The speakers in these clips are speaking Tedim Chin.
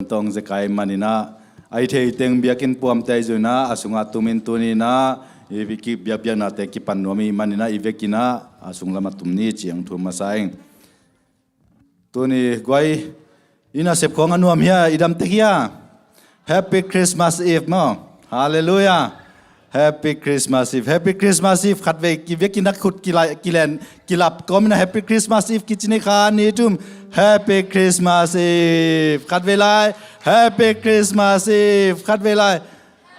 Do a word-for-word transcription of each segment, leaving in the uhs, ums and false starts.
tawng zekai maninah, a i thei teng biakinn puamte ahi zongin ah, a sungah tumin tuninah i biakbiaknate kipan nuam i maninah, i vekinah a sunglam a tum ni ciang thu masa ing. Tuni guai, i nasep khawng a nuam hia, i dam tek hia? Happy Christmas Eve maw. Halleluiah. Happy Christmas Eve. Happy Christmas Eve. Khatvei kivek kinak khut kilai kilen kilap kawmin a Happy Christmas Eve kici ni kha, ni tum. Happy Christmas Eve. Khatvei lai. Happy Christmas Eve. Khatvei lai.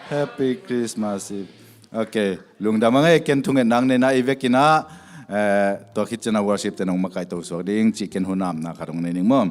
Happy Christmas Eve. Ok. Lungdam a ngei, ken thungetna nei na, i vekinah, eh, tua khit ciangin worship te nong makaihto suak ding cih ken hunamna khat hong nei ning maw.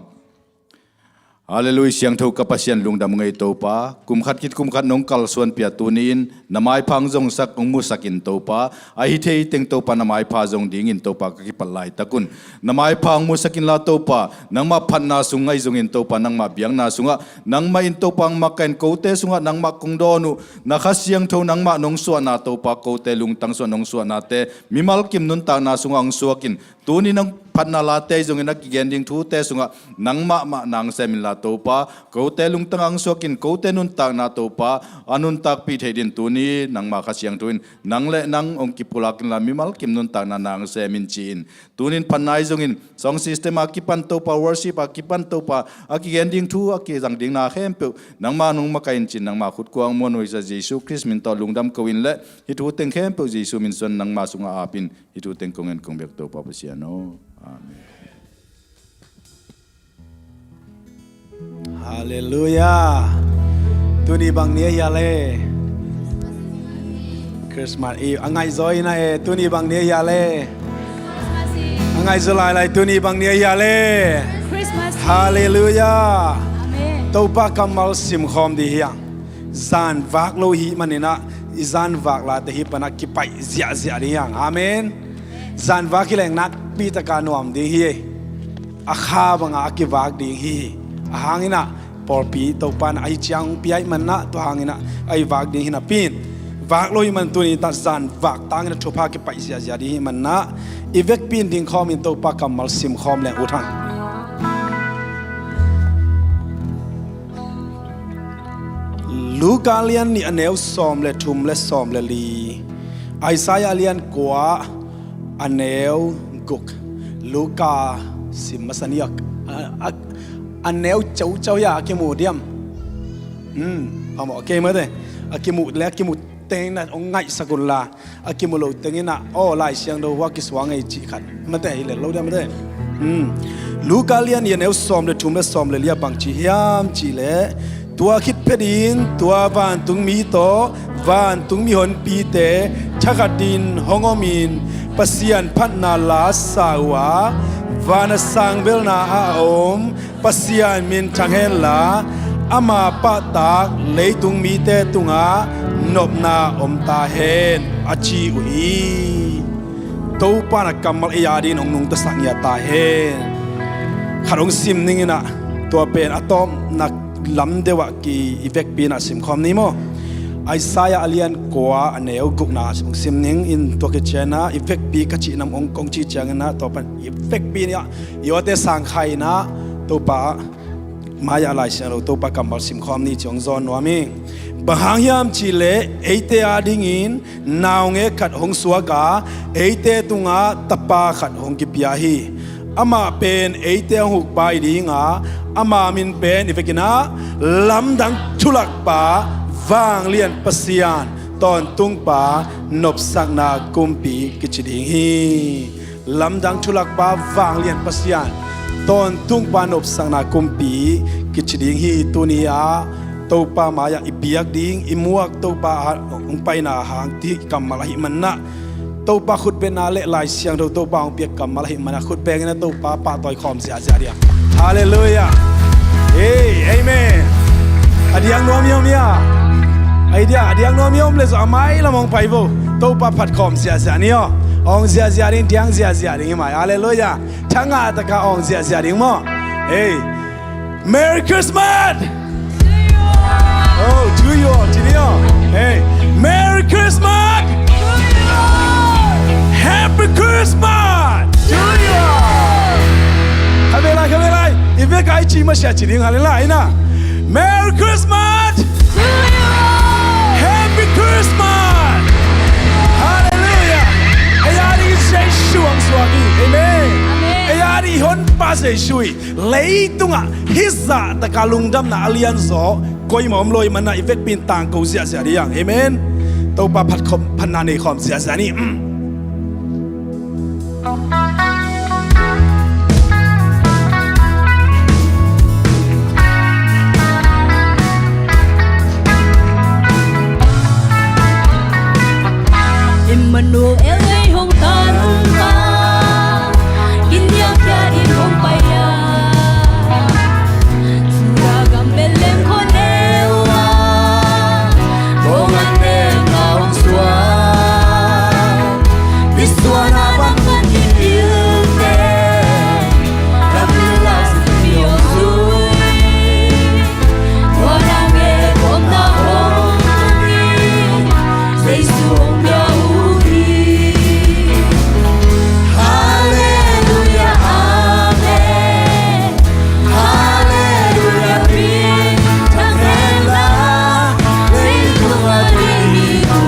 Halleluiah, siangtho ka Pasian, lungdam ngei Topa, kum khat khit kum khat nong kalsuan pia tuni-in na maipha hong zongsak, hong musak in Topa, a hi thei teng Topa na maipha zong dingin Topa ka kipat laitak un. Na maipha hong musak inla Topa, nangmah phatna sung ahi zongin Topa, nangmah biakna sungah, nangmah in Topa hong makaih in, kote sungah nangmah kong dawn uh, na Kha Siangtho nangmah nong suahna Topa, kote lungtang sungah nong suahnate, mimal kim nuntakna sungah hong suak in, tuni nang phatna late ahi zongin a kigen ding thute sungah nangmah mah na hong sem inla Topa, kote lungtang hong suak in, kote nuntakna Topa, a nuntakpih theih dingin tuni nangmah Kha Siangtho in nang le nang hong kipulak inla mimal kim nuntakna na hong sem in ci-in, tuni in phatna ahi zongin sound system a kipan Topa, worship a kipan Topa, a kigen ding thu a kizang ding na khempeuh nangmah nong makaih in ci-in nangmah khut kuang muan uh Isa Jesu Khrist min tawh lungdam ko in le hih thu teng khempeuh Jesu min suan nangmah sungah ap in. Hih thu teng kong en kong biak Topa Pasian aw. Amen. Halleluiah. Tuni bang ni a hia le? Christmas Eve. A ngaihzaw ina e, tuni bang ni a hia le? A ngaihzaw lailai, tuni bang ni a hia le? Christmas Eve. Halleluiah. Amen. Topa kammal simkhawm ding hi hang. Zan vak lo hi maninah, i zan vak late hih panah kipaih ziahziah ding hi hang. Amen. Zan vak hi leng nakpi taka nuam ding hi. A kha bangah a kivak ding hi. A hanginah pawlpi Topa in ahi ciang hong pia ih manah, tua hanginah a i vak ding hi napi in, vak lo hi man tuni tak zan vak tangin a thupha kipaih ziahziah ding hi manah, i vekpi in ding khawmin Topa kammal simkhawm leng ut hang. Luka lian nih a neu sawm le thum le sawm le li. Isaiah lian kua a neu guk. Luka sim masa ni a, a, a neu ceuceu hi a, a kimu diam? Hmm, phamawh kei mate. A kimu le a kimu teng na hong ngaihsak unla, a kimu lo teng inah, aw, Lai Siangtho hua kisuang ei cih khat mate, hi let lo dia mate. Hmm. Luka lian nih a neu sawm le thum le sawm le li ah bang ci hiam cih leh, tua khit phetin tua vantungmi tawh vantungmi honpite thakhatin hong omin Pasian phatna la sa uh a, van a sangvelna ah a om Pasian minthang henla, ama pahtak leitung mite tungah nopna om ta hen, a ci uh hi. Topa na kammal ei a dingin hong nungtasak ngiat ta hen. Khat hong sim ning inah, tua pen a tawpna lam deuh ah ki i vekpi inah simkhawm ni maw. Isaiah a lian kua a neu gukna hong sim ning in, tua khit ciangin ah i vekpi ka cih nam hong kong cih ciangin ah tua pan i vekpi inah i awte sangkhai inah Topa mai-ah Lai Siangtho Topa kammal simkhawm ni ci hong zawn nuam hi. Bang hang hiam cih leh eite a dingin naungek khat hong suak a, eite tungah tapa khat hong kipia hi. Amah pen eite hong hukpa hi ding a, ama min pen i vekin ah Lamdang Thulakpa, Vanglian Pasian, Tawntungpa, Nopsakna Kumpi kici ding hi. Lamdang Thulakpa, Vanglian Pasian, Tawntungpa, Nopsakna Kumpi kici ding hi. Tuni ah Topa mai-ah i biak ding, i muak Topa ah hong paina hang ti kammal ahih manah, Topa khutbetna le Lai Siangtho Topa hong piak kammal ahih manah, khutbeng inah Topa pahtawi khawm ziahziah ding. Halleluiah. Hey, amen. A diang nuam hiam hia? Ai dia, a diang nuam hiam le zaw a mailam hong pai vo. Topa phat khawm ziahziah ni aw. Hong ziahziah ding, diang ziahziah ding hi mai. Halleluiah. Thangah taka hong ziahziah ding maw. Hey. Merry Christmas! Oh, to you all, to you all. Hey, Merry Christmas! Happy Christmas! To you all. Khavelai, khavelai. I vek a i ci masiah ci ding, halleluiah, ina. Jesu i leitungah hih zah taka lungdamna a lianzaw koimah om lo ahih manin i vekpi in tangko ziahziah ding hi hang. Amen. Topa phat khawm, phatna nei khawm ziahziah ni. Emmanuel ei hong tanpa, kin diangkhia in hong pai a, Judah gam Bethlehem khuaneu ah, kong an neng a hong suak. Misuan a bang kan i pilte, kan i lak sik mi hong zui. Tua nang e omna hong tun in, Jesu hong pia uh hi. Halleluia, amen. Halleluia, minthang hen la, leitung a ding mi tu.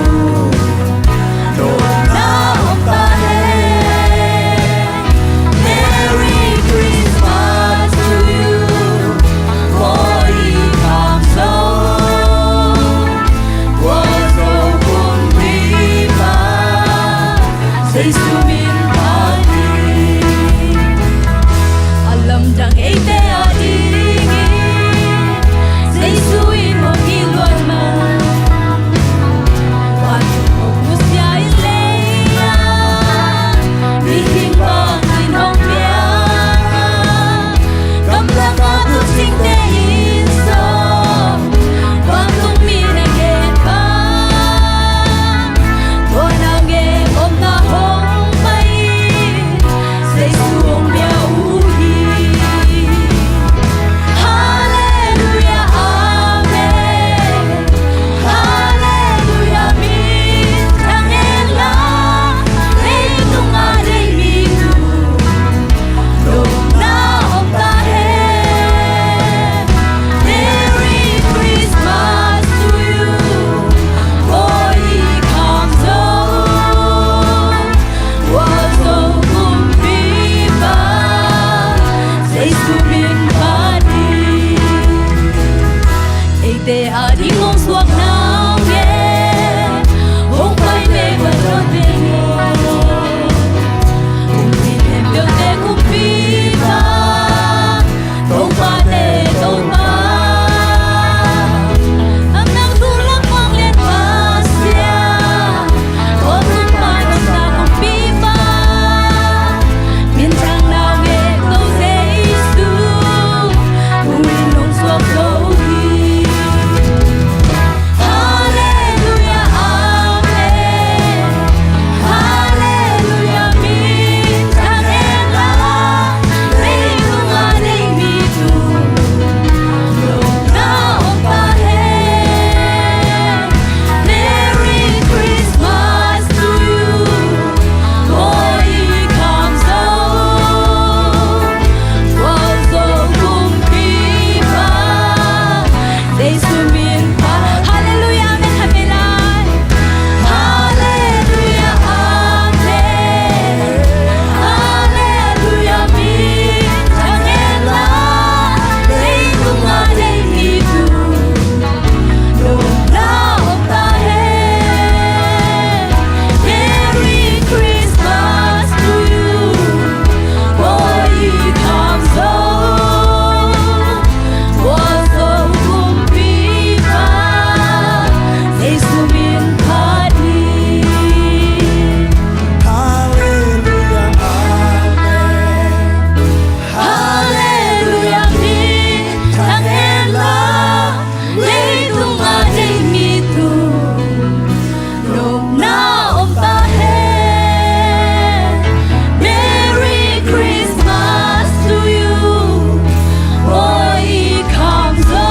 Nopna om ta hen. Merry Christmas to you. Bawi Kham Zo, Khualzo kumpipa, Jesu min phat in. A lamdang eite a dingin Jesu in hong hi luat man. Vantung hong nusia in lei-ah mihing bangin hong piang. Gamlak a tuucingte in sawm, vantung mi na gen bang. Tua nang e omna hong pai in, Jesu hong pia uh hi. Halleluia, amen. Halleluia, minthang hen la, leitung a ding mi tu. Nopna om ta hen. Merry Christmas to you. Bawi Kham Zo, Khualzo kumpipa, Jesu min phat in. Eite a ding hong suak nang e, hong pai pek ua tua pek e. Kumpi khempeuhte kumpipa, Topate Topa. Nang nang thu lam vanglian Pasian, khuakum pan a sa kumpipa. Minthang nau ngek lo Jesu, tu in hong suak zo hi. Halleluia, amen. Halleluia, minthang hen la, leitung a ding mi tu. Nopna om ta hen. Merry Christmas to you. Bawi Kham Zo, Khualzo kumpipa, Jesu min phat. Halleluia, amen. Halleluia. Halleluia, amen. Halleluia, minthang hen la, leitung a ding mi tu. Nopna om ta hen. Merry Christmas to you. Bawi Kham Zo, Khualzo kumpipa, Jesu min phat hi. Halleluia, amen. Halleluia, minthang hen la, leitung a ding mi tu. Nopna om ta hen. Merry Christmas to you. Bawi Kham Zo,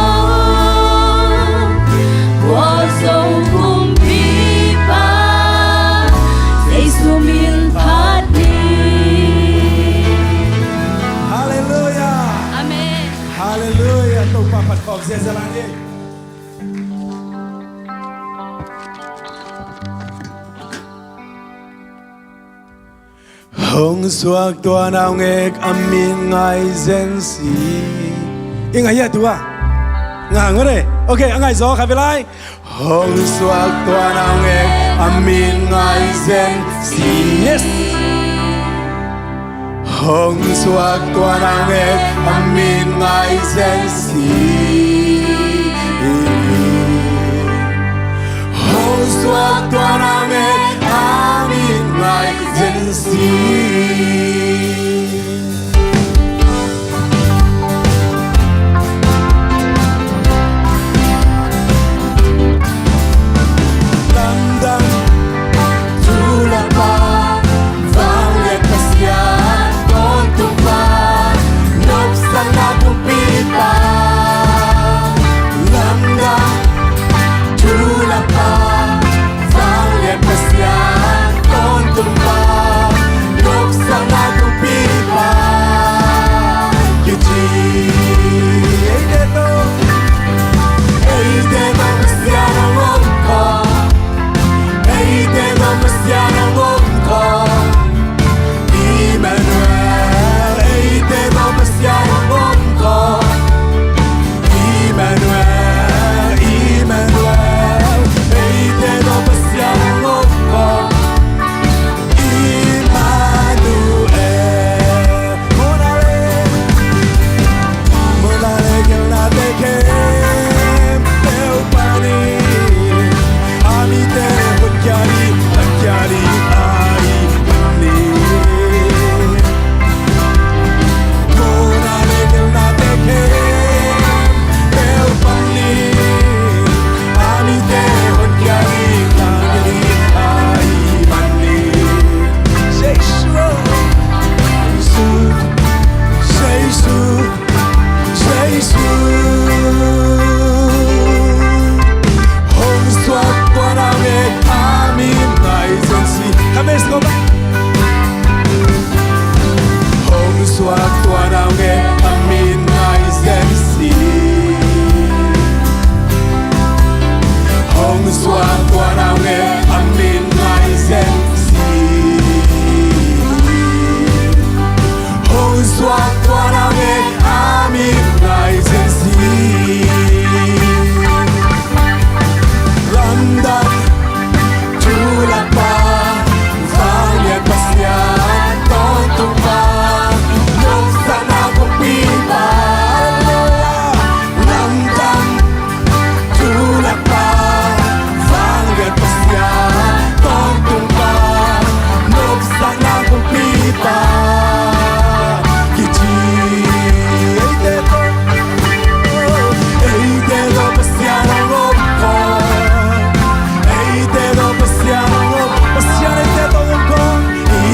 Khualzo kumpipa, Jesu min phat hi. Halleluia. Amen. Halleluia. Topa phat khawm ziahziah lai ni. Hong suak tua naungek a min ngai zen si. I ngai hia tua? Nga ngot e. Ok, a ngai zaw khat vei lai. Hong suak tua naungek a min ngai zen si. Yes. Hong suak tua naungek a min ngai zen si. Hong suak tua naungek a min ngai zen si. Lamdang, thu lakpa, vanglian Pasian tawntung pa, nopsakna kumpi pa. Lamdang, thu lakpa, vanglian Pasian tawntung pa, nopsakna kumpi pa. Kici eite tawh, eite tawh Pasian hong om khawm, eite tawh Pasian hong om khawm. Emmanuel, eite tawh Pasian hong om khawm. Emmanuel, Emmanuel, eite tawh Pasian hong om khawm. Emmanuel. Mawhna le, mawhna le gelnate khempeuh panin, a mite honkhia ding, honkhia ding ahih manin. Mawhna le gelnate khempeuh panin, a mite honkhia ding, honkhia ding ahih manin. Jesu, Jesu, Jesu, Jesu. Hong suak tua naungek a min ngai zen si. Khamis ko ba. Hong suak tua naungek a min ngai zen si. Hong suak tua naungek a min ngai zen si. Hong suak tua naungek a min ngai zen si. Lamdang, thu lakpa, vanglian Pasian tawntung pa, nopsakna kumpi pa. Halleluiah. Lamdang, thu lakpa, vanglian Pasian tawntung pa, nopsakna kumpi pa. Kici eite tawh, eite tawh Pasian hong om khawm. Eite tawh Pasian hong om, Pasian eite tawh hong om khawm.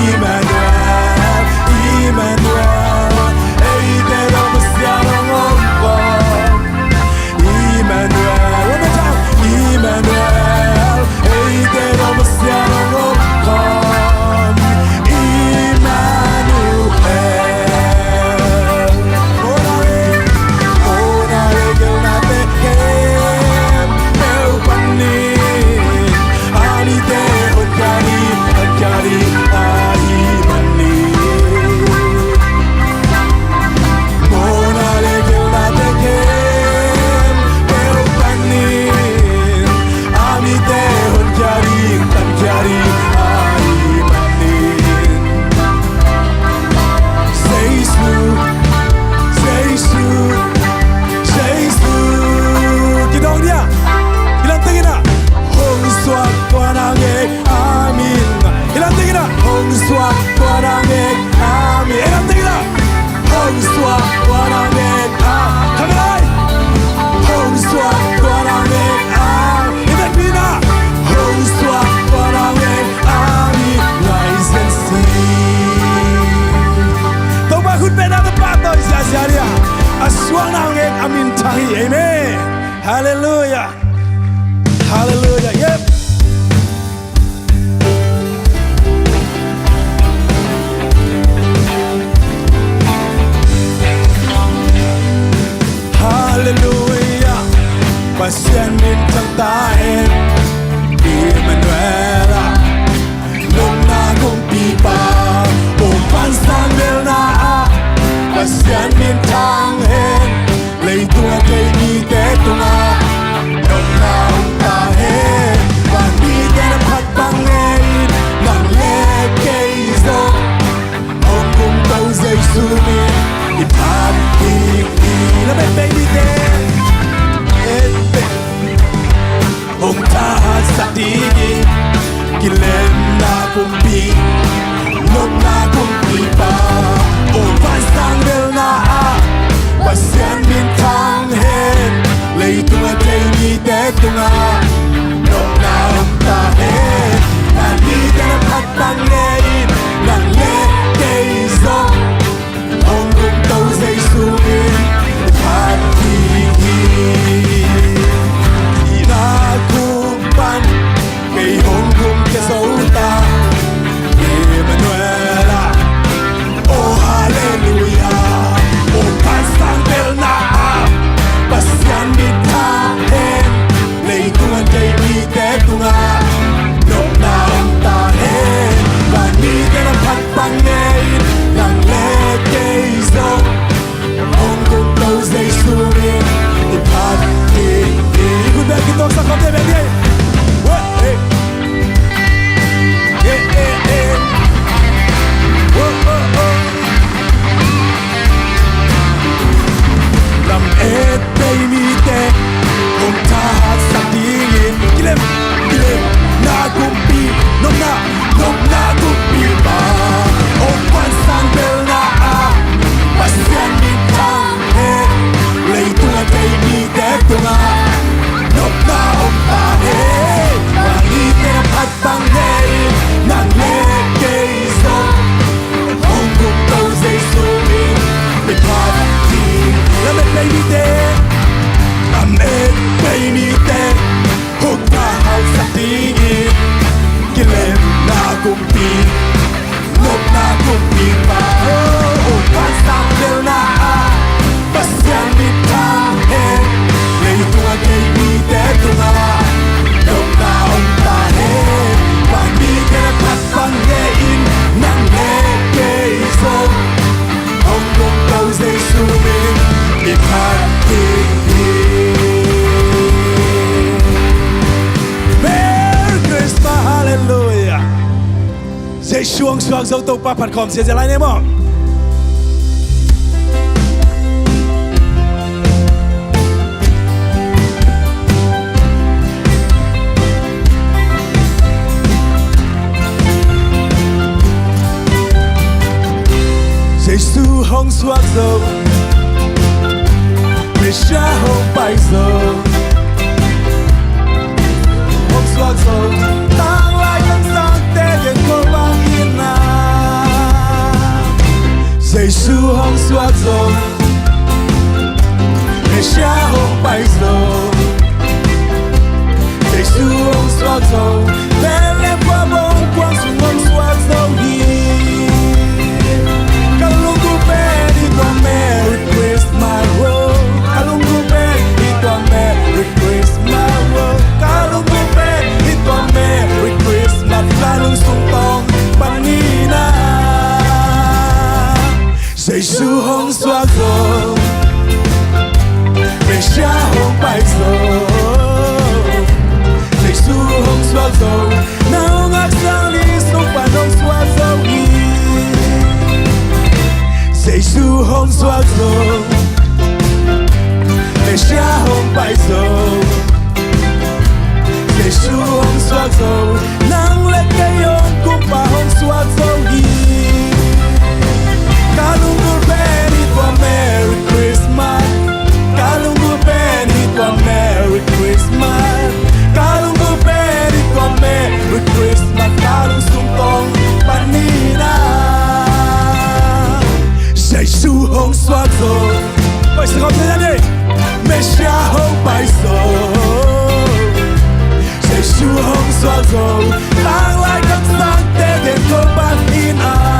Emmanuel, Emmanuel, eite tawh Pasian hong om khawm. Emmanuel, one more time. Emmanuel, eite tawh Pasian hong om khawm. Emmanuel. Mawhna le, mawhna le gelnate khempeuh panin, a mite honkhia ding, honkhia ding ahih manin. Mawhna le gelnate khempeuh panin, a mite honkhia ding, honkhia ding ahih manin. Jesu, Jesu, Jesu. Kidong dia. Kilang tengina. Hong suak tua naungek a min ngai. Kilang tengina. Hong suak tua naungek a min. Kilang tengina. Hong suak tua naungek a. Khamin lai. Hong suak tua naungek a. Hong suak tua naungek a min ngai zen si. Topa khut beng na tawh pahtawi ziahziah ding a, a suak naungek a min thang hi. Amen. Halleluiah. Halleluiah. Yep. Halleluiah. Pasian min thang ta hen. Emmanuel ah, nopna kumpipa om Pasian minthang hen, leitungah kei mite tungah nopna om ta hen. Van mite na phat bang ngei in, nang le kei zong hong kumto Jesu min i phat ding hi. Na bet bei mite, et bet. Hong thahatsak dingin kilemna kumpi, nopna kumpipa, o vansang belna ah Pasian minthang hen, leitungah kei mite tungah nopna om ta hen. Van mite na phat bang ngei in, nang le kei zong hong kumto Jesu min phat ding hi. Na kum pan kei hong kumkhia zo ta, Emmanuel ah, oh hallelujah. Oh vansang belna ah Pasian minthang hen, leitungah kei mite tungah nopna om ta hen. Van mite na phat bang ngei in, nang le kei zong hong kumto Jesu min i phat ding hi. Khut beng kituaksak khawm ding hi. Wah, hey. Eh, eh, eh. Wah, wah, wah. Lamet bei mite hong thahatsak dingin kilem, kilemna kumpi, nopna, nopna kumpipa, o vansang belna ah Pasian minthang hen, leitungah kei mite tungah nopna om ta hen. Van mite na phat bang ngei in, nang le kei zong hong kumto Jesu min i phat ding. Lamet bei mite, lamet bei mite hong thahatsak dingin kilemna kumpi, nopna kumpipa, oh, oh, vansang belna ah Pasian minthang hen, leitungah kei mite tungah nopna om ta hen. Van mite na phat bang ngei in, nang le kei zong hong kumto Jesu min i phat ding hi. Merry Christmas, hallelujah. Jesu hong suak zo, Topa phat khawm ziahziah lai ni maw. Jesu hong suak zo, Messiah hong pai zo, hong suak zo, tanglai kamsangte gen ko bang in ah. Jesu hong suak zo, Messiah hong pai zo, Jesu hong suak zo, Bethlehem khuabong kuang sung hong suak zo hi. Ka lunggulh pen hi tua Merry Christmas, oh. Ka lunggulh pen hi tua Merry Christmas, oh. Ka lunggulh pen hi tua Merry Christmas, ka lungsung tawng panin ah. Jesu hong suak zo, Messiah hong pai zo. Jesu hong suak zo, na hong haksat ni sung pan hong suak zo hi. Jesu hong suak zo, Messiah hong pai zo. Jesu hong suak zo, nang le kei hong Kumpa hong suak zo hi. Ka lunggulh pen hi tua Merry Christmas. Ka lunggulh pen hi tua Merry Christmas. Ka lunggulh pen hi tua Merry Christmas. Ka lungsung tawng panin ah. Jesu hong suak zo. Pai sa khawm te ni. Messiah hong pai zo. Jesu hong suak zo. Tanglai kamsangte gen ko panin ah.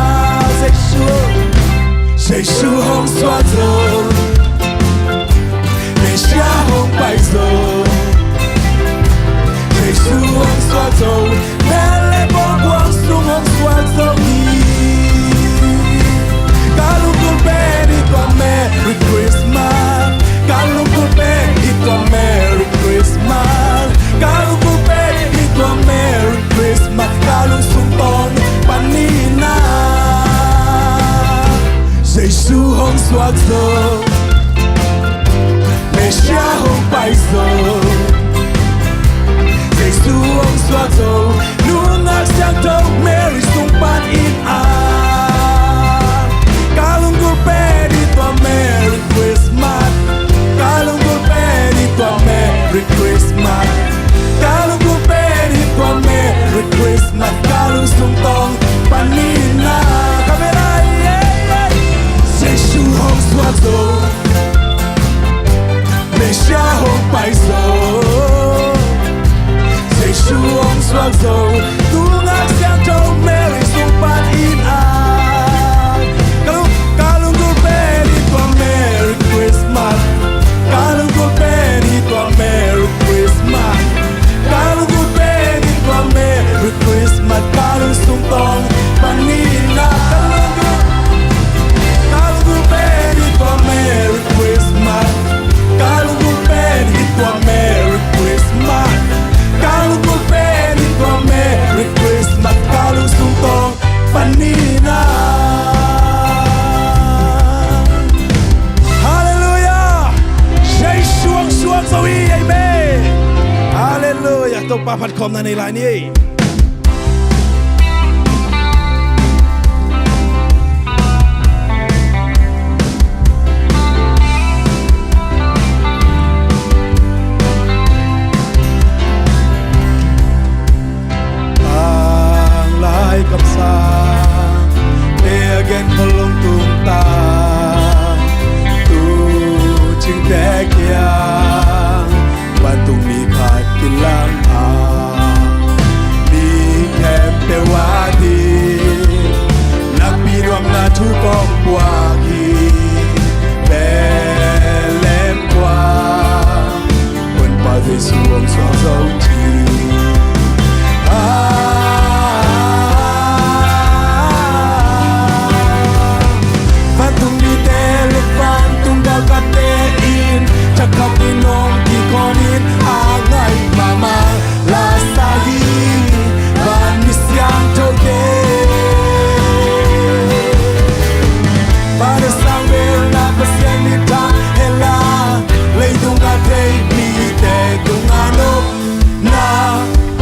Zo, Jesu hong suak zo, nungak siangtho Mary sung panin a. Ka lunggulh pen hi tua Merry Christmas. Ka lunggulh pen hi tua Merry Christmas. Ka lunggulh pen hi tua Merry Christmas. Ka lungsung tawng panin a. Kamera, yeah, yeah. Jesu hong suak zo. Mesia hong pai zo. Jesu hong suak zo. Nungak siangtho Mary sung panin a. Ka lung, ka lunggulh pen hi tua Merry Christmas. Ka lunggulh pen hi tua Merry Christmas. Ka lunggulh pen hi tua Merry Christmas. Ka lungsung tawng panin a. Ka lunggulh, ka lunggulh pen hi tua Merry Christmas. Ka lunggulh pen hi tua Merry Christmas. Ka lunggulh pen hi tua Merry Christmas. Ka lungsung tawng panin a. Halleluia. Jesu hong suak zo hi. Amen. Halleluia. Topa phat khawmna nei lai ni. Tanglai kamsangte a gen khol hong tung ta, tu cingte kiang vantung mi khat kilang a, mi khempeuh a ding nakpi nuamna thu kong puak hi. Bethlehem khua Honpa Jesu hong suak zo ci. Ah, vantung mite le vantung galkapte in thakhatin hong kikhawmin a ngai mahmah la sa hi. Van mi siangthote, Father sang belna Pasian mithang hen la, leitung a thei mite tungah nopna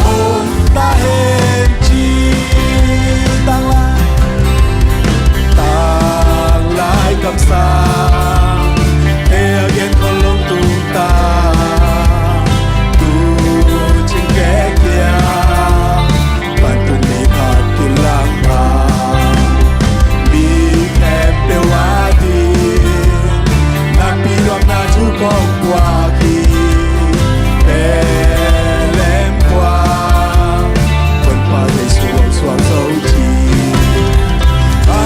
om ta hen ci. Tanglai, tanglai kamsangte a gen khol hong tung ta, tu cingte kiang vantung mi khat kilang a, mi khempeuh a ding nakpi nuamna thu kong puak hi. Bethlehem khua Honpa Jesu hong suak zo ci. Ah,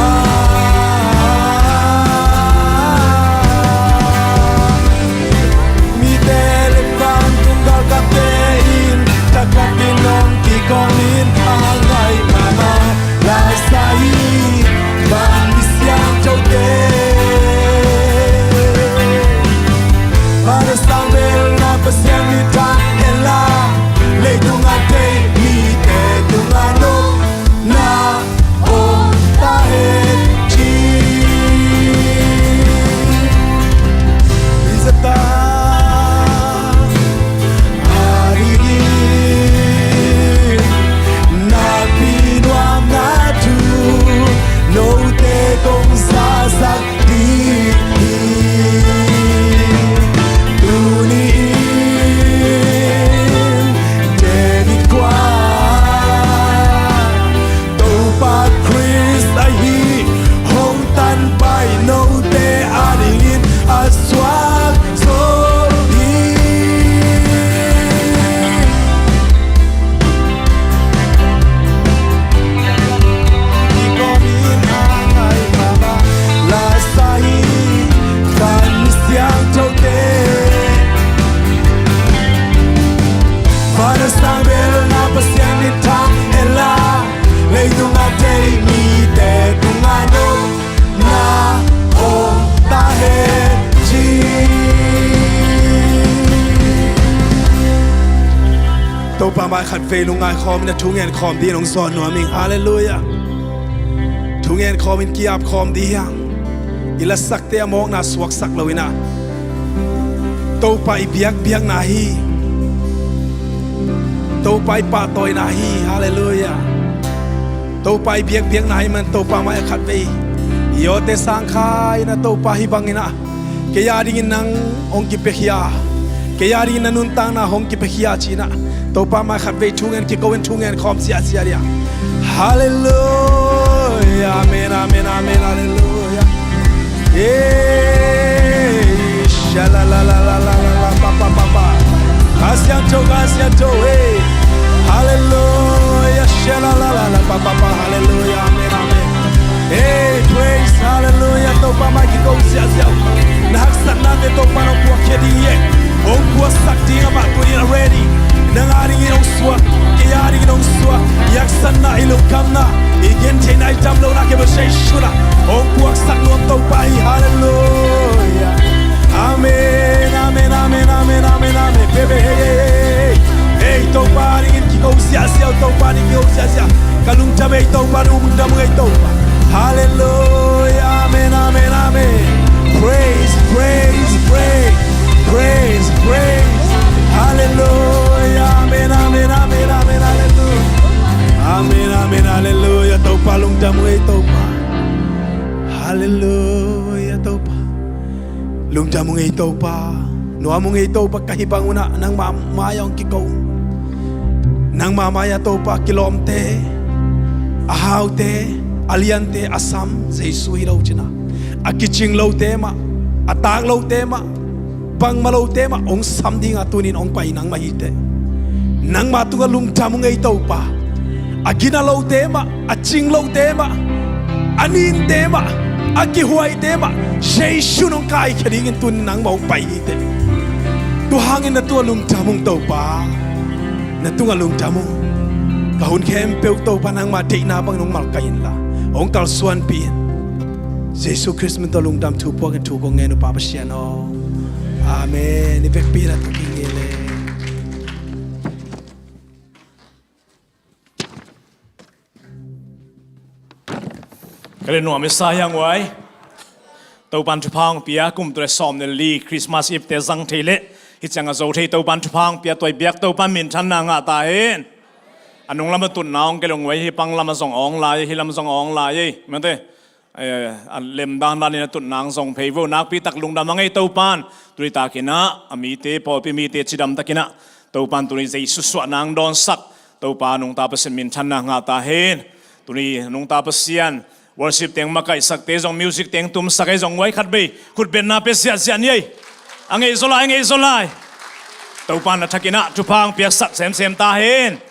mite le vantung galkapte in thakhatin hong kikhawmin a ngai mahmah la sa hi. Van mi siangthote, Father sang belna Pasian mithang hen la, leitung a thei mite tungah nopna om ta hen ci. Hi zata a ding in nakpi nuamna thu note kong zasak ding hi. Tuni in David khua Topa Khrist ahi hong tanpai note a dingin a suak zo hi. Kikomin a ngai mahmah la sa hi. Van mi siangthote, Father sang belna Pasian mithang hen la, leitung a thei mite tungah nopna om ta hen ci. Topa mai khat vei lungngai khawmin a thu ngen khawm dingin hong zawn nuam ing. Halleluia. Thu ngen khawmin ki-ap khawm ding hi hang. I lasakte a mawkna suaksak lo in a, Topa i biakbiakna hi. Topa i pahtawina hi. Halleluiah. Topa i biakbiakna hi man Topa mai-ah khatvei i awte sang kha in ah, Topa, hih bangin ah kei a dingin nang hong kipiakhia, kei a dingin na nuntakna hong kipiakhia ci-in ah Topa mai-ah khatvei thu ngen, kiko in thu ngen khawm ziahziah dia. Halleluiah. Amen, amen, amen. Halleluiah. Hey, shalalalalala, pa, pa, pa, pa. Ka siangtho, ka siangtho, hey. Halleluiah, shalalalalala, pa, pa, pa. Halleluiah, amen, amen. Hey, praise, halleluiah. Topa mai kiko ziahziah. Na haksatnate Topa nong puakkhia ding hi. Hong puaksak ding amah tuni-in a ready. Nang a dingin hong suak, kei a dingin hong suak. I haksatna, i lungkhamna, i gentheihna, i damlohna, kei bel Jesu in ah hong puaksak nuam Topa hi. Halleluiah. Amen, amen, amen, amen, amen, amen. Pe, pe, hey, hey, hey, hey. Hey, Topa a dingin kiko ziahziah, Topa a dingin kiko ziahziah. Ka lungdam ei Topa, lungdam ei Topa. Halleluiah, amen, amen, amen. Praise, praise, praise. Praise, praise. Halleluiah, amen, amen, amen, amen. Halleluiah. Amen, amen, halleluiah. Topa lungdam ei Topa. Halleluiah, Topa. Lungdam ei Topa. Nuam ei Topa, ka hih bang un ah nangmah mai-ah hong kiko. Nangmah mai-ah Topa kilawmte, a haute, a liante a sam Jesu hi lo ci-in ah, a kicing lote mah, a taak lote mah, bangmah lote mah hong sam ding a tuni-in hong pai nangmah hi teh. Nangmah tungah lungdam ei Topa. A gina lote mah, a cing lote mah, a ninte mah, a kihuaite mah Jesu in hong kaikhia dingin tuni-in nangmah hong pai hi teh. Tua hangin na tungah lungdam ung Topa. Na tungah lungdam ung. Ka hun khempeuh Topa nangmah deihna bangin hong malkai inla, hong kalsuanpih in. Jesu Khrist min tawh lungdam thu puakin thu kong ngen uh Pa Pasian aw. Amen. I vekpi in ah thu kong ngen le. Ka le nuam i sa hiang uai. Topa'n thupha hong pia, kum tul le sawm le li Christmas Eve te zang thei leh hih ciang a zo thei Topa'n thupha hong pia, tua i biak Topa'n minthanna ngah ta hen. A nung lam a tutna hong kei lo uai, hih pang lam a zong awng lai, hih lam zong awng lai ei. Mate, eh, a lemdan danin a tutna hong zong phei vo. Nakpi tak lungdam hang ei Topa'n. Tuni takin ah a mite, pawlpi mite cidam takin ah Topa'n tuni Jesu suahna hong dawnsak. Topa nungta Pasian minthanna ngah ta hen. Tuni nungta Pasian worship teng makaihsakte zong, music teng tumsak ei zong uai, khatvei khutbetna pia ziahziah ni ei. A ngeih zaw lai, a ngeih zaw lai. Topa'n a thakin ah thupha hong piaksak semsem ta hen.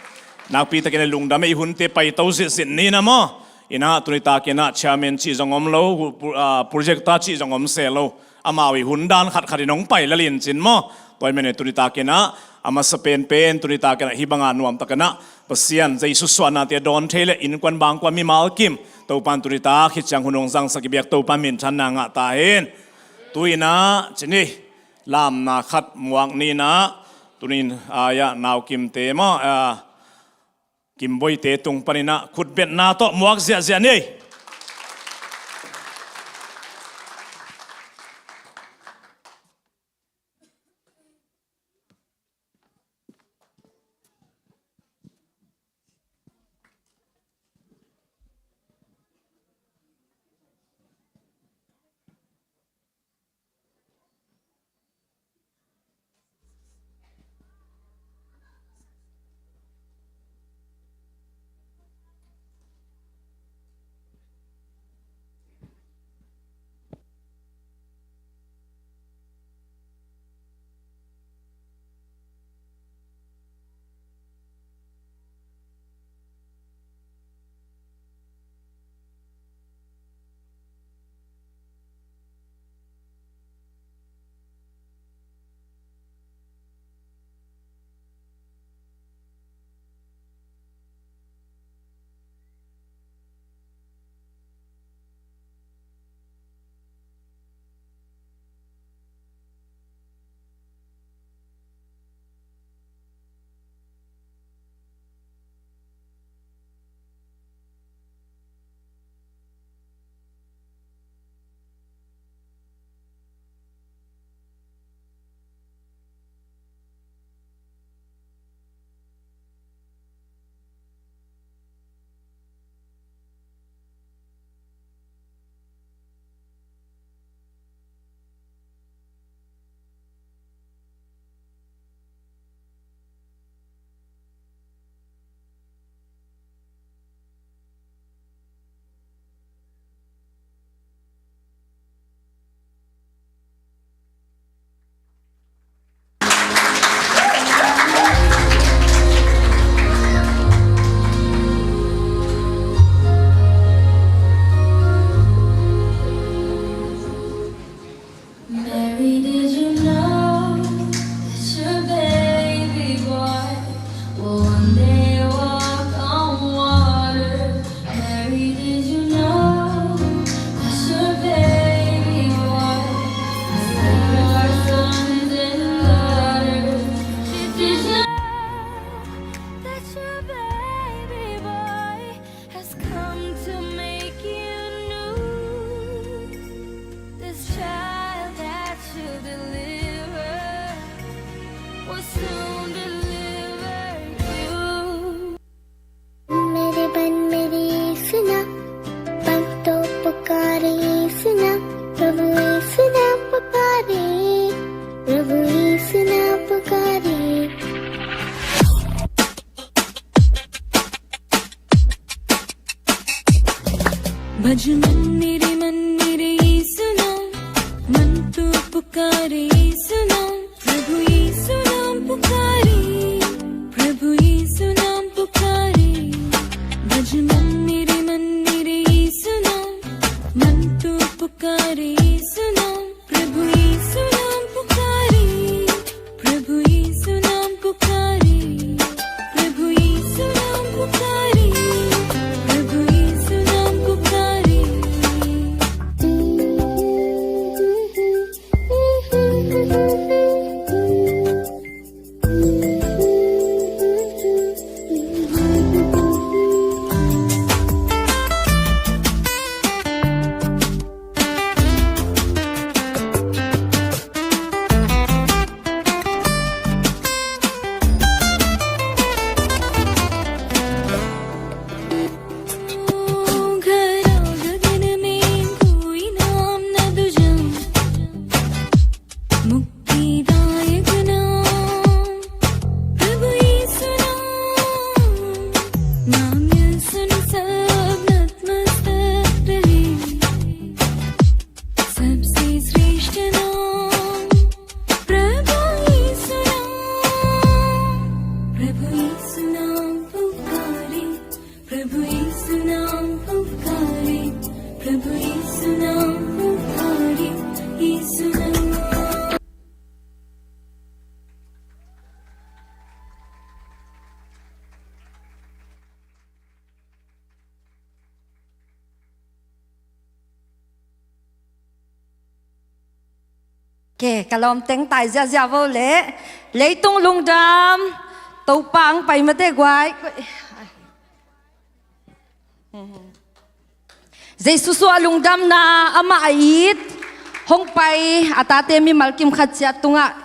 Nakpi takin ah lungdam ei, hunte paito ziahziah ni na maw. In ah tuni takin ah chairman cih zong om lo, pu-, ah, projector cih zong om se lo. Amau i hun dan khatkhat in hong pai lel in cin maw. Tua ahih manin tuni takin ah a masa penpen, tuni takin ah hih banga nuam takin ah Pasian Jesu suahnate a dawn thei leh innkuan bangkua mimal kim Topa'n tuni tak hih ciang hun hong zangsak i biak Topa'n minthanna ngah ta hen. Tu-in ah ci ni, lamna khat muak ni in ah, tuni-in ah, ya, Nau Kimte maw, ah, Kim Boite tung panin ah khutbetna tawh muak ziahziah ni ei. मेरे बन मेरे यीशु ना, बन तो पुकारे यीशु ना, प्रभु यीशु ना पुकारे, प्रभु यीशु ना पुकारे। भज मन मेरे, मन मेरे यीशु नाम, मन तो पुकारे यीशु नाम, प्रभु यीशु नाम पुकारे, प्रभु यीशु नाम पुकारे। भज मन मेरे, मन मेरे यीशु नाम, मन तो पुकारे यीशु नाम, प्रभु यीशु नाम पुकारे, प्रभु यीशु नाम पुकारे, प्रभु यीशु नाम पुकारे, प्रभु यीशु नाम पुकारे। घरा गगन में कोई नाम न दूजा, मुक्तिदायक नाम, प्रभु यीशु नाम। नाम यीशु ने सब नतमस्तक रहे, सबसे श्रेष्ठ नाम, प्रभु यीशु नाम। प्रभु यीशु नाम पुकारे, प्रभु यीशु नाम पुकारे, प्रभु यीशु नाम पुकारे, यीशु नाम। Ke, ka lawm teng tai ziahziah vo le. Leitung lungdam, Topa ang pai mate guai. Jesu suah lungdamna amah a it hong pai a tate mimal kim khat ciat tungah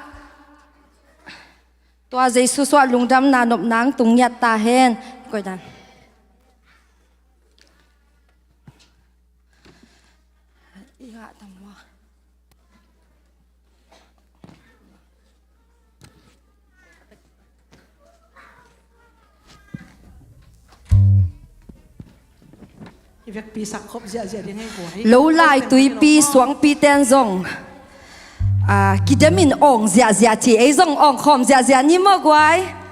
tua Jesu suah lungdamna nopna ang tung ngiat ta hen. Koih dan. I vekpi sak khop ziahziah ding ei guai. Lo lai tuipi suangpi ten zong, ah, kidemin awng ziahziah ci, ei zong awng khawm ziahziah ni maw guai.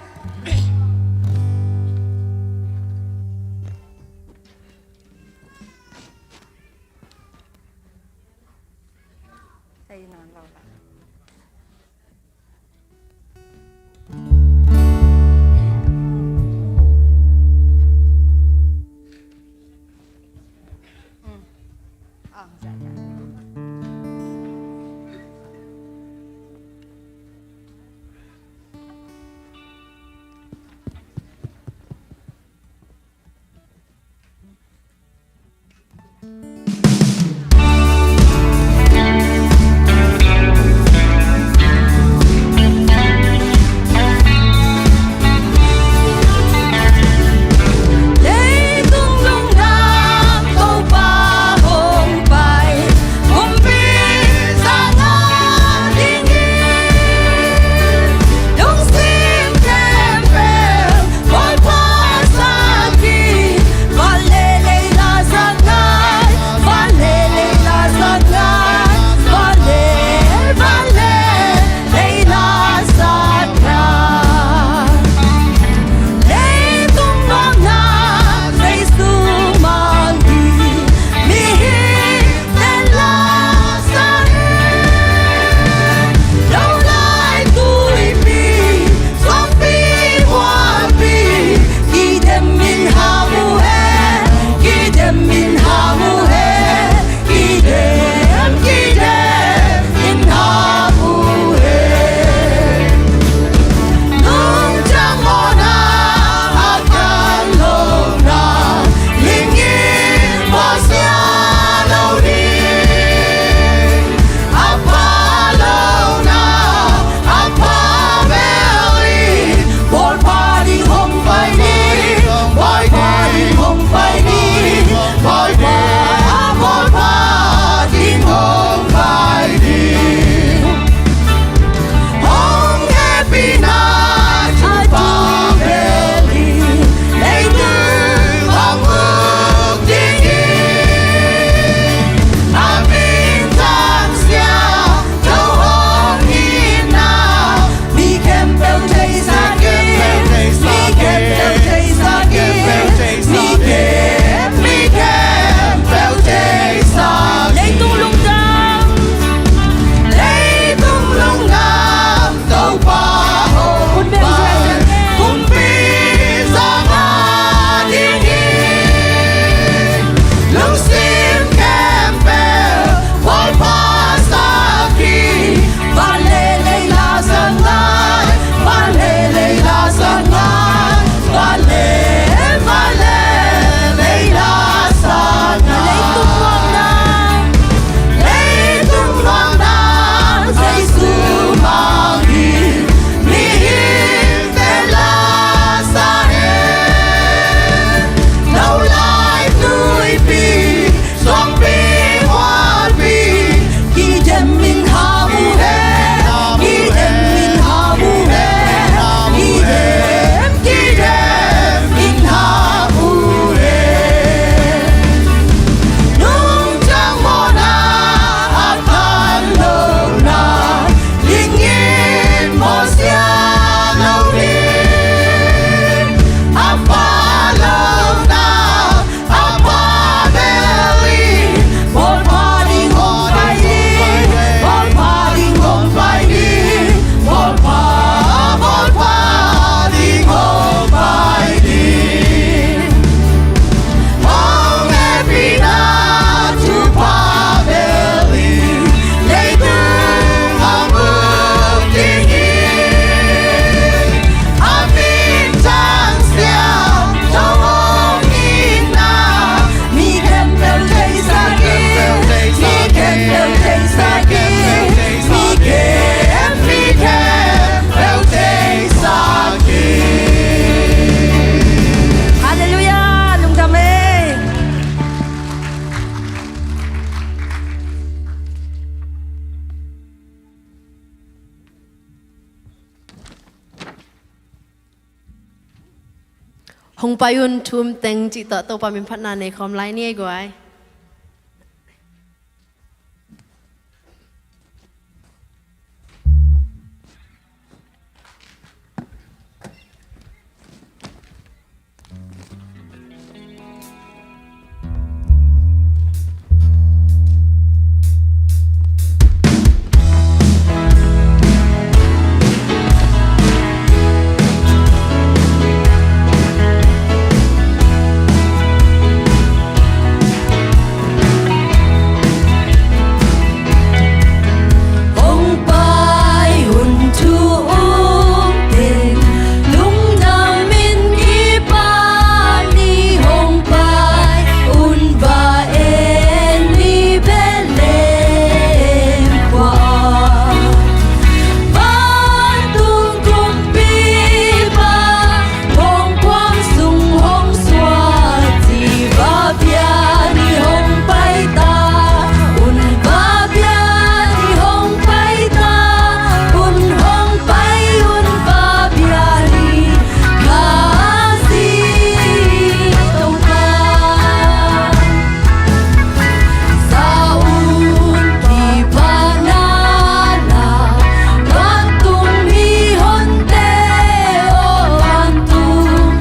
Hong pai un, thu um teng cih tawh Topa min phatna nei khawm lai ni ei guai. Hong pai un thu um teng, lungdam in i Pa ni. Hong pai un va en ni Bethlehem khua. Vantung kumpipa, Hongkuang sung hong suak ci, va bia ni hong pai ta un, va bia ni hong pai ta un, hong pai un, va bia ni Khazih Topa. Sa un kipana na, vantung mihonte aw, vantung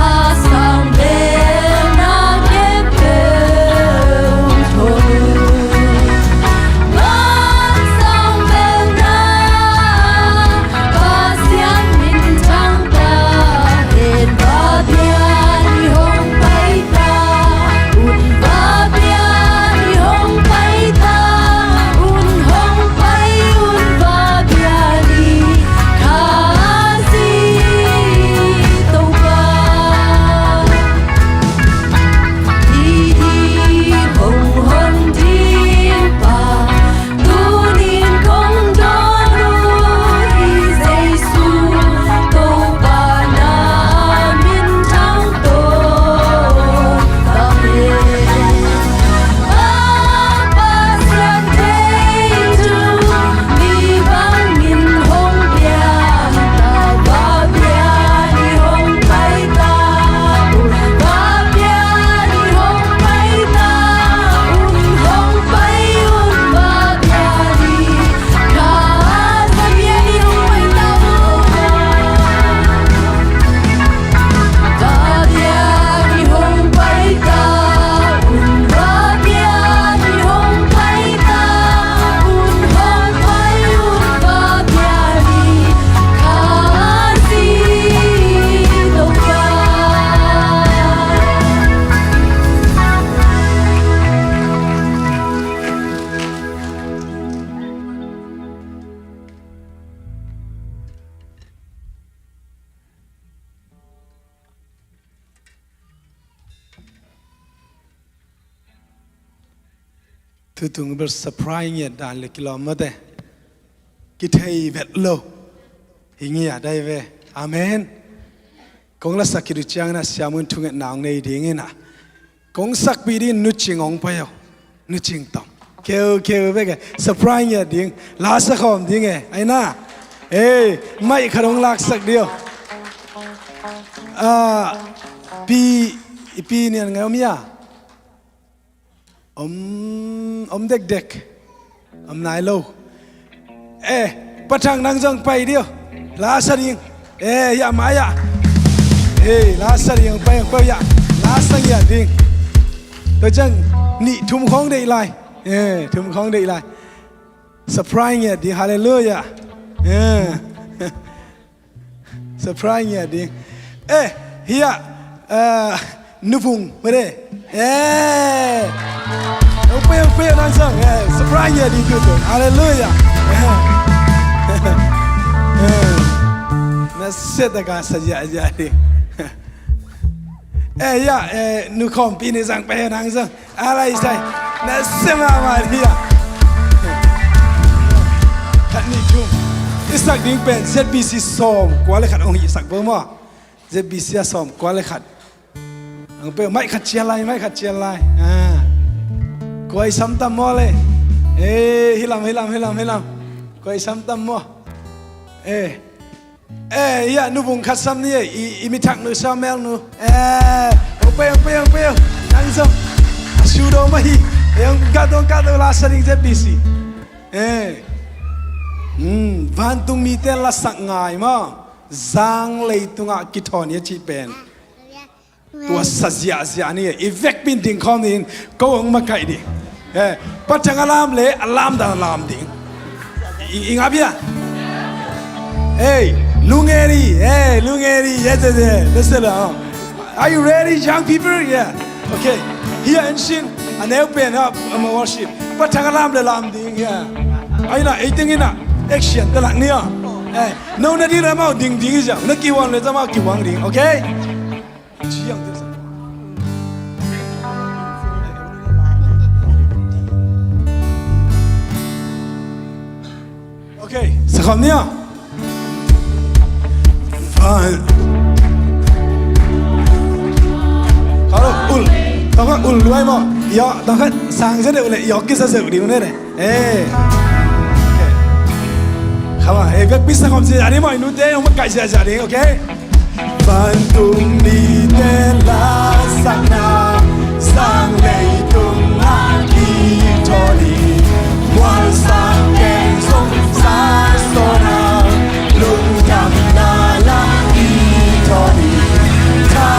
a sang bel na khempeuh tho. Van sang bel na Pasian minthang ta hen. Va bia ni hong pai ta un, va bia ni hong pai ta un, hong pai un, va bia ni Khazih Topa. Hih hong hon ding pa, tunin kong dawn uh hi Jesu, Topa na minthang tawh. Amen. A Pasian thei thu mi bangin hong piang ta, va bia ni hong pai ta un, va bia ni hong pai ta un, hong pai un, va bia ni. Kha, va bia ni hong pai ta un. Va bia ni hong pai ta un, va bia ni hong pai ta un, hong pai un, va bia ni Khazih Topa. Tutung bel surprise ngiat dan le kilawm mate. Kithei vet lo. Hi ngiat ai ve. Amen. Kong lasak khit uh ciangin a siamun thungetna hong nei dingin a, kong sakpih dingin Nu Cing hong pai aw. Nu Cing Tawm. Keu, keu bek e. Surprise ngiat ding. Lasak khawm ding e. Ai na. Ei, mic khat hong laksak ding aw. Ah, pi, i pi Nian Ngai om hia? Om, om dekdek. Om nai lo. Eh, Pa Thang, nang zong pai ding aw. Lasa ding. Eh, hiah mai ah. Eh, lasa ding, pai, pai hiah. Lasa ngiat ding. Tua ciang nih thum khawng deih lai. Eh, thum khawng deih lai. Surprise ngiat ding. Halleluiah. Eh. Surprise ngiat ding. Eh, hiah, eh, Nu Vung, mede. Eh. Hong pai, hong pai, nang zong. Eh, surprise ngiat ding tutu. Halleluiah. Eh. Eh. Nasia taka sa ziahziah ding. Eh, hiah, eh, Nu Khawmpi, nang zong pai, nang zong. A lai sai. Nasia mahmah ding a. Khat nih thum. I sak ding pen Z B C sawm kua le khat hong hih sak bawm aw. Z B C a sawm kua le khat. Hong pai, mic khat cial lai, mic khat cial lai. Ah. Kua i sam tam maw le? Eh, hi lam, hi lam, hi lam, hi lam. Kua i sam tam maw? Eh. Eh, ya, nu bung khat sam ni, eh, i, i mi thak nu sa mel nu. Eh, ong pei, ong pei, ong pei, ong. Nang zong. A su do ma hi. Eh, ong ka dong ka dong la sa ding Z B C. Eh. Hmm, vantung mite lasak ngai maw. Zang leitungah kithawn hi a cih pen. Tua sa ziahziah ni, i vekpi in ding khawm ding, ko hong makaih ding. Eh, Pa Thang a lam le, a lam dan a lam ding. I, i ngap hia? Hey, Lungeri, hey, Lungeri, yes, yes, yes. That's it, uh. Are you ready, young people? Yeah. Okay. Here in Shin, a neu pen, uh, um, worship. Pa Thang a lam le lam ding, yeah. Ai na, ei ting ina, action, ta lak ni, uh. Eh, no na di na mau ding ding, ja. Na kiwang le, ta mau kiwang ding, okay? Okay, sakham ni a. Fine. Hello, ul. Tawh kha ul luai maw. Yo, tawh kha sang zia deuh le, yo kisa zeuh ding ne ne. Eh. Okay. Come on, eh, vekpi sa khawm ziahziah ding maw, i nute hong makaih ziahziah ding, okay? Vantung mite lasakna, sang leitungah kithawn hi, mual sang ken zong sa sawnna, lungdamna la kithawn hi. Tha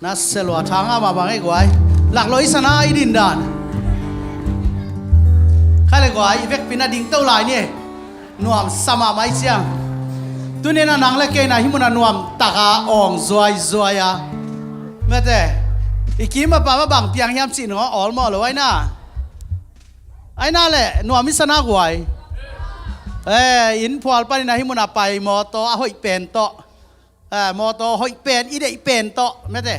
Na selua thanga mahmah ngei guai. Laklawh i sana i din dan. Khai le guai, i vekpi na ding to lai ni. Nuam sa mahmah i ciang. Tuni na nang le kei na hih muna nuam taka awng zuaizuai a. Mete. I kim a pa ma bang piang hiam cih nung a awlmawh lo ai na. Ai na le nuam i sana guai. Eh, inn phual panin a hih muna pai mawtaw a hoih pen tawh. Eh, mawtaw hoih pen, i deih pen tawh, mete.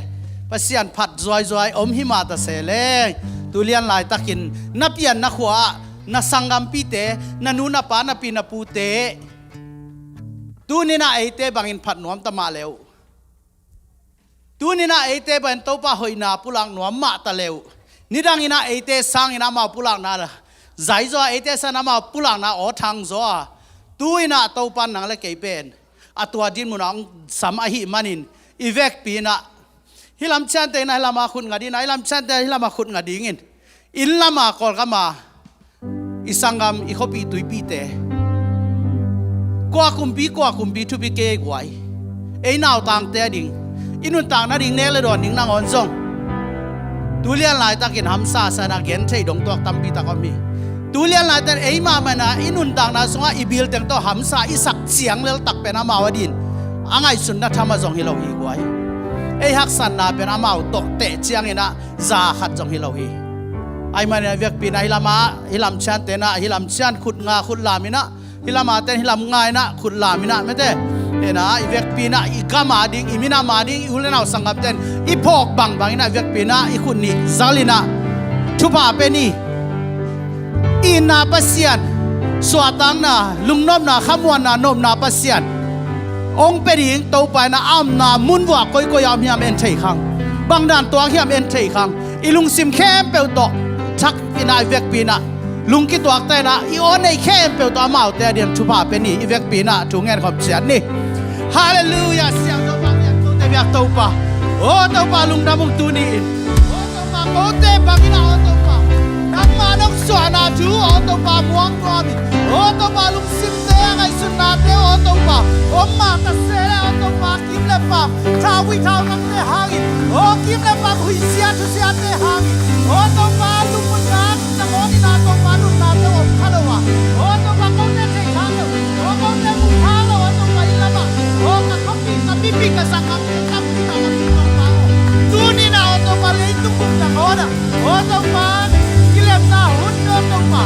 Pasian phat zuaizuai om hi mah ta se leng. Tu lian laitakin, na pian na khua ah, na sanggampite, na nu na pa, na pi na pute. Tuni na eite bangin phat nuam ta mah le uh. Tuni na eite bangin Topa hoihna pulak nuam mah ta le uh. Nidang ina eite sangin amau pulakna la. Zaizaw a eite sangin amau pulakna aw thang zaw a. Tu ina Topa nang le kei pen. A tua din muna hong sam ahih manin, i vekpi ina. Hih lam ciante ina hih lama khut nga ding ina, hih lam ciante hih lama khut nga dingin. Inn lama Kawlgama, i sanggam, i khuapih tuipihte. Kua kumpi, kua kumpi thupi kei guai. Ei nautangte a ding. I nuntak nading nek le dawn ding nangawn zong. Tu lian laitakin hamsa sa ina gen thei dong tuak tampi tak om hi. Tu lian laitakin ei mahmah ina i nuntakna sungah i bil teng tawh hamsa i sak ciang leltak pen amau a din. A ngaihsutna tham a zong hi lo hi guai. Ei haksatna pen amau tawh teh ciang ina za khat zong hi lo hi. Ahih manin a vekpi ina hih lama, hih lam ciante ina, hih lam cian khut nga khut lam ina, hih lama ten hih lam nga ina khut lam ina mete. Ina i vekpi ina i gam a ding, i minam a ding, i u le nau sanggam ten i phawk bangbang ina i vekpi ina i khut nih zal ina thupha pe ni. Itna Pasian, suahtakna, lungnopna, khamuanna, nopna Pasian hong pe ding Topa ina a omna mun vuah koikoi a om hiam en thei khang. Bang dan tuak hiam en thei khang. I lungsim khempeuh tawh thak ina i vekpi ina lungkituakte ina i aw nei khempeuh tawh amaute a dian thupha pe ni i vekpi ina thu ngen khawm ciat ni. Halleluiah, siang Topa, biak Topa, biak Topa. Aw Topa, lungdam ung tuni in. Aw Topa, kote bang ina aw Topa. Nangmah nong suahna thu aw Topa muang nuam in. Aw Topa, lungsimte a ngaihsutnate aw Topa om mah ta se le aw Topa, kim le pam, thau i thau nangte hangin. Aw kim le pam huihsia thusiate hangin. Aw Topa, lungmutna nangawn ina Topa nunna te om kha lo a. Aw Topa, kote thei kha lo. Aw kote mu kha lo aw Topa, i lama. Aw ka khuapi, ka pipi, ka sangkam, ka pipi, ka pipi Topa. Tuni ina aw Topa, leitung bup nangawn a. Aw Topa, kilemna hun aw Topa.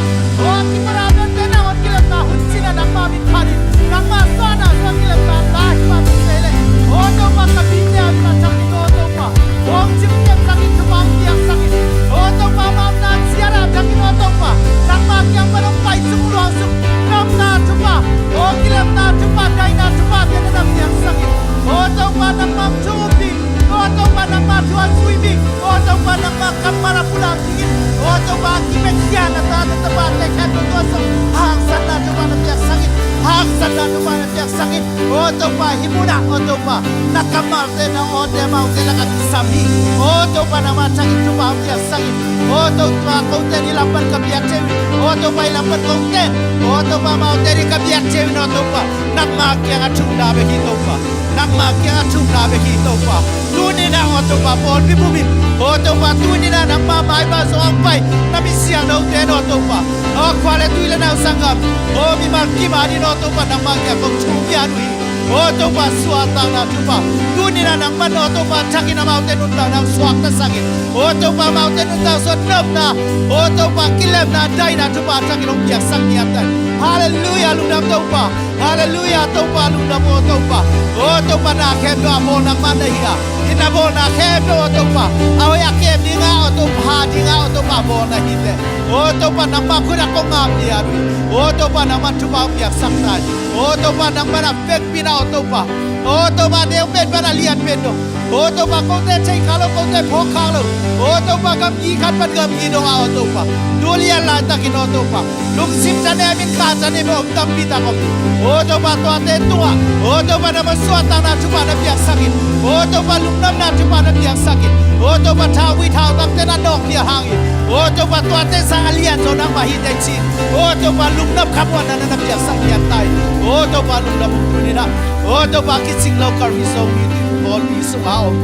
Aw kiparah dante nangawn kilemna hun cina nangmah min phatin. Nangmah suahna sua kilemna ta hi mah ta se le. Aw Topa, ka bite a min a thakin aw Topa. Hong cimciam sangin thupha hong piak sangin. Aw Topa, mawhna ciat a thakin aw Topa. Nangmah kiang pan hong pai sung luang sung. Nopna thupha. Aw kilemna thupha, daihna thupha, tena na piak sangin. Aw Topa, nangmah thu hong pih. Aw Topa, nangmah thu a zui mi. Aw Topa, nangmah kammal a pulak dingin. Aw Topa, a kibet hian a tate tapate khempeuh tua sung. Haksatna thupha na piak sangin. Haksatna thupha na piak sangin. Aw Topa, hih munah aw Topa, na kammalte na awte amaute lakah kisam hi. Aw Topa, nangmah thangin thupha hong piak sangin. Aw Topa, kote ni lam pan ka biak thei uh. Aw Topa, i lam pan kote. Aw Topa, amaute ni ka biak thei uh aw Topa. Nangmah kiangah thumna bek hi Topa. Nangmah kiangah thumna bek hi Topa. Tuni na aw Topa, pawlpi bup in. Aw Topa, tuni na nangmah maipha zong hong pai na mi siangthote aw Topa. Aw khua le tui le nau sanggam. Aw mimal kim a dingin aw Topa, nangmah kiang kong thum pian uh hi. Aw Topa, suahtakna thupha. Tuni na nangmah aw Topa, thakin amaute nuntakna hong suakta sangin. Aw Topa, amaute nuntak suah nopna. Aw Topa, kilemna, daihna thupha thakin hong piaksak ngiat ta in. Halleluiah, lungdam Topa. Halleluiah, Topa, lungdam aw Topa. Aw Topa, na khempeuh a bawl nangmah na hi a. Hih na bawlna khempeuh aw Topa, a hoih a kem ding a aw Topa, ha ding a aw Topa, bawl na hi teh. Aw Topa, nangmah khut ah kong ngak lian uh hi. Aw Topa, nangmah thupha hong piaksak ta in. Aw Topa, nangmah na pekpin a aw Topa. Aw Topa, neu pen pan a lian pen dong. Aw Topa, kote thei kha lo, kote phawk kha lo. Aw Topa, gamgi khat pan gamgi dong a aw Topa. Tu lian laitakin aw Topa, lungsim thanem in kha thanem in om tampi tak om. Aw Topa, tuate tungah aw Topa, nangmah suahtakna thupha na piaksak in. Aw Topa, lungdamna thupha na piaksak in. Aw Topa, thauvui thautangte na nawkkhia hangin, aw Topa, tuate sang a lian zaw nangmah hi teh ci-in, aw Topa, lungdam khamuanna na na piaksak pian ta in. Aw Topa, lungdam ung tuni na. Aw Topa, kicing lo Kalvari Zo mi pawlpi sungah om.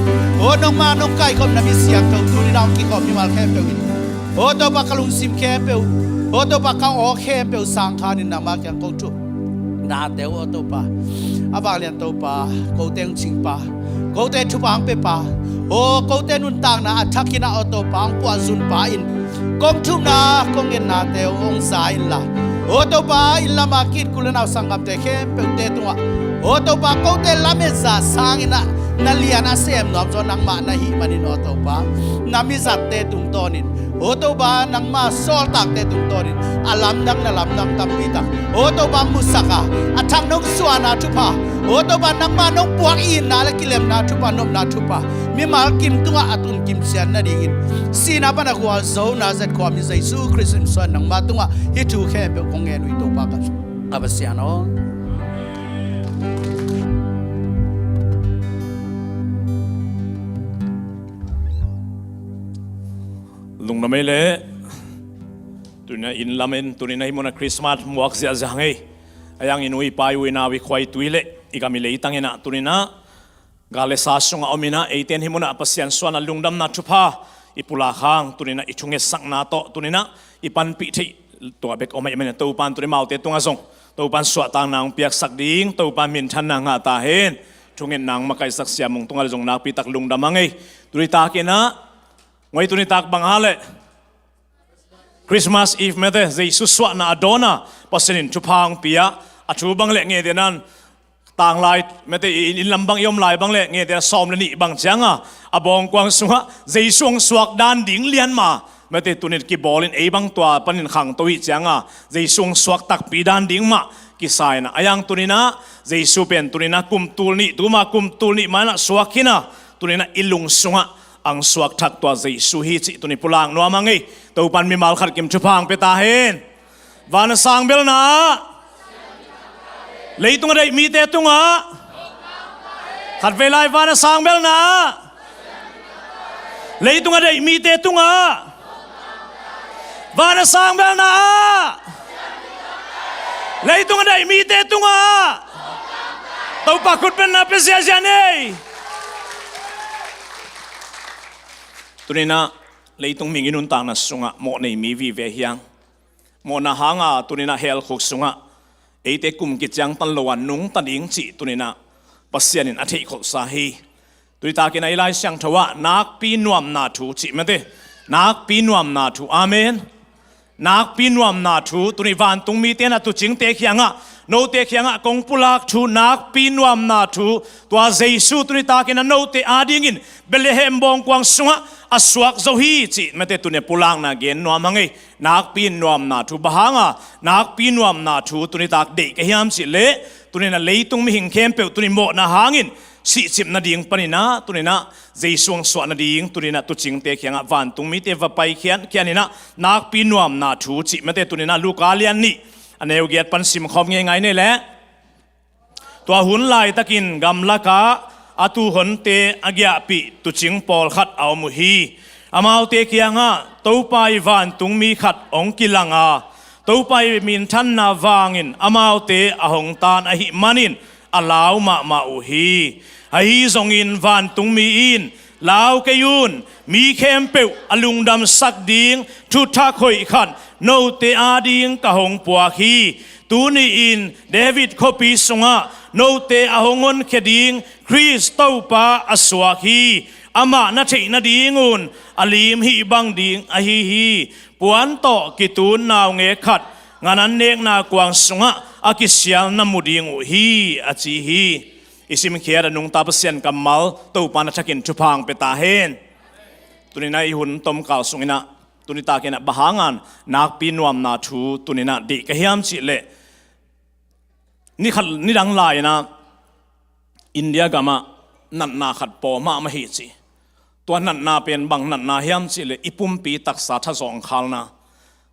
Aw nangmah nong kaikhopna mi siangtho tuni-in a hong kikhawm mimal khempeuh in, aw Topa, ka lungsim khempeuh, aw Topa, ka aw khempeuh sangkhanin nangmah kiang kong thum. Nate uh aw Topa, a vanglian Topa, kote hong cingpa, kote thupha hong pepa, aw kote nuntakna a thakin ah aw Topa hong puahzunpa in, kong thumna kong gennate uh hong za inla, aw Topa, inn lama ki-it u le nau sanggamte khempeuhte tungah, aw Topa, kote lamet zah sangin ah na lian a sem nuam zaw nangmah na hih manin aw Topa, na mizatte tungtawnin, aw Topa, nangmah sawltakte tungtawnin a lamdang na lamdang tampi tak, aw Topa, musak a, a thak nong suahna thupha, aw Topa, nangmah nong puak itna le kilemna thupha, nopna thupha mimal kim tungah a tun kimciat nadingin, sihna pan a gualzo Nazareth khuami Jesu Khrist min suang nangmah tungah hih thu khempeuh kong ngen uh hi Topa ka, ka Pasian aw. Lungdam ei leh. Tuni-in ah inn lamin, tuni-in ah hih munah Christmas muak ziahziah hang ei. A iang i nu i pa i u i nau i khua i tui le i gam i leitang in ah tuni-in ah gal le sa sungah om in ah eite in hih munah Pasian suahna lungdamna thupha i pulak hang tuni-in ah i thungetsakna tawh tuni-in ah i panpih theih tua bek om ahih manin Topa'n tuni maute tungah zong Topa'n suahtakna hong piaksak ding, Topa'n minthanna ngah ta hen. Thungetna hong makaihsak Sia Mung tungah le zong nakpi tak lungdam hang ei. Tuni takin ah, ngoi tuni tak bang a leh Christmas Eve mete, Jesu suahna a dawn a Pasian in thupha hong pia, a thu bang le ngeite nan tanglai mete, inn, inn lam bang i om lai bang le ngeite nan sawm le nih bang ciang a, a bawngkuang sungah Jesu hong suak dan ding lian mah mete, tuni-in kibawlin ei bang tua panin khangto hi ciang a, Jesu hong suak takpi dan ding mah kisa in ah, a iang tuni-in ah Jesu pen tuni-in ah kum tul nih, tuma kum tul nih ma-in ah suak hi-in ah, tuni-in ah i lung sungah hong suak thak tua Jesu hi cih tuni pulak nuam hang ei. Topa'n mimal khat kim thupha hong pia ta hen. Van a sang belna ah, leitung a deih mite tungah, khatvei lai, van a sang belna ah, leitung a deih mite tungah, van a sang belna ah, leitung a deih mite tungah Topa khutbetna pia ziahziah ei. Tuni-in ah leitung mihing i nuntakna sungah mawh nei mi vive hi hang. Mawhna hanga tuni-in ah hell khuk sungah eite kum kiciangtan lo a nungta ding cih tuni-in ah Pasian in a theihkholhsa hi. Tuni takin ah i Lai Siangtho ah nakpi nuamna thu cih mete, nakpi nuamna thu. Amen. Nakpi nuamna thu, tuni vantung mite in ah tuucingte kiangah, note kiangah kong pulak thu, nakpi nuamna thu, tua Jesu tuni takin ah note adingin Bethlehem bawngkuang sungah a suak zo hi cih mete tuni pulakna gen nuam hang ei. Nakpi nuamna thu, bang hanga nakpi nuamna thu tuni tak deih ka hiam cih leh, tuni-in ah leitung mihing khempeuh tuni mawhna hangin sihcip nading panin ah tuni-in ah Jesu hong suah nading tuni-in ah tuucingte kiangah vantung mite va pai khiankhian in ah nakpi nuamna thu cih mete tuni-in ah Luka lian nih a neu giat pan simkhawm ngeingai ni leh. Tua hun laitakin gamlakah a tuuhonte a giahpih tuucing pawlkhat a om uh hi. Amaute kiangah Topa ii vantung mi khat hong kilang a, Topa ii minthanna vangin amaute a hong taan ahih manin a lau mahmah uh hi. Ahi zongin vantungmi in, "Lau kei un, mi khempeuh a lungdamsak ding thuthak hoih khat note ading ka hong puak hi. Tuni-in David khuapi sungah note a hong honkhia ding Khrist Topa a suak hi. Amah na theih nadingun a lim hih bang ding ahi hi. Puan tawh kitun naungek khat nganan nekna kuang sungah a kisial na mu ding uh hi," a ci hi. I simkhiat a nungta Pasian kammal Topa na thakin thupha hong pia ta hen. Tuni-in ah i hun tomkal sungin ah tuni takin ah bang hangin nakpi nuamna thu tuni-in ah deih ka hiam cih leh, ni khat ni dang lai-in ah India gamah natna khat paw mahmah hi ci. Tua natna pen bang natna hiam cih leh i pumpi taksa thazawng khalna.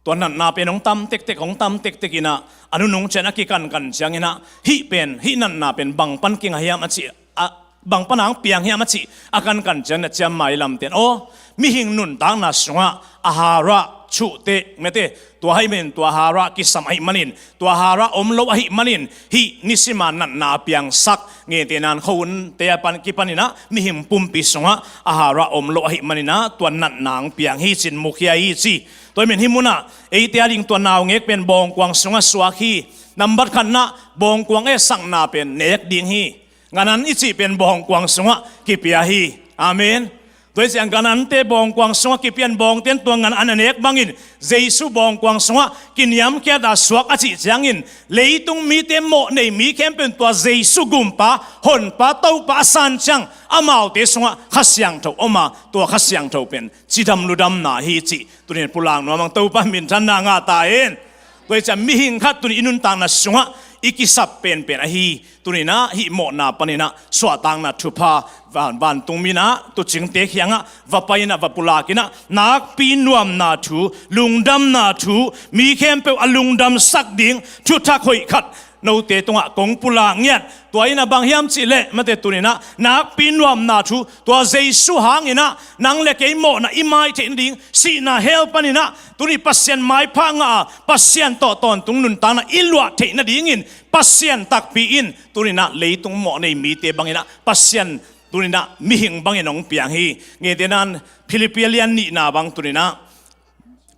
Tua natna pen hong tam tektek, hong tam tektek in ah a nunung ciang a kikankan ciangin ah hih pen, hih natna pen bang pan kinga hiam a cih, a, bang pan hong piang hiam a cih a kankan ciangin ah ciammai lamte in, aw, mihing nuntakna sungah ahara Chuhte mete, tua ahih manin tua harah kisam ahih manin, tua harah om lo ahih manin, hih nisima natna a piangsak, ngetena khuahunte a pan kipanin ah mihing pumpi sungah a harah om lo ahih manin ah tua natna hong piang hi ci-in mukhia hi ci. Tua ahih manin hih munah eite a ding tua naungek pen bawngkuang sungah suak hi. Nambat khatna, bawngkuang etsakna pen nek ding hi. Nganan i cih pen bawngkuang sungah kipia hi. Amen. Tua hi ciang nganante bawngkuang sungah kipia in, bawngte in tua nganan a nek bangin Jesu bawngkuang sungah kiniamkhiat a suak a cih ciangin, leitung mite mawh nei mi khempeuh in tua Jesu Gumpa, Honpa, Topa a san ciang amaute sungah Kha Siangtho om a, tua Kha Siangtho pen cidam ludamna hi cih tuni-in pulak nuam ing. Topa minthanna ngah ta hen. Tua hi ciang mihing khat tuni i nuntakna sungah i kisap penpen ahi, tuni-in ah hih mawhna panin ah suahtakna thupha van, vantung mi-in ah tuucingte kiangah va pai-in ah va pulak in ah, nakpi nuamna thu, lungdamna thu, mi khempeuh a lungdamsak ding thuthak hoih khat note tungah kong pulak ngiat. Tua in ah bang hiam cih leh, mate, tuni-in ah nakpi nuamna thu, tua Jesu hangin ah nang le kei mawhna i mai theih nading, sihna hell panin ah tuni Pasian maipha ngah a, Pasian tawh tawntung nuntakna i luah theih nadingin Pasian takpi in tuni-in ah leitung mawh nei mite bangin ah Pasian tuni-in ah mihing bangin hong piang hi. Ngetena Philippi a lian nihna bang tuni-in ah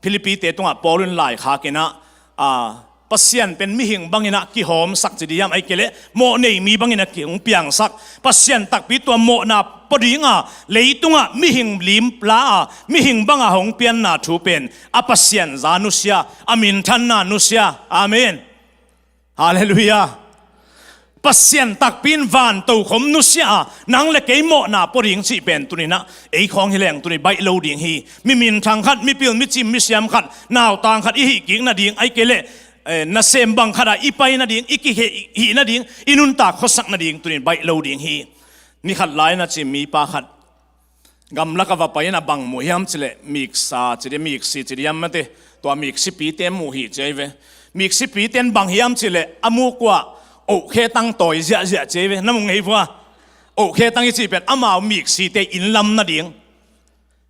Philippite tungah Paul in laikhak in ah, a, Pasian pen mihing bangin ah kihawmsak ci ding hiam, ahih kei leh mawh nei mi bangin ah ki hong piangsak, Pasian takpi tua mawhna pua ding a leitungah mihing lim la a, mihing banga hong pianna thu pen a Pasian za nusia, a minthanna nusia. Amen. Halleluiah. Pasian takpi in van tokhom nusia a, nang le kei mawhna pua ding cih pen tuni-in ah ei khawng hi leng tuni baih lo ding hi. Mi minthang khat, mipil, micim, misiam khat, nautang khat i hih kik nading, ahih kei leh, eh, nasem bang khat ah i pai nading, i kiheh hih nading, i nuntak khuasak nading tuni-in baih lo ding hi. Ni khat lai-in ah ci, mipa khat gamlak ah va pai-in ah bang mu hiam cih leh, miksa ci ding, miksi ci ding hiam, mate, tua miksipite mu hi ci ahi ve. Miksipite in bang hiam cih leh a muk uah ohkhe tang tawi ziahziah ci ahi ve. Na mu ngei vua? Ohkhe tang i cih pen amau miksite inn lam nading.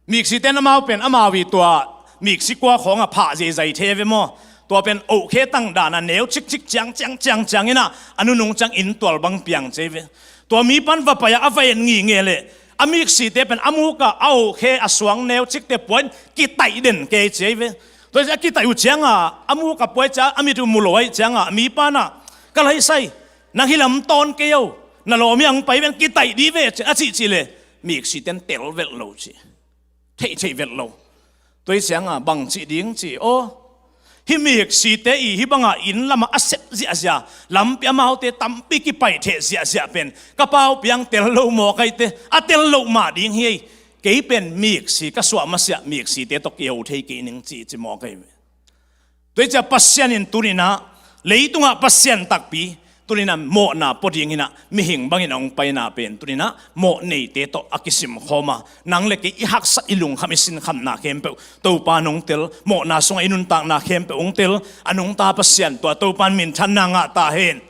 Miksite in amau pen amau i tua miksi kua khawng ah phah zeizai thei ve maw. Tua pen ohkhe tang dan a neu cikcik ciang, ciang, ciang, ciang in ah a nunung ciang inn tual bang piang ci ahi ve. Tua mipa in va pai a, a va en ngitnget leh a miksite pen a muk ah a ohkhe a suang neu cikte pua-in kitaih den kei ci ahi ve. Tua hi ciang a kitaih uh ciang a, a muk ah pua-in ciang a, a mit uh mu lo ahih ciang a, mipa in ah, "Ka laisai, nang hih lam tawn kei o, na lawm hi hang, pai ven, kitaih dih ve," a cih cih leh miksite in tel velh lo ci. Theih theih velh lo. Tua hi ciang a bang cih ding ci, aw, hih miksite i hih bang a inn lam ah a sep ziahziah, lampi amaute tampi kipaih theh ziahziah pen ka pau piang tel lo maw, ka hi te, a tel loh mah ding hi. Kei pen miksi ka suah masiah miksite tawh kiho thei kei ning ci, ci maw, ka hi ve. Tua hi ciang Pasian in tuni-in ah, leitungah Pasian takpi, tuni-in ah mawhna pua dingin ah mihing bangin a hong paina pen tuni-in ah mawh neite tawh a kisim khawm a, nang le kei i haksat, i lungkham, i sinkhamna khempeuh Topa in hong tel, mawhna sungah i nuntakna khempeuh hong tel, a nungta Pasian, tua Topa in minthanna ngah ta hen.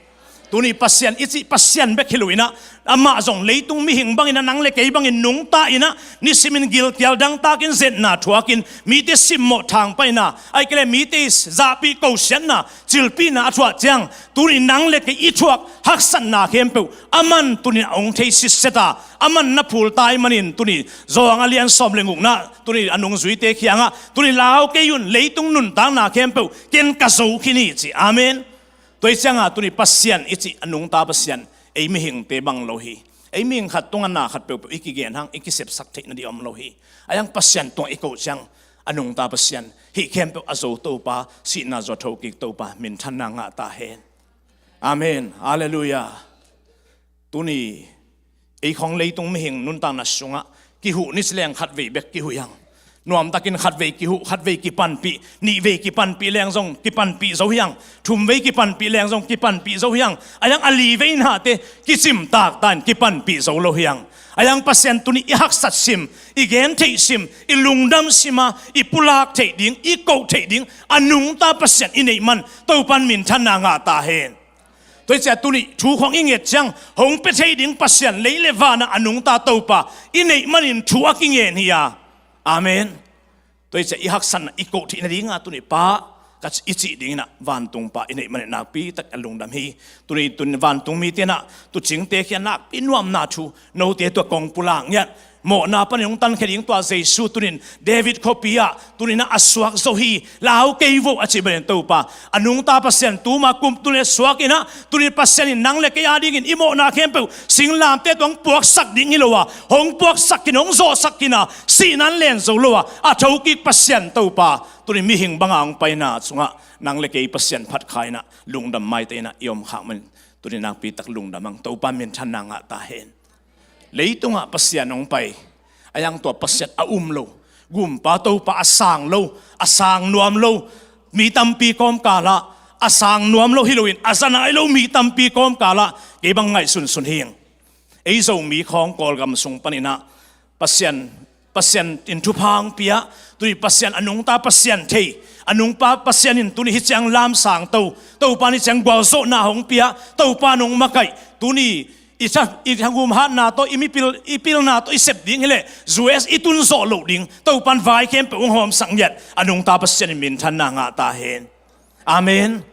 Tuni Pasian i cih Pasian bek hi lo-in ah, amah zong leitung mihing bangin ah, nang le kei bangin nungta in ah, nisimin gilkial dangtakin, zetna thuakin, mite simmawh thangpaihna, ahih kei leh mite i zahpih kosiatna, cilpihna a thuah ciang, tuni nang le kei i thuak haksatna khempeuh aman tuni a hong thei sitset a, aman na phul ta ahih manin tuni Zawhang a lian sawm le gukna, tuni a nungzuite kiangah, tuni lau kei un, leitung nuntakna khempeuh ken ka zo khin hi ci. Amen. Tua hi ciang a tuni Pasian i cih a nungta Pasian, ei mihingte bang lo hi. Ei mihing khat tungah na khat peuhpeuh i kigen hang, i kisepsak theih nading om lo hi. Ahi hang Pasian tungah i koh ciang, a nungta Pasian, hih khempeuh a zo Topa, sihna zuat thokik Topa, minthanna ngah ta hen. Amen. Halleluiah. Tuni ei khawng leitung mihing nuntakna sungah kihuh ni ci leng khatvei bek kihuh hi hang. Nuamtakin khatvei kihuh, khatvei kipanpih, nihvei kipanpih leng zong kipanpih zo hi hang. Thumvei kipanpih leng zong kipanpih zo hi hang. Ahi hang a livei nate kicimtak ta in kipanpih zo lo hi hang. Ahi hang Pasian tuni i haksat sim, i gen theih sim, i lungdam sim a, i pulak theih ding, i koh theih ding a nungta Pasian i neih man, Topa in minthanna ngah ta hen. Tua hi ciang tuni thu khawng i nget ciang, hong pia thei ding Pasian, lei le van ah a nungta Topa i neih manin thu a kingen hi a. Amen. Tua i ciah i haksatna i koh theih nadingah tuni Pa ka i cih dinginah vantungpa i neih manin nakpi tak a lungdam hi. Tuni tun vantung mite inah tuucingte khian nakpi nuamna thu, note tua kong pulak ngiat mawhna panin hong tankhia ding tua Jesu tunin David khuapi ah tuninah a suak zo hi. Lau kei vo a cih banin Topa, a nungta Pasian tuma kum tuni a suak inah, tuni Pasian in nang le kei adingin i mawhna khempeuh singlamteh tawh hong puaksak ding hi lo a, hong puaksak khin, hong zawhsak khin a, sihna in len zo lo a, a thokik Pasian Topa, tuni mihing banga hong paina sungah nang le kei Pasian phat kha inah lungdam maite inah i om khak manin tuni nakpi tak lungdam ang. Topa minthanna ngah ta hen. Leitungah Pasian hong pai a, yang tua Pasian a um lo, gumpa Topa a sang lo, a sang nuam lo, mi tampi kawmkalah a sang nuam lo hi loin a za nai lo mi tampi kawmkalah kei bang ngaihsunsun hi ing. Ei Zomi khawng Kawlgam sung paninah Pasian, Pasian in thupha hong pia, tuni Pasian a nungta Pasian thei, a nungpa Pasian in tuni hi ciang lamsang to, Topa in hi ciang gualzawhna hong pia, Topa in hong makaih, tuni i tha, i thagum hatna tawh, i mipil, i pilna tawh i sep ding hileh U S i tun zawh loh ding, Topa in vai khempeuh hong hawmsak ngiat, a nungta Pasian in minthanna ngah ta hen. Amen.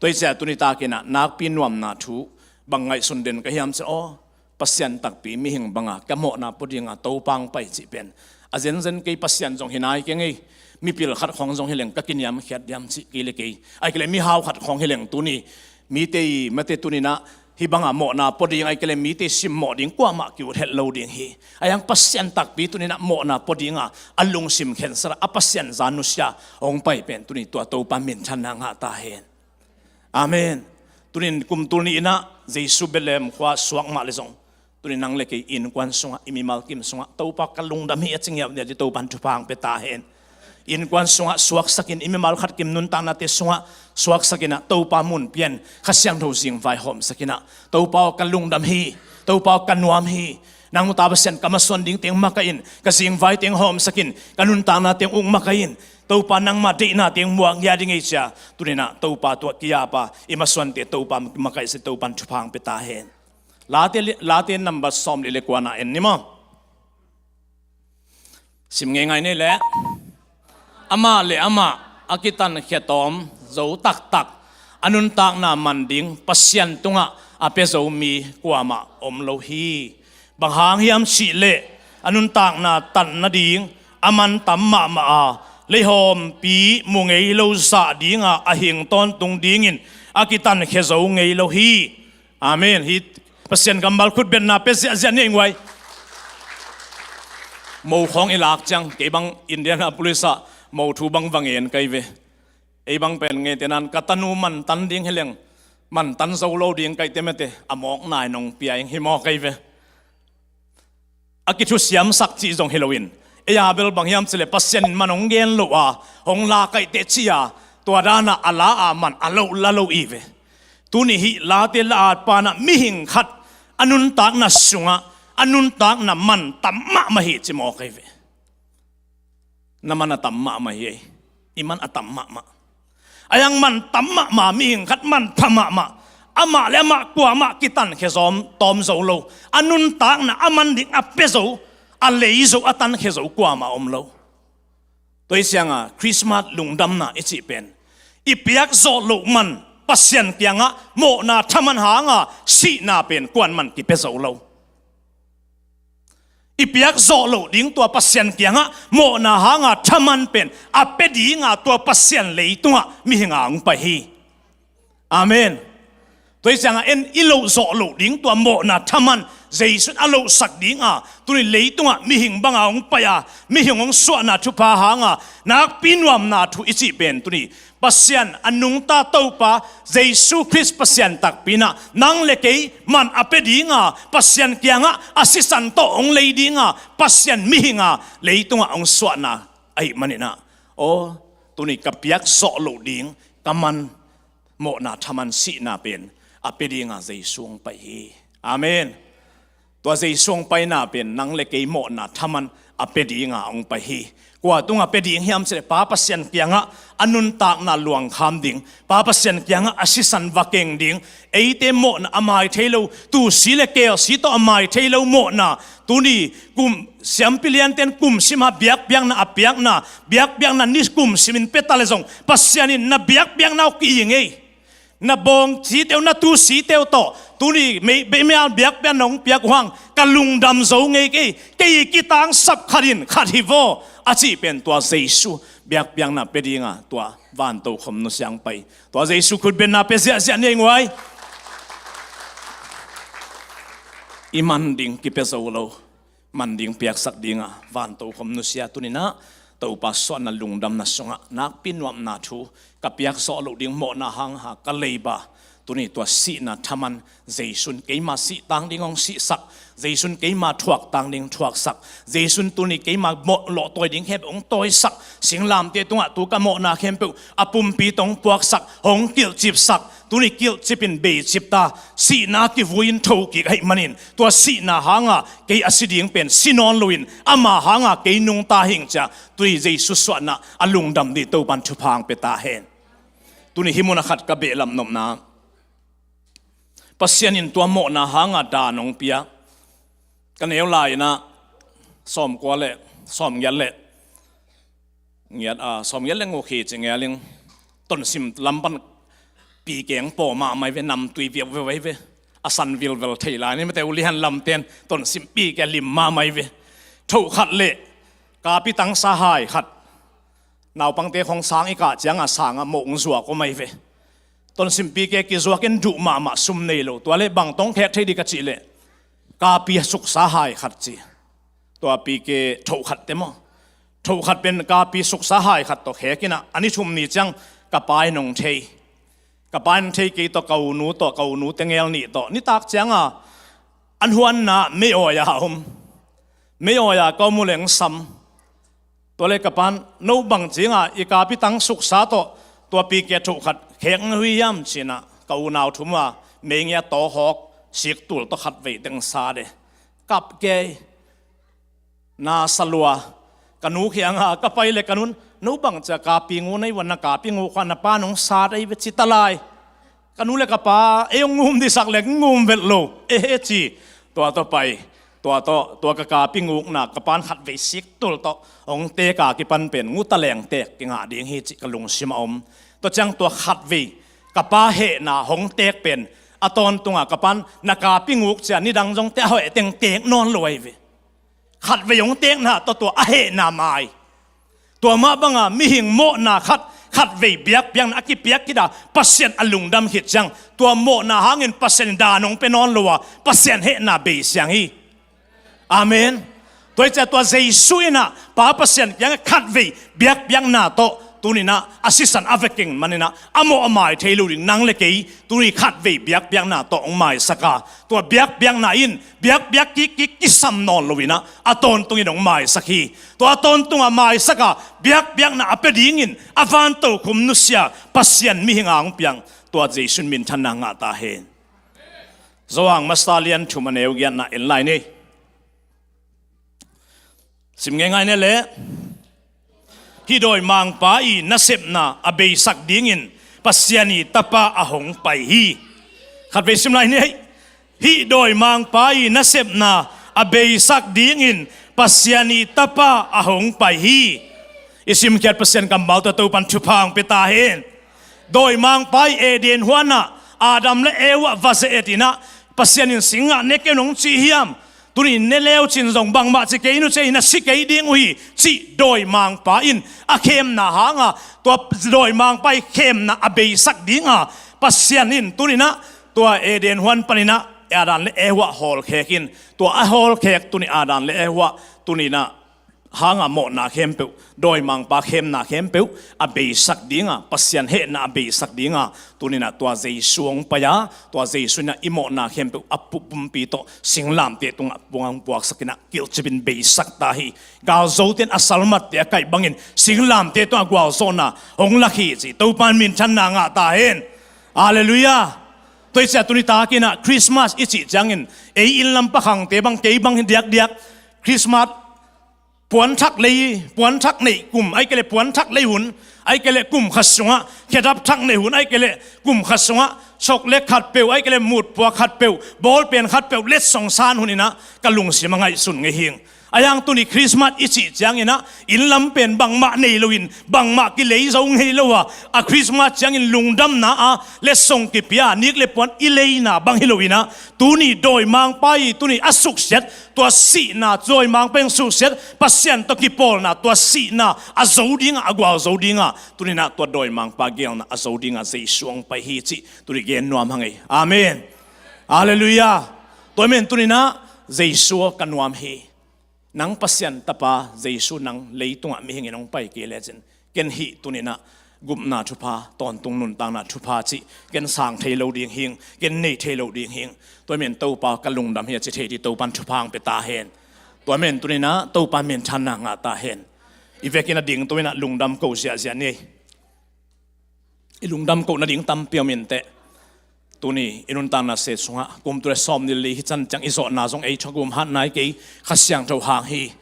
Tua i ciah tuni takinah nakpi nuamna thu bang ngaihsun den ka hiam ciah aw, Pasian takpi mihing banga ka mawhna pua dinga Topa hong pai cih pen a zenzen kei, Pasian zong hi nai kei ngei. Mipil khat khawng zong hileng ka kiniamkhiat diam cih kei le kei, ahih kei leh mihau khat khawng hileng tuni mite i mate tuninah hih banga mawhna pua ding, ahih kei leh mite simmawh ding kuamah ki-ut het lo ding hi. A yang Pasian takpi tuninah mawhna pua dinga a lungsim khensat a, a Pasian za nusia hong pai pen tuni tua Topa minthanna ngah ta hen. Amen. Tunin kum tul nih inah Jesu Bethlehem khua suak mah le zong, tunin nang le kei innkuan sungah, i mimal kim sungah Topa ka lungdam hi a ci ngiauhnial dih Topa in thupha hong pia ta hen. Innkuan sungah suaksakin, i mimal khat kim nuntaknate sungah suaksakinah Topa mun pian Kha Siangtho zingvai hawmsakinah, Topa aw ka lungdam hi, Topa aw ka nuam hi. Nang nungta Pasian ka masuan dingte hong makaih in, ka zingvaite hong hawmsakin, ka nuntaknate hong uk makaih in. Topa nangma deihnate hong muak ngiat ding ei cia, tuninah Topa tua kiapa i masuante Topa makaihsa Topa in thupha hong pia ta hen. Late, Late number sawm le kuana en ni maw? Sim ngeingai nei leh. Amah le amah a kitankhia tawm zo taktak, a nuntakna man ding Pasian tungah a pia zo mi kuamah om lo hi. Bang hang hiam cih leh a nuntakna tan nading a man tam mahmah a, leihawmpi mu ngei lo zah dinga a hing tawntung dingin a kitankhia zo ngei lo hi. Amen. Hih Pasian kammal khutbetna pia ziahziah ni ei nguai. Mo khawng i lak ciang, kei bang Indianapolis ah mo thu bang va ngen ka hi ve. Ei bang pen ngeite nan ka tanu man tan ding hileng, man tan zo lo ding ka hih teh mate, a mawk nai nong pia ing hi maw ka hi ve. A kithusiamsak cih zong hi loin, ei a bel bang hiam cih leh Pasian in man hong gen loh a, hong la ka hih teh ci a, tua danah a la a man a loh la lo i ve. Tuni hih Late la-at panah mihing khat a nuntakna sungah a nuntakna man tam mahmah hi ci maw ka hi ve. Na man a tam mahmah hi ei. I man a tam mahmah. A yang man tam mahmah, mihing khat man pha mahmah. Amah le amah kuamah kitankhia zawm tawm zo lo. A nuntakna a man ding a pia zo, a lei zo, a tankhia zo kuamah om lo. Tua hi cianga Christmas lungdamna i cih pen i piak zawh loh man Pasian kiangah mawhna thaman hanga sihna pen kuaman kipia zo lo. I piak zawh loh ding tua Pasian kiangah mawhna hanga thaman pen a pia dinga tua Pasian leitungah mihinga hong pai hi. Amen. Tua hi ciangah en i loh zawh loh ding tua mawhna thaman Jesu in a lohsak dinga tuni leitungah mihing banga hong pai a, mihing hong suahna thupha hanga nakpi nuamna thu i cih pen tuni Pasian a nungta Topa Jesu Khrist Pasian takpi inah nang le kei man a pia dinga Pasian kiangah a sisan tawh hong lei dinga Pasian mihinga leitungah hong suahna ahih maninah, aw, tuni ka piak zawh loh ding ka man mawhna thaman sihna pen a pia dinga Jesu hong pai hi. Amen. Tua Jesu hong paina pen nang le kei mawhna thaman a pia dinga hong pai hi. Kua tungah pia ding hiam cih leh Pa Pasian kiangah a nuntakna luangkham ding, Pa Pasian kiangah a sisan va keng ding, eite mawhna a mai thei lo, tuusi le keelsi tawh a mai thei lo mawhna, tuni kum siampi lianten kum sima biakpiakna a piakna, biakpiakna ni kum simin pia ta le zong Pasian in na biakpiakna uh ki-ing ei. Na bawng siteu, na tu siteu tawh tuni mei, bei mei a biakpiakna hong piak uh hang ka lungdam zo ngei kei, kei kitangsap khat in khat hi vaw a cih pen tua Jesu biakpiakna pia dinga tua vantokhom nusia hong pai. Tua Jesu khutbenna pia ziahziah ni ei nguai. I man ding kipia zo lo, man ding piaksak dinga vantokhom nusia tuninah Topa suahna lungdamna sungah nakpi nuamna thu ka piak zawh loh ding mawhna hang ha ka leiba. Tuni tua sihna thaman Jesu'n keima sih tang ding hong sihsak, Jesu'n keima thuak tang ding thuaksak, Jesu'n tuni keima mawh lawh tawi ding khempeuh hong tawisak, singlamteh tungah tu ka mawhna khempeuh a pumpi tawh hong puaksak, hong kilhcipsak, tuni kilhcip in beicip ta, sihna kivui in thokik ahih manin tua sihna hanga kei a si ding pen si nawn loin ama hanga kei nungta hing cia tuni Jesu suahna a lungdam ding Topan thupha hong pia ta hen. Tuni hih muna khat ka behlap nopna, Pasian in tua mawhna hanga dan hong pia. Ka neu lai-inah sawmkua le sawmgiat le ngiat a sawmgiat le nguk hi ci ngialing Tonsim lam pan pi keng paw mahmah hi ve, namtui viauviau hi ve. A san vilvel thei lai ni mate, ulihan lamten Tonsim pi keng lim mahmah hi ve. Thoh khat le kapi tangsa hai khat, naupangte khong sang i kah cianga sanga mawh hong zuak om ahi ve. Tonsim pi keng kizuak in duh mahmah, sum nei lo, tua le bang tawh hong khek thei ding ka cih leh kapi suksa hai khat ci. Tua pi keng thoh khat te maw, thoh khat pen kapi suksa hai khat tawh khek inah a ni thum ni ciang ka pa in hong thei. Ka pa in hong thei kei tawh ka u nu tawh, ka u nu te ngel nih tawh nitak cianga an huanna mei awi-a om. Mei awi-a ka om uh leh hong sam. Tua le ka pa'n no bang cinga i kapi tang suksa tawh tua pi keng thoh khat khek na hi hiam cinah ka unau thum a mei ngia tawhawk siktul tawh khatvei teng sa de. Kap kei na sa lua. Ka nu kianga ka pai le ka nu'n no bang cia kapi nguk na hi ua, na kapi nguk khuan na pa'n hong sat ahi ve ci ta lai. Ka nu le ka pa ei hong ngum dihsak le ngum vet lo e he ci. Tua tawh pai, tua tawh tua ka kapi ngukna ka pa'n khatvei siktul tawh hong teka kipan pen nguta lengtek kingah ding hi cih ka lungsim a om. Tua ciang tua khatvei ka pa hehna hong tek pen a tawntunga ka pa'n na kapi nguk cia nidang zongte a hoih teng tek nawn lo ahi ve. Khatvei hong tekna tawh tua a hehna mai. Tua mah banga mihing mawhna khat, khatvei biakpiakna a kipiak khit a Pasian a lungdam khit ciang tua mawhna hangin Pasian in dan hong pia nawn lo a Pasian hehna beisiang hi. Amen. Tua hi cia tua Jesu inah Pa Pasian kiangah khatvei biakpiakna tawh tuninah a sisan a vekeng maninah a mawh a mai thei lo ding nang le kei tuni khatvei biakpiakna tawh hong maisak a, tua biakpiakna in biakpiak kik kik kisam nawn loinah a tawntungin hong maisak hi. Tua a tawntungah maisak a biakpiakna a pia dingin a vantokhum nusia Pasian mihing a hong piang tua Jesu'n minthanna ngah ta hen. Johan masa lian thum a neu giatna en lai ni. Sim ngeingai ni leh. Hih dawimangpa i nasepna a beisak dingin Pasian i Tapa a hong pai hi. Khatvei sim lai ni. Hih dawimangpa i nasepna a beisak dingin Pasian i Tapa a hong pai hi. I simkhiat Pasian kammal tawh Topan thupha hong pia ta hen. Dawimangpa i Eden huanah Adam le Eva va ze-etinah Pasian in sing ngah ne kei un hong cih hiam? Tuni ne leu cin zong bangmah ci kei nucia hi, na si kei ding uh hi cih dawimangpa in a khemna hanga tua dawimangpa i khemna a beisak dinga Pasian in tuninah tua Eden huan paninah Adam le Eva hawlkhek in tua a hawlkhek tuni Adam le Eva tuninah hanga mawhna khempeuh, dawimangpa khemna khempeuh a beisak dinga, Pasian hehna a beisak dinga tuninah tua Jesu hong pai a, tua Jesu inah i mawhna khempeuh a pu- pumpi tawh singlamteh tungah pung hong puaksak inah kilhcip in beisak ta hi. Galzote in a salmatte a kaih bangin singlamteh tungah gualzawhna hong lak hi ci. Topan minthanna ngah ta hen. Halleluiah. Tua hi ciah tuni takin ah Christmas i cih ciangin ei inn lam pakhangte bang kei bang hi diakdiak Christmas puanthak lei, puanthak neih kum, ahih kei leh puanthak lei hun, ahih kei leh kum khat sungah khedap thak neih hun, ahih kei leh kum khat sungah chocolate khat peuh, ahih kei leh mutpua khat peuh, ballpen khat peuh letsong san hun in ah ka lungsim a ngaihsun ngei hi ing. Ahi hang tuni Christmas i cih ciangin ah inn lam pen bangmah nei loin bangmah kilei zo ngei lo a, a Christmas ciangin lungdamna a letsong kipia nik le puan i leina bang hi loin ah tuni dawimangpa i tuni a suksiat tua sihna, dawimangpa in suksiat Pasian tawh kipawlna tua sihna a zo dingah, a gual zo dingah, tuni in ah tua dawimangpa geelna a zo dingah Jesu hong pai hi cih tuni gen nuam hang ei. Amen. Halleluiah. Tua ahih manin tuni in ah Jesu ka nuam hi. Nang Pasian tapa Jesu nang leitungah mihingin hong pai kei lecin ken hih tuni in ah gupna thupha, tawntung nuntakna thupha cih ken sang thei lo ding hi ing, ken nei thei lo ding hi ing. Tua ahih manin Topa ka lungdam hi a ci thei ding Topan thupha hong pia ta hen. Tua ahih manin tuni in ah Topa minthanna ngah ta hen. I vekin a ding tuni in ah lungdam ko ziahziah ni. I lungdam ko nading tampi om inteh. Tuni i nuntakna se sungah kum tul le sawmnih le li hi can ciang i zawhna zong ei thagum hat nai kei, Kha Siangtho hang hi.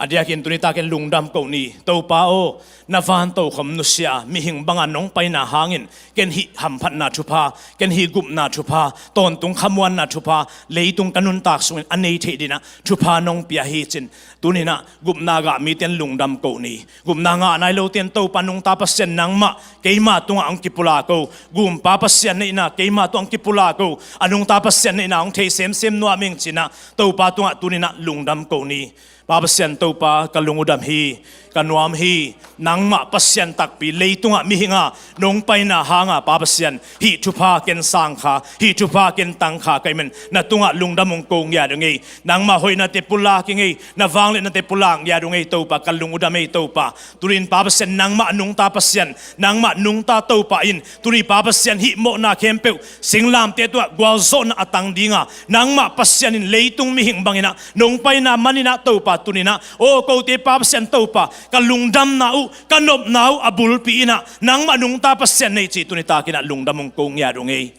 A diakin tuni takin lungdam ko ni. Topa aw, na van tokhom nusia mihing banga nong paina hangin ken hih hamphatna thupha, ken hih gupna thupha, tawntung khamuanna thupha, leitung ka nuntak sungin a nei theih dingin ah thupha nong pia hi cin. Tuni in ah gupna ngah mite in lungdam ko ni. Gupna ngah nai lote in Topa nungta Pasian nangmah keima tungah hong kipulak o. Gumpa Pasian neihna keima tungah hong kipulak o. A nungta Pasian neihna hong thei semsem nuam ing ci-in ah Topa tungah tuni in ah lungdam ko ni. Pa Pasian Topa ka lungdam hi, ka nuam hi. Nangmah Pasian takpi leitungah mihing a nong paina hanga Pa Pasian hih thupha ken sang kha, hih thupha ken tang kha ka hih manin na tungah lungdam hong ko ngiat ung ei. Nangmah hoihnate pulak ing ei, na vangliatnate pulak ngiat ung ei Topa, ka lungdam ei Topa. Tuni in Pa Pasian nangmah nungta Pasian, nangmah nungta Topa in tuni Pa Pasian hih mawhna khempeuh singlamteh tungah gualzawhna a tang dinga nangmah Pasian in leitung mihing bangin ah nong paina manin ah Topa tuni in ah aw kote Pa Pasian Topa ka lungdamna uh, ka nopna uh a bulpi in ah nangmah nungta Pasian nei cih tuni takin ah lungdam hong ko ngiat ung ei.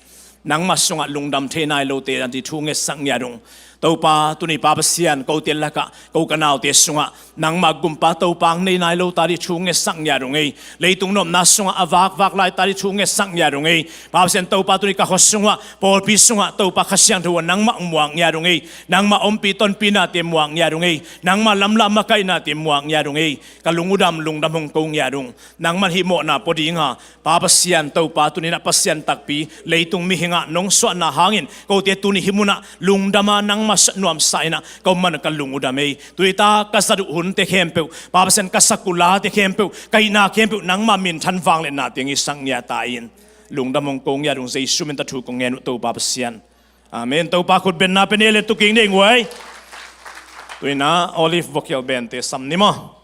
Nangmah sungah lungdam thei nai lote ading thu ngetsak ngiat ung. Topa tuni Pa Pasian kote lakah ko ka naute sungah nangmah gumpa Topa hong nei nai lo ta ding thu ngetsak ngiat ung ei. Leitung nopna sungah a vakvak lai ta ding thu ngetsak ngiat ung ei. Pa Pasian Topa tuni ka khua sungah pawlpi sungah Topa Kha Siangtho uh nangmah hong muak ngiat ung ei. Nangmah ompih tonpih nate muak ngiat ung ei. Nangmah lamlah makaihnate muak ngiat ung ei. Ka lungdam, lungdam hong ko ngiat ung. Nangmah hih mawhna pua dinga Pa Pasian Topa tuni in ah Pasian takpi leitung mihing a nong suahna hangin kote tuni hih munah lungdam a nangmah nuamsa in ah ka om man ka lungdam ei. Tuni ta ka zat uh hunte khempeuh Pa Pasian ka sak uh late khempeuh ka hihna khempeuh nangmah minthan vangliatna teng i sak ngiat ta in lungdam hong ko ngiat ung Jesu min tawh thu kong ngen uh Topa Pasian. Amen. Topa khutbenna pia ni le tuking ding uai. Tuni in ah Olive vocal band te sam ni maw.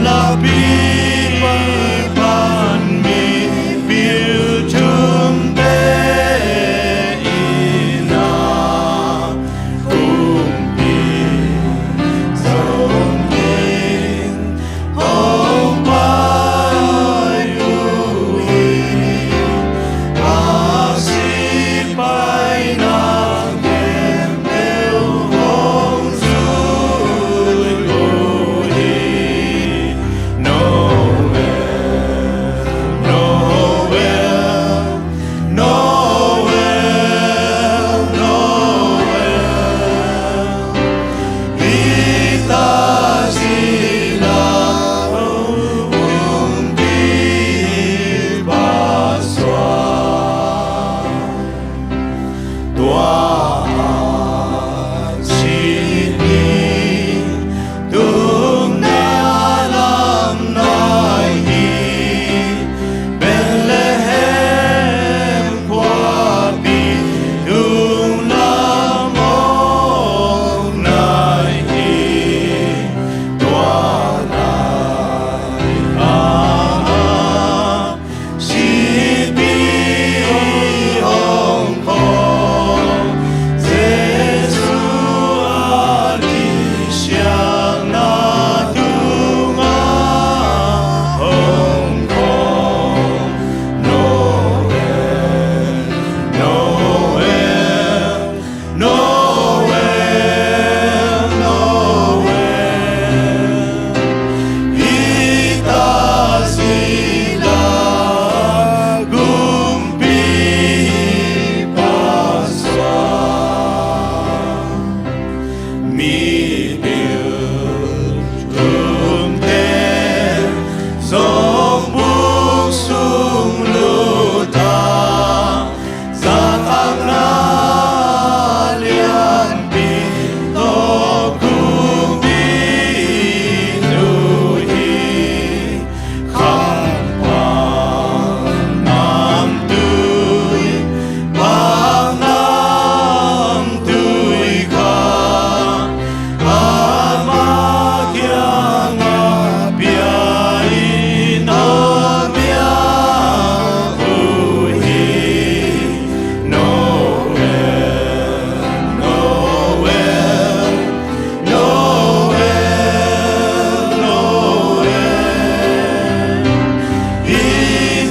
Lapi pan mipil thumte in a kumpi zong ding hong pai uh hi. A sihpaina khempeuh hong zui uh hi. Noel, Noel, Noel, Noel. Hi ta ci la, hong kumpi Pasua. Tua a sihni tungah lam nai hi, Bethlehem khuapi tungah lam hong nai hi. Tua lai-ah sihpi hong khawm, Jesuh a kisiatna tungah hong khawm. Noel, Noel, Noel, Noel. Hi ta ci la, kumpi Pasua. Mipil thumte songkung sung lut a, zathakna lianpi tawh kumpi in uh hi. Kham pang namtui, pang namtui kha, ama kiangah pia-in a piak uh hi. Noel, Noel, Noel, Noel. Hi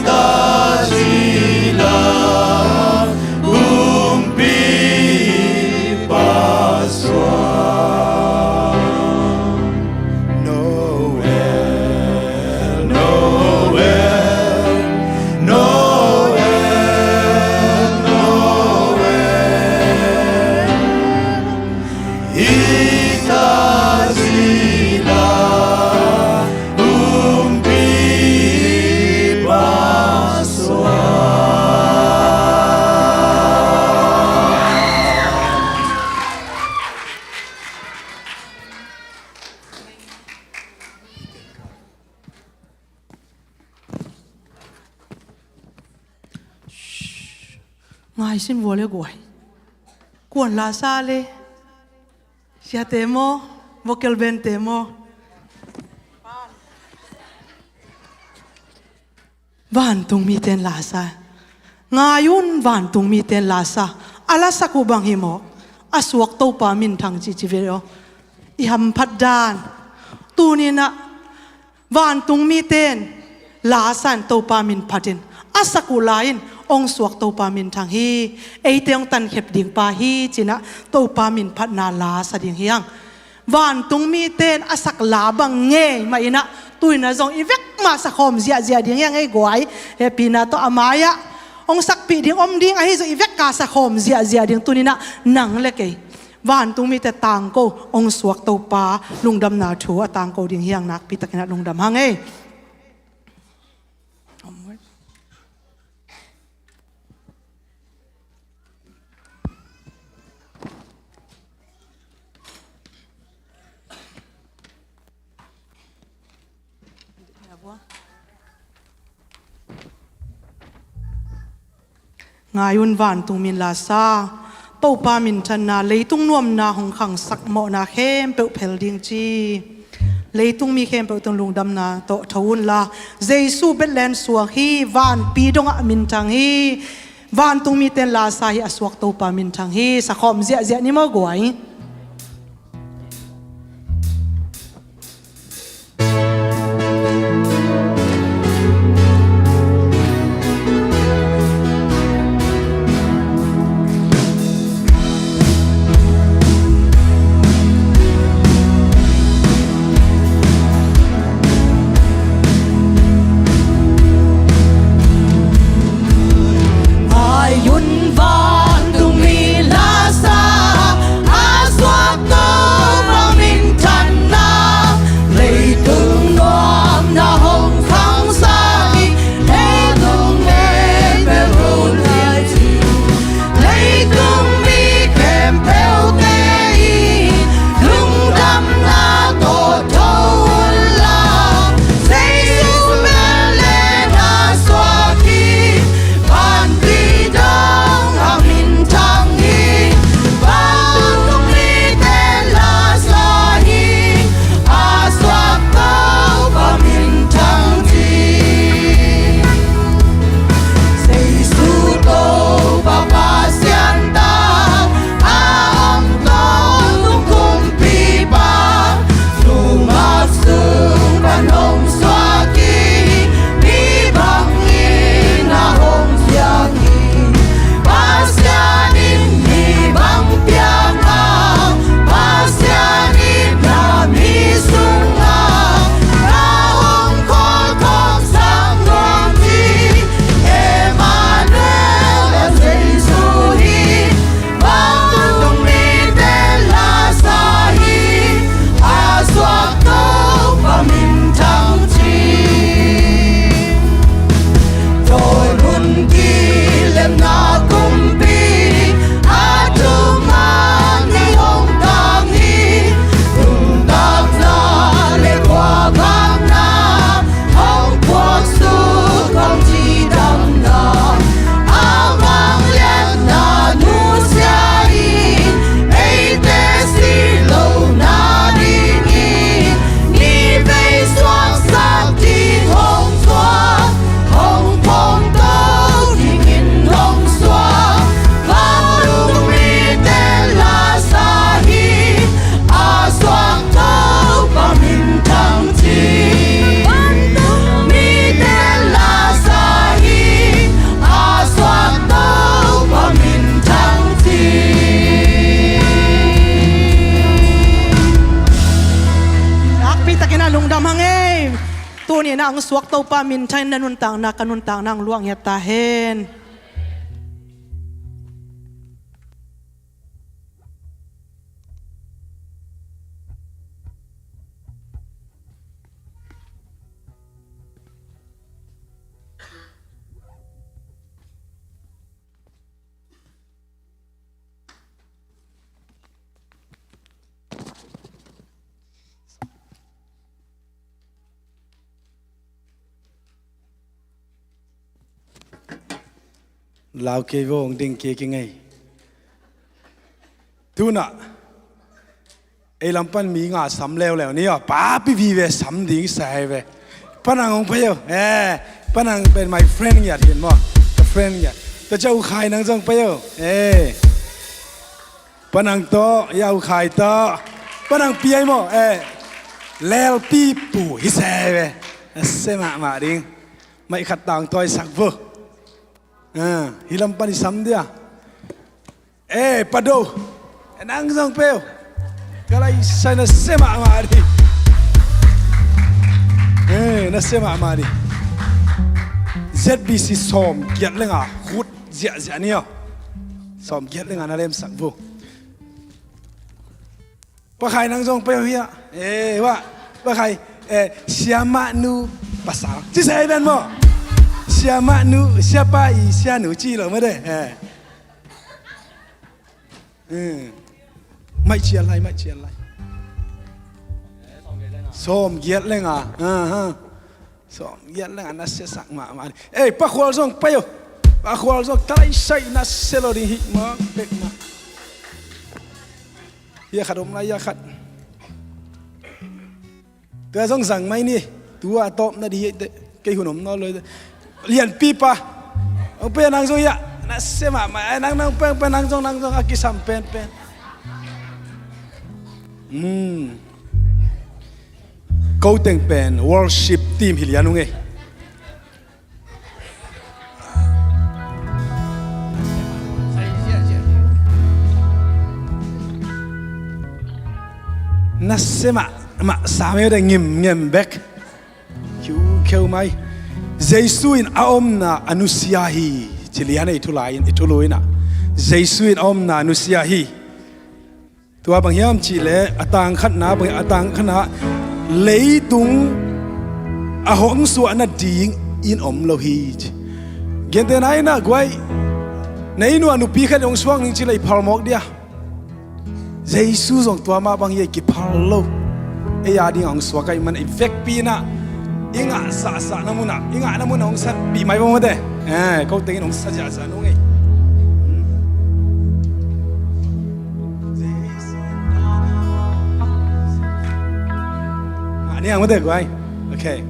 ta ci la, kumpi Pasua. Noel, Noel, Noel, Noel. Hi ta ci la, kumpi Pasua. Ngai sin vua le guai. Kuan la sa le. Siate maw, vocal band te maw. Vantung miten la sa. Ngai un vantung miten la sa. A lasak uh bang hi maw. A suak Topa minthang ci ci ve aw. I hamphat dan. Tuninah vantung miten la sa in Topa min phatin a sak uh la in hong suak Topa minthang hi. Eite hong tankhep ding pa hi cinah Topa min phatna la sa ding hi hang. Vantung miten a sak la bang ngei mah inah tuinah zong i vek mah sa khawm ziahziah ding hi hang ei guai. Hehpihna tawh a mai-ah hong sakpih ding om ding ahi zong i vek ka sa khawm ziahziah ding tuninah nang le kei. Vantung mite tangko hong suak Topa lungdamna thu a tangko ding hi hang, nakpi takinah lungdam hang ei. Ngai un vantung min la sa, Topa minthanna leitung nuamna hong khangsak mawhna khempeuh phel ding ci. Leitung mi khempeuh tung lungdamna tawh tho unla, Jesu Bethlehem suak hi, vanpi dongah minthang hi, vantung mite in lasa hi, a suak Topa minthang hi. Sakhawm ziahziah ni maw guai. Ai un vantung mi lasa, a suak Topa minthanna, leitung nuamna hong khangsak hi, leitung khempeuh hong lian hi. Leitung mi khempeuhte in lungdamna tawh tho unla, Jesu Bethlehem suak hi, vanpi dongah minthang hi, vantung mite in lasa hi, a suak Topa minthang hi. Jesu Topa Pasian tawh a om Topa Kumpipa, nungak sung pan hong suak hi, mi bangin a hong piang hi. Pasian in mi bang piang a, Pasian itna mi sungah na hong kholkhop sak nuam hi. Emmanuel, Jesu hi, vantung mite in lasa hi, a suak Topa minthang hi. Thawn hun kilemna kumpi, a thuman ni hong tang hi, nuntakna le khuavakna hong puaksuk hong cidamna, a vangliatna nusia in, eite si lo nadingin, ni vei suaksak ding hong suak, hong phawngto dingin hong suak, vantung mite in lasa hi, a suak Topa minthang hi. Vantung mite in lasa hi, a suak Topa minthang hi. Nakpi takin a lungdam hang ei. Tuni-in a hong suak Topa minthang in na nuntakna, ka nuntakna hong luah ngiat ta hen. Lau kei vo, hong ding kik ing ei. Tu-in ah ei lam pan mi nga sam leuleu ni aw, papi vive sam ding sa hi ve. Pa Nang hong pai o. Eh, Pa Nang pen my friend ngiat hi maw. Ka friend ngiat. Tua ciang U Khai nang zong pai o. Eh. Pa Nang tawh, ya U Khai tawh. Pa Nang pi ai maw. Eh. Lelpi pu hi sa hi ve. A se mahmah ding. Mai khat tang tawi sak vo. Ah, hih lam pan i sam dia. Eh, Pa Do. Eh, nang zong pai o. Ka lai sai, na se mahmah ding. Eh, na se mahmah ding. Z B C sawm giat le nga khut ziahziah ni aw. Sawm giat le nga na lemsak vo. Pa Khai nang zong pai o hiah. Eh, wah. Pa Khai, eh, siamah nu pasal ci sa hi ven maw. Siamah nu, siapa i sianu ci lo mah de. Eh. Eh. Mai cial lai, mai cial lai. Sawm giat le nga. Aha. Sawm giat le nga na siasak mahmah. Eh, Pa Khual zong pai o. Pa Khual zong ka lai sai, na sia lo ding hi mah pek mah. Hiah khat om lai, hiah khat. Tua zong zang mai ni. Tua a tawpna di hi te. Kei hun om nawn lo hi te. Lianpipa. Hong pen nang zong hi a. Na se mahmah. Ai, nang, nang pen, pen nang zong, nang zong a kisam penpen. Hmm. Ko teng pen worship team hi lian ung ei. Na se mah, mah sa mei de ngim, ngim bek. Khiu, khiu mai. Jesu in a omna a nusia hi. Ci lian ei thu lai in, i thulu in ah. Jesu in a omna a nusia hi. Tua bang hiam cih leh a tang khatna, bang a tang khatna leitung a hong suah nading in om lo hi ci. Gentehna in ah guai, na inn uah nupi khat hong suak ning ci leh i phal mawk dia. Jesu zong tua mah bang hi a kiphal lo. Ei a ding a hong suak ahih man i vekpi in ah i ngah sahsahna mun ah, i ngahna mun ah hong satpih mai bang mate. Eh, ko teng in hong sa ziahziah nung ei. Ngah ni ang mate guai. Okay.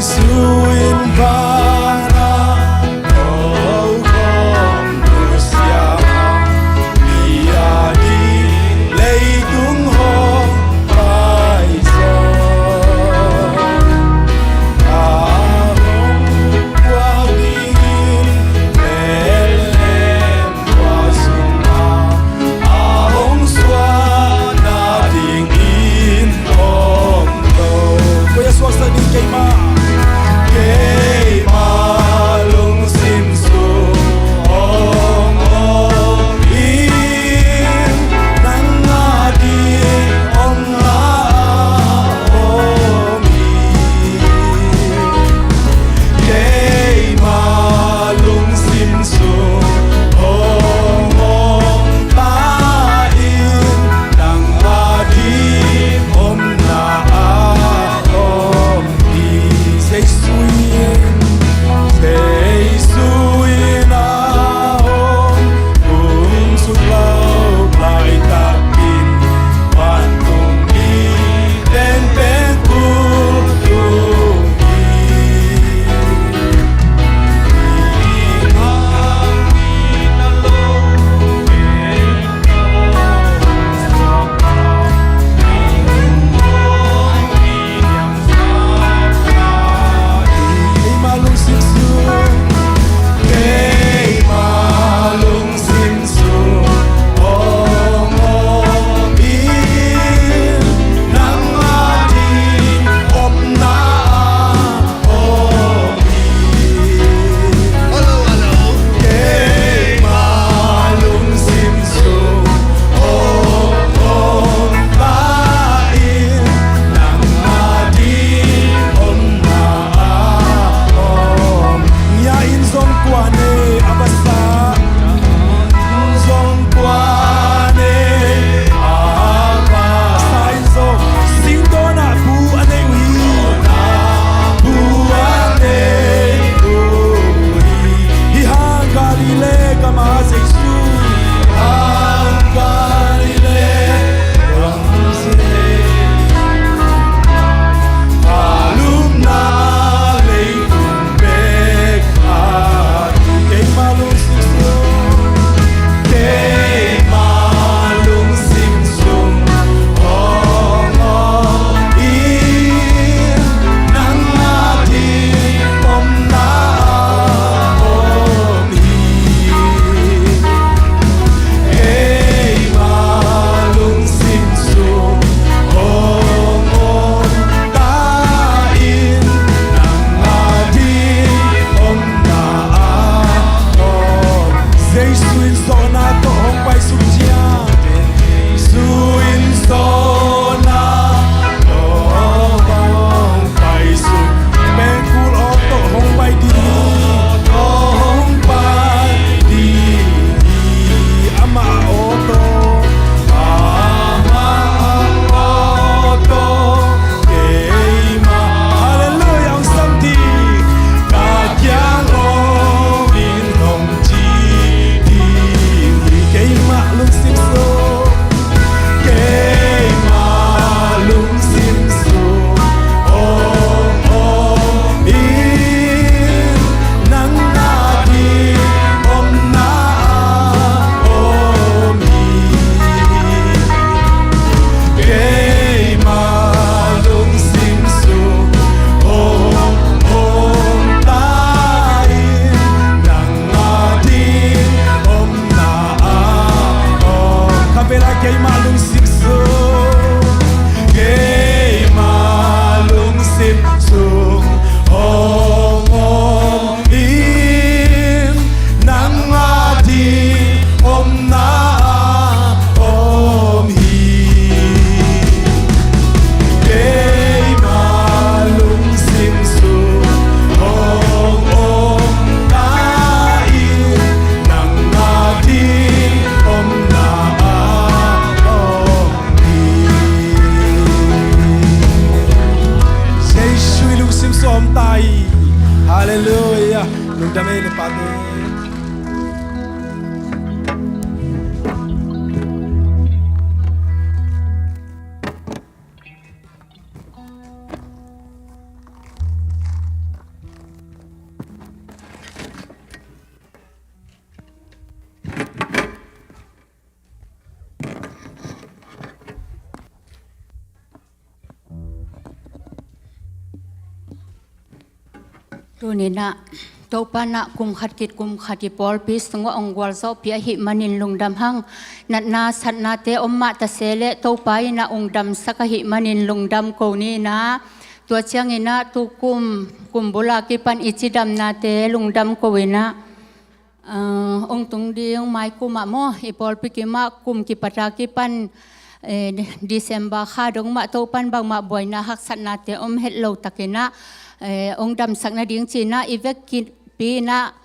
Jesu in vana ko kong nusia, mi a ding leitung hong paizaw. A hong kuak dingin Bethlehem tua sungah a hong suahna dingin om lo. Koi a suaksak ding keimah? Kei Halleluiah. Lungdam ei le pate. Tuni-in ah Topa in ah kum khat khit kum khat i pawlpi sungah hong gualzawhpih ahih manin lungdam hang. Natna satnate om mah ta se leh Topa in ah hong damsak ahih manin lungdam ko ni in ah, tua ciangin ah tu kum, kum bul a kipan i cidamnate lungdam ko in ah, aa, hong tung ding mai kum ah maw, i pawlpi kim ah kum kipat a kipan, eh, December kha dong mah Topa in bangmah buaina haksatnate om het lo takin ah, eh, hong damsak nading ci-in ah i vekpi in ah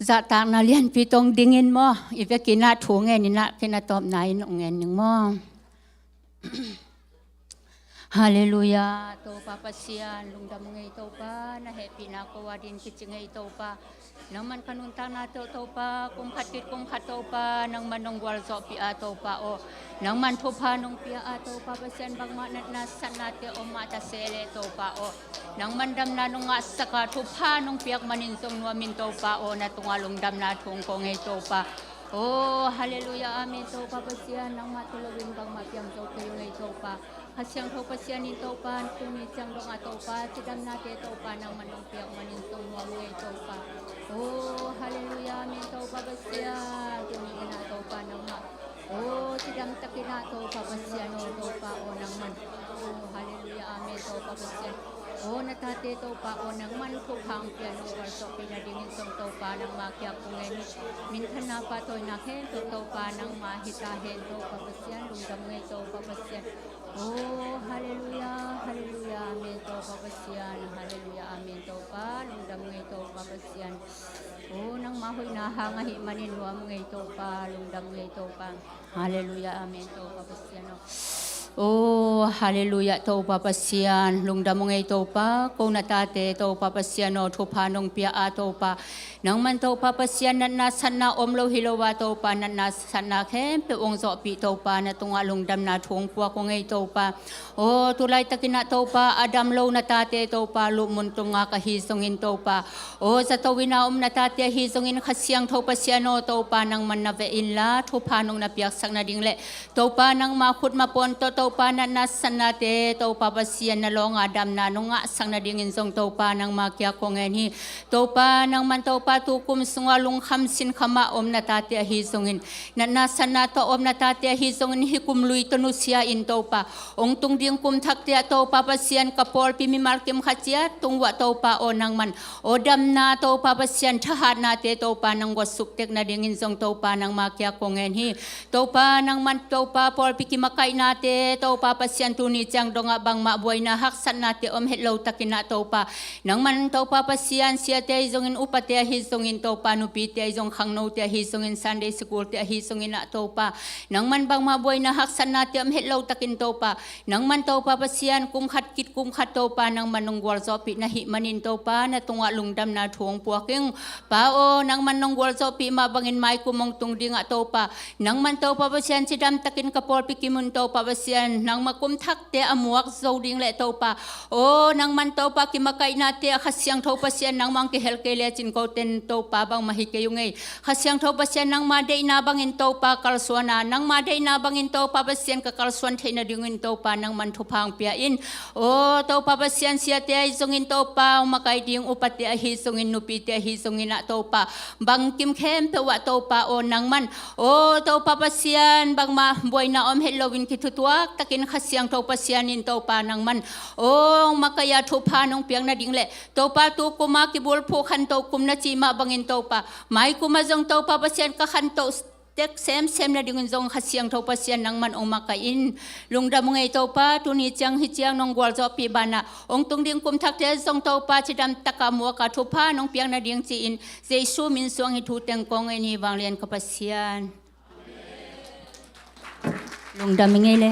zahtakna lianpi tawh hong dingin maw, i vekpi in ah thu ngen in ah, kei na tawpna in hong ngen ning maw. Halleluiah. Topa Pasian, lungdam ung ei Topa, na hehpihna ko a din kici ung ei Topa. Nangman ka nuntakna tawh Topa, kum khat khit kum khat Topa, nangman nong gualzawhpih a Topa aw. Nangman thupha nong pia a Topa Pasian, bangmah natna satnate om mah ta se leh Topa aw, nangman damna nong ngahsak a, thupha nong piak manin zong nuamin Topa aw, na tungah lungdamna thu hong ko ung ei Topa. Oh, halleluiah, amen Topa Pasian, nangmah tawh loin bangmah piang zo kei ung ei Topa. Kha Siangtho Pasian in Topa, tuni ciang dongah Topa, cidamnate Topa nangman nong piak manin zong nuam ung ei Topa. Oh, halleluiah, amen Topa Pasian, tuni in ah Topa nangmah, oh, cidam takin ah Topa Pasian aw, Topa aw nangman, oh, halleluiah, amen Topa Pasian. Oh, na tate Topa aw nangman thupha hong pia, nong gualzawhpih nadingin zong Topa nangma kiang kong ngen hi. Minthanna pahtawina khempeuh Topa nangma hi ta hen Topa Pasian, lungdam ung ei Topa Pasian. Oh, halleluiah, halleluiah, amen Topa Pasian, halleluiah, amen Topa, lungdam ung ei Topa Pasian. Oh, nangma hoihna hang ahih manin nuam ung ei Topa, lungdam ung ei Topa. Halleluiah, amen Topa Pasian aw. Oh, halleluiah Topa Pasian, lungdam ung ei Topa, ko na tate Topa Pasian aw, thupha nong pia a Topa. Nangman Topa Pasian, natna satna om lo hi lo a Topa, natna satna khempeuh hong zawhpih Topa, na tungah lungdamna thu hong puak ung ei Topa. Oh, tu laitakin ah Topa, a dam lo na tate Topa, luhmun tungah ka hi zongin Topa, oh, zato in a om na tate ahi zongin Kha Siangtho Pasian aw Topa, nangman na veh inla, thupha nong na piaksak nading leh Topa nangma khutma pawn tawh Topa natna satnate Topa Pasian na lawnga damna nong ngahsak nadingin zong Topa nangma kiang kong ngen hi. Topa nangman Topa tu kum sungah lungkham sinkham ah om na tate ahi zongin, natna satna tawh om na tate ahi zongin, hih kum lui tawh nusia in Topa, hong tung ding kum thakte ah Topa Pasian, ka pawlpi mimal kim khat ciat tung uah Topa aw nangman, aw damna Topa Pasian, thahatnate Topa nang guatsuk tek nadingin zong Topa nangma kiang kong ngen hi. Topa nangman Topa pawlpi kimakaihnate Topa Pasian, tuni ciang dongah bangmah buaina haksatnate om het lo takin ah Topa, nangman Topa Pasian, siate ahi zongin, upate ahi zongin Topa, nupite ahi zong, khangnote ahi zongin, Sunday school-te ahi zongin ah Topa, nangman bangmah buaina haksatnate om het lo takin Topa, nangman Topa Pasian, kum khat khit kum khat Topa, nangman nong gualzawhpih na hih manin Topa, na tungah lungdamna thu hong puak ing. Pa aw, nangman nong gualzawhpih mah bangin mai kum hong tung dingah Topa, nangman Topa Pasian, cidam takin ka pawlpi kim un Topa Pasian, nangma kum thakte a muak zo ding leh Topa, aw nangman Topa kimakaihnate ah Kha Siangtho Pasian, nangmah hong kihel kei lecin koten Topa bangmah hi kei ung ei. Kha Siangtho Pasian, nangma deihna bangin Topa kalsuan a, nangma deihna bangin Topa Pasian ka kalsuan theih nadingin Topa, nangman thupha hong pia in. Aw Topa Pasian, siate ahi zongin Topa, hong makai ding upate ahi zongin, nupite ahi zongin ah Topa, bangkim khempeuh ah Topa aw nangman, aw Topa Pasian, bangmah buaina om het loin kithutuak takin Kha Siangtho Pasian in Topa nangman, aw hong makai a, thupha nong piak nading leh Topa, tu kum a kibulphuh khanto kum na cih mah bangin Topa, mai kum ah zong Topa Pasian, ka khanto tek semsem nadingin zong Kha Siangtho Pasian, nangman hong makai in. Lungdam ung ei Topa, tuni ciang hih ciang nong gualzawhpih banah hong tung ding kum thakte zong Topa, cidam takah muak a, thupha nong piak nading ci-in Jesu min suang hih thu teng kong ngen hi, vanglian ka Pasian. Lungdam ing ei le.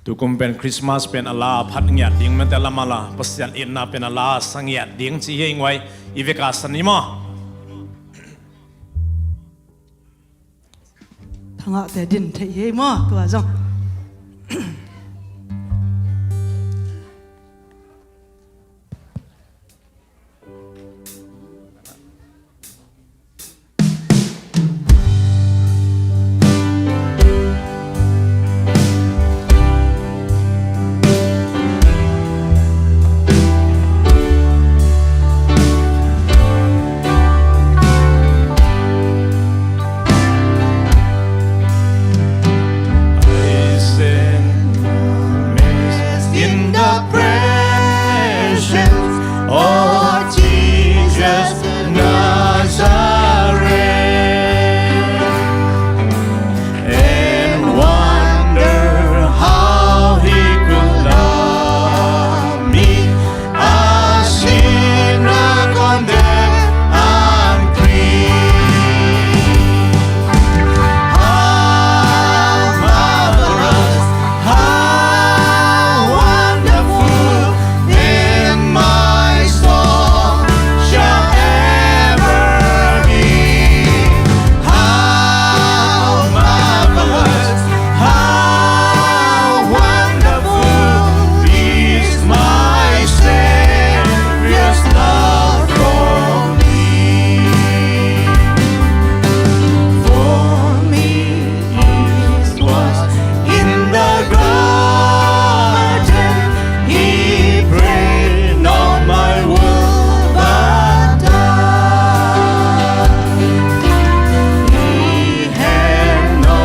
Tukum pen Christmas pen a la phat ngiat ding mate, lamala Pasian itna pen a la sa ngiat ding ci hi ei nguai, i veka sa ni maw? Thangahte din thei hi ei maw, tua zong. I stand amazed in the presence of Jesus Nazareth, and wonder how he could love me, a sinner condemned and clean. How marvelous, how wonderful, in my soul shall ever be. How marvelous, how wonderful is my Savior's love for me. For me it was in the garden he prayed, not my will but thine. He had no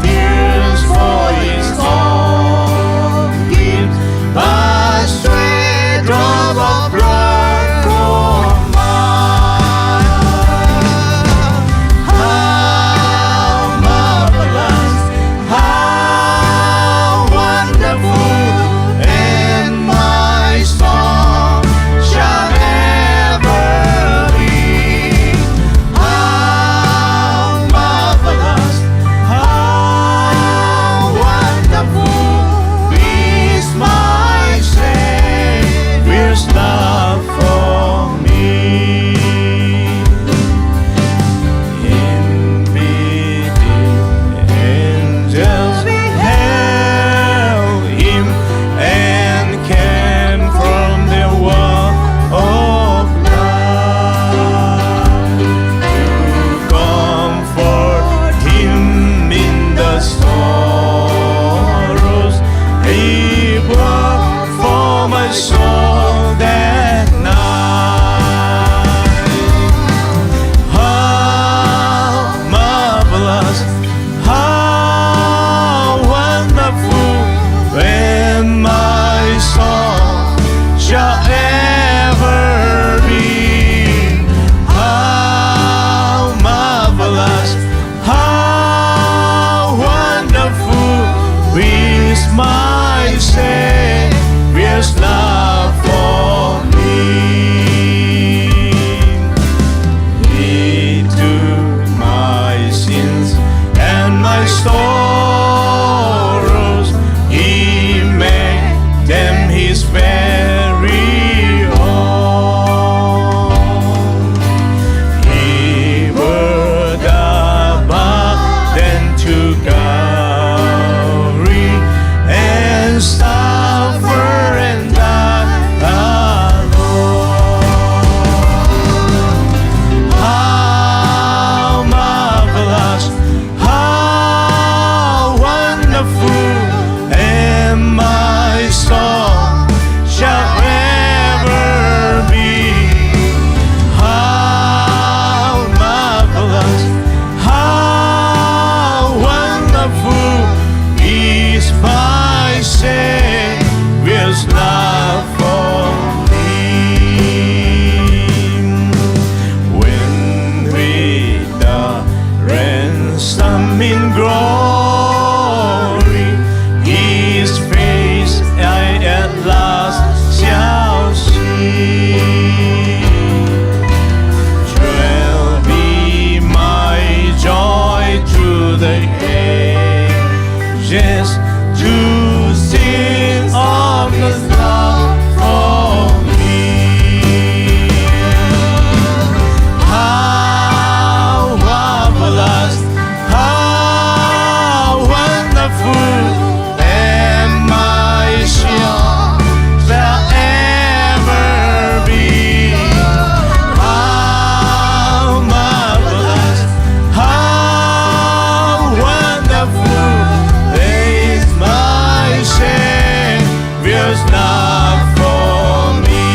tears for his own guilt, but sweat drop of blood for mine. How marvelous, how wonderful, and my song shall ever be. How marvelous, how wonderful is my Savior's love for me. In pity, angels beheld him and came from the world of light to comfort him in the sorrows he brought for my soul that night. How marvelous, how wonderful, and my song shall ever be. How marvelous, how wonderful is my Savior's love for me. He took my sins and my sorrows, he made them his very own. He bore the burden to Calvary and suffer and die alone. How marvelous, how wonderful, and my song shall ever be. How marvelous, how wonderful is my Savior's love for me. When with the ransom in glory, his face I at last shall see. Shall be my joy through the Just to sing of his love for me. How marvelous, how wonderful, and my song shall ever be. How marvelous, how wonderful is my Savior's love for me.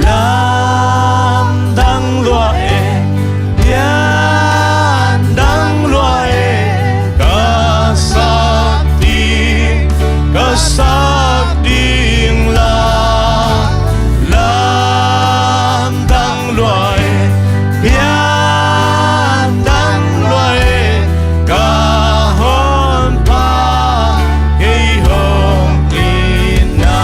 Lamdang lua e, piandang lua e, ka sak ding, ka sak ding la. Lamdang lua e, piandang lua e, ka honpa kei hong itna.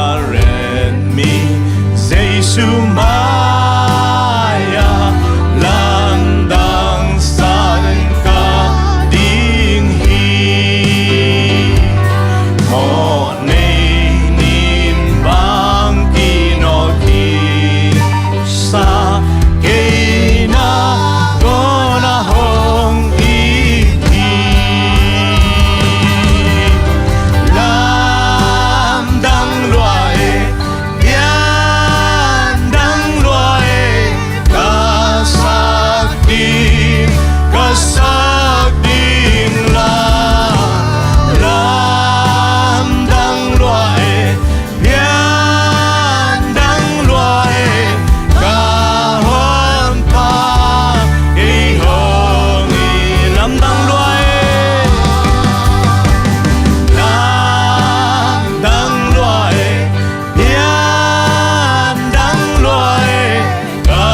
Nazareth mi Jesu mai-ah lamdang san ka ding hi. Mawh nei nin bang kinawh kisa kei na kona hong it hi. Lamdang lua e, piandang lua e, ka sak ding, ka sak ding la. Lamdang lua e, piandang lua e, ka honpa kei hong it. Lamdang lua e, lamdang lua e, piandang lua e, ka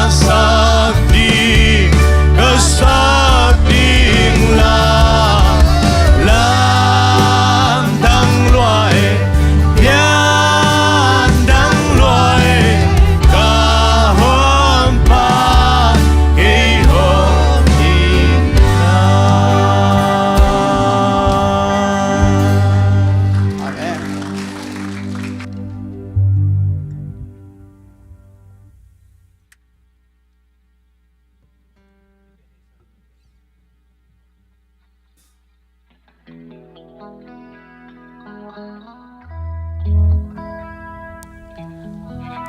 sak ding, ka sak ding la. Lamdang lua e, piandang lua e, ka honpa kei hong itna. Amen.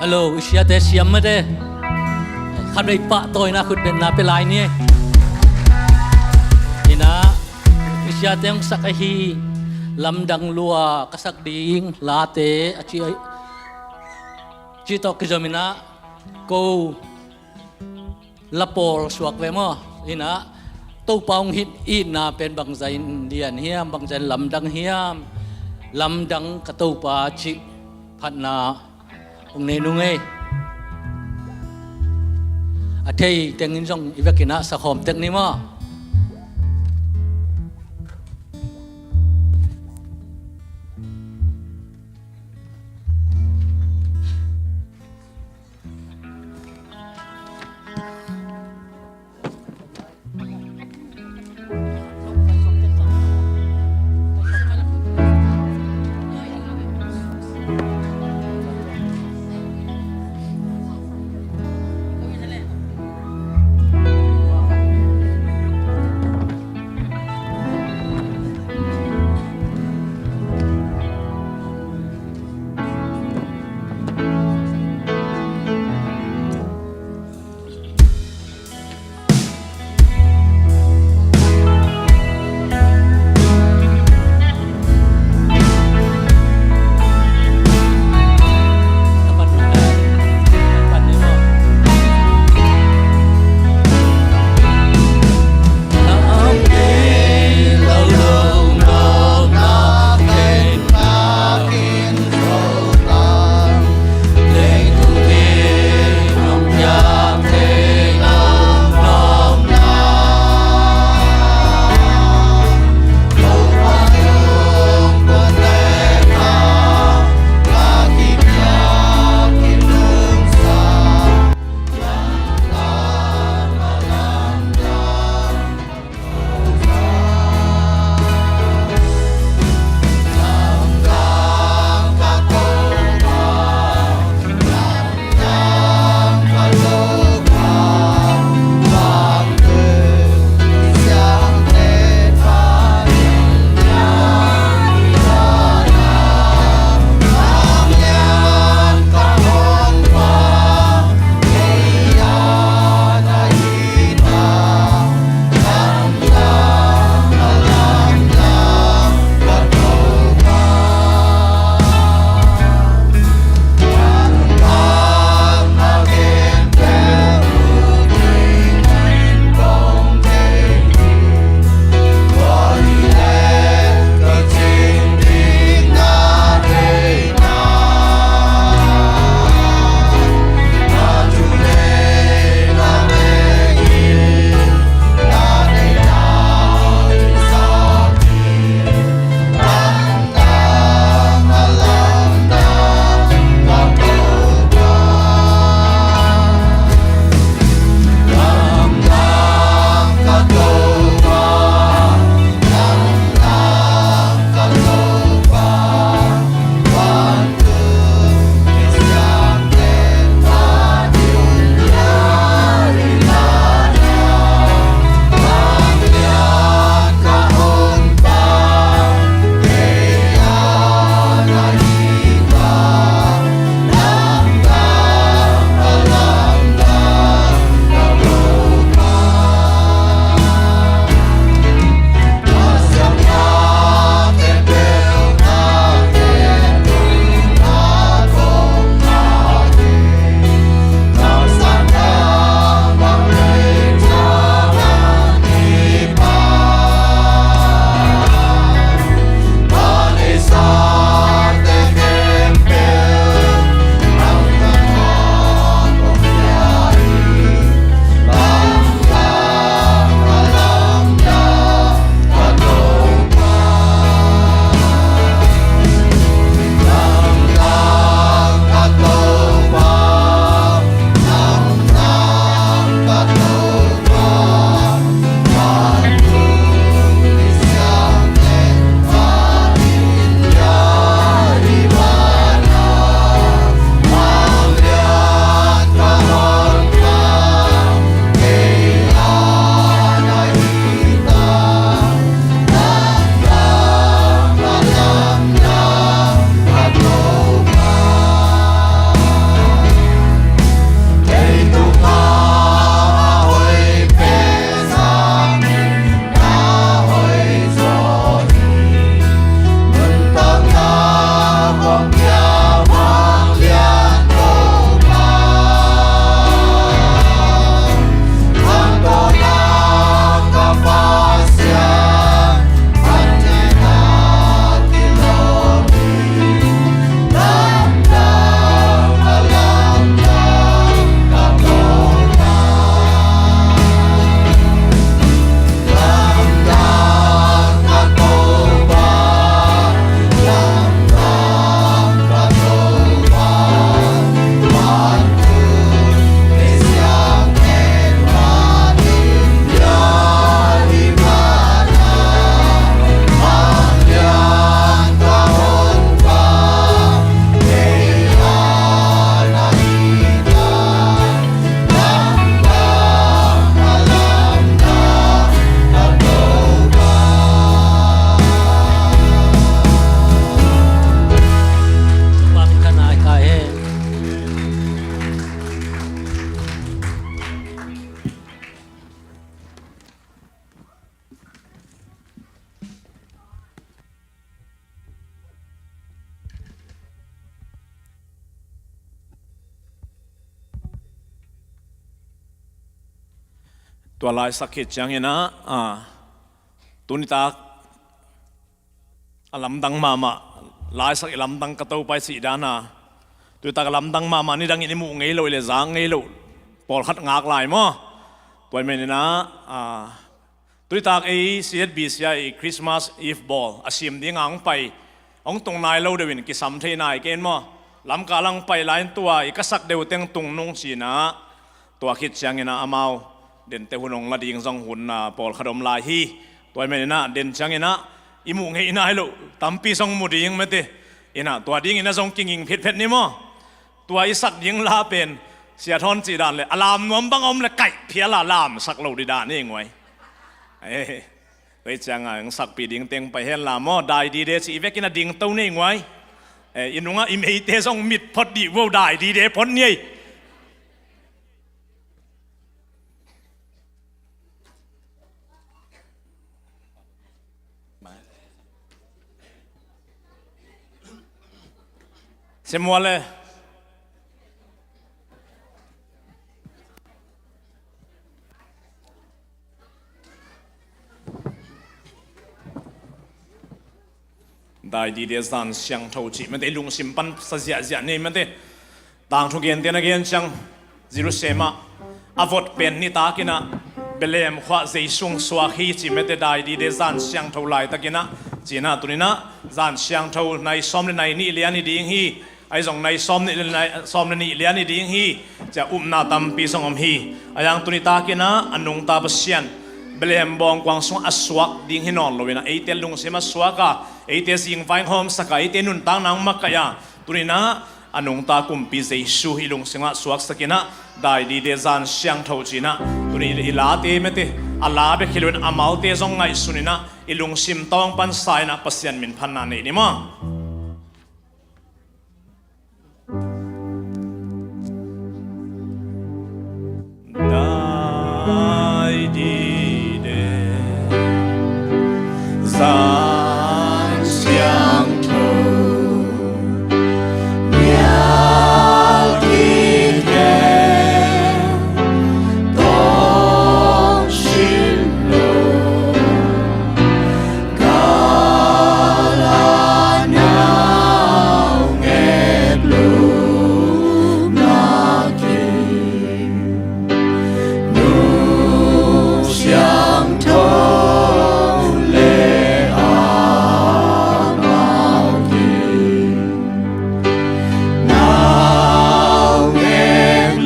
Hello, i siate siam mate. Khatvei pahtawina khutbetna pia lai ni. Ina, i siate hong sak ahi Lamdang Lua ka sak ding late a ci, ci tawh kizom ina ko la pawl suak ve maw? Ina, Topa hong it itna pen bangzah in lian hiam, bangzah in lamdang hiam? Lamdang ka Topa cih phatna hong nei nung ei. A thei tengin zong i vekin ah sakhawm tek ni maw? Tua laisak khit ciangin ah, a, tunitak a lamdang mahmah, laisak i lamdang ka Topa i cih dan a, tunitak a lamdang mahmah, nidangin i muh ngei loh, i le zak ngei loh pawlkhat ngak lai maw? Tua ahih manin ah, a, tunitak ei C Z B C ah i Christmas Eve bawl a sim ding a hong pai, hong tung nai lo deuh in kisam thei nai kei in maw? Lamkal ah hong pai lai in tua i ka sak deuh teng tung nung ci-in ah, tua khit ciangin ah amau dente hun hong la ding zong hun, a, pawlkhat om lai hi. Tua ahih manin ah den ciangin ah i muh ngei nai loh tampi zong mu ding mate. In ah tua dingin ah zong kinging phitphet ni maw? Tua i sak ding la pen, Sia Thawn cih dan le, a lam nuam bang a om le kaih phial a lamsak lo ding dan hi nguai. Eh, tua ciang a hong sakpih ding teng pai hen la maw, Dai Dide cih i vekin a ding to nei nguai. Eh, i nungah i meite zong mit phot dih vo, Dai Dide phot ni ei. Sia Mual le. Dai Dide zan siangtho cih mate, i lungsim pan sa ziahziah ni mate. Tangthu gentehna gen ciang, Jerusalem ah a vot pen nitak in ah Bethlehem khua-ah Jesu hong suak hi cih mate, Dai Dide zan siangtho laitakin ah, ci-in ah tuni-in ah zan siangtho nai sawm le nai nih lian hi ding hi. Ahi zong nai sawm nih le nai, sawm le nih lian hi ding hi, ci-a upna tampi zong om hi. Ahi hang tuni takin ah a nungta Pasian Bethlehem bawngkuang sungah a suak ding hi nawn lo-in ah, eite lungsim a suak a, eite zingvai hong hawmsak a, eite nuntakna hong makaih a, tuni-in ah a nungta kumpi Jesu i lungsim ah suaksak in ah, Dai Dide zan siangtho ci-in ah, tuni i late mate, a la bek hi lo-in a malte zong ngaihsun in ah, i lungsim tawng pan sa-in ah Pasian min phatna nei ni maw? Dai Dide zan siangtho, mial kikhe tawng sim lo, Gal a naungek lupna kim, Nu Siangtho le amau kim, naungek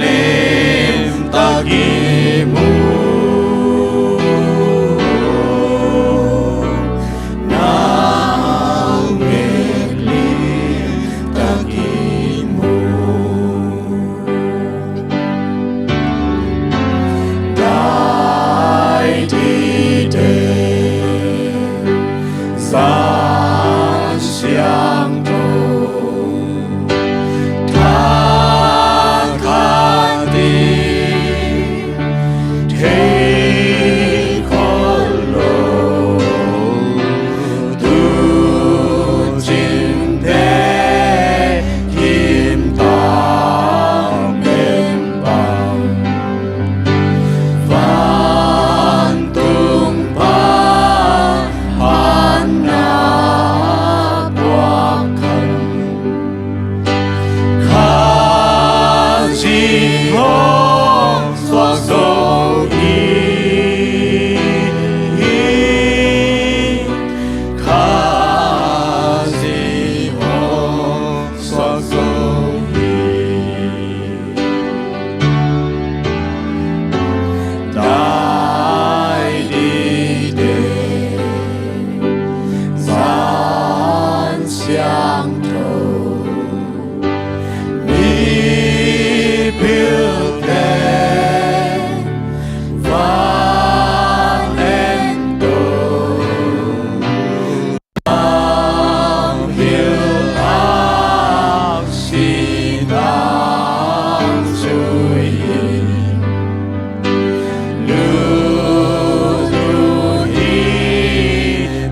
limtak i mu. Naungek limtak i mu. Dai Dide zan siangtho, tha khat in thei khol lo, tu cin pen kim tam pen pang, vantung pan phatna puak khan, Khazih hong suak zo hi. Khazih hong suak zo hi. Dai Dide zan siangtho, mipilte van en to, Lamhil aksi tang zui in, lut uh hi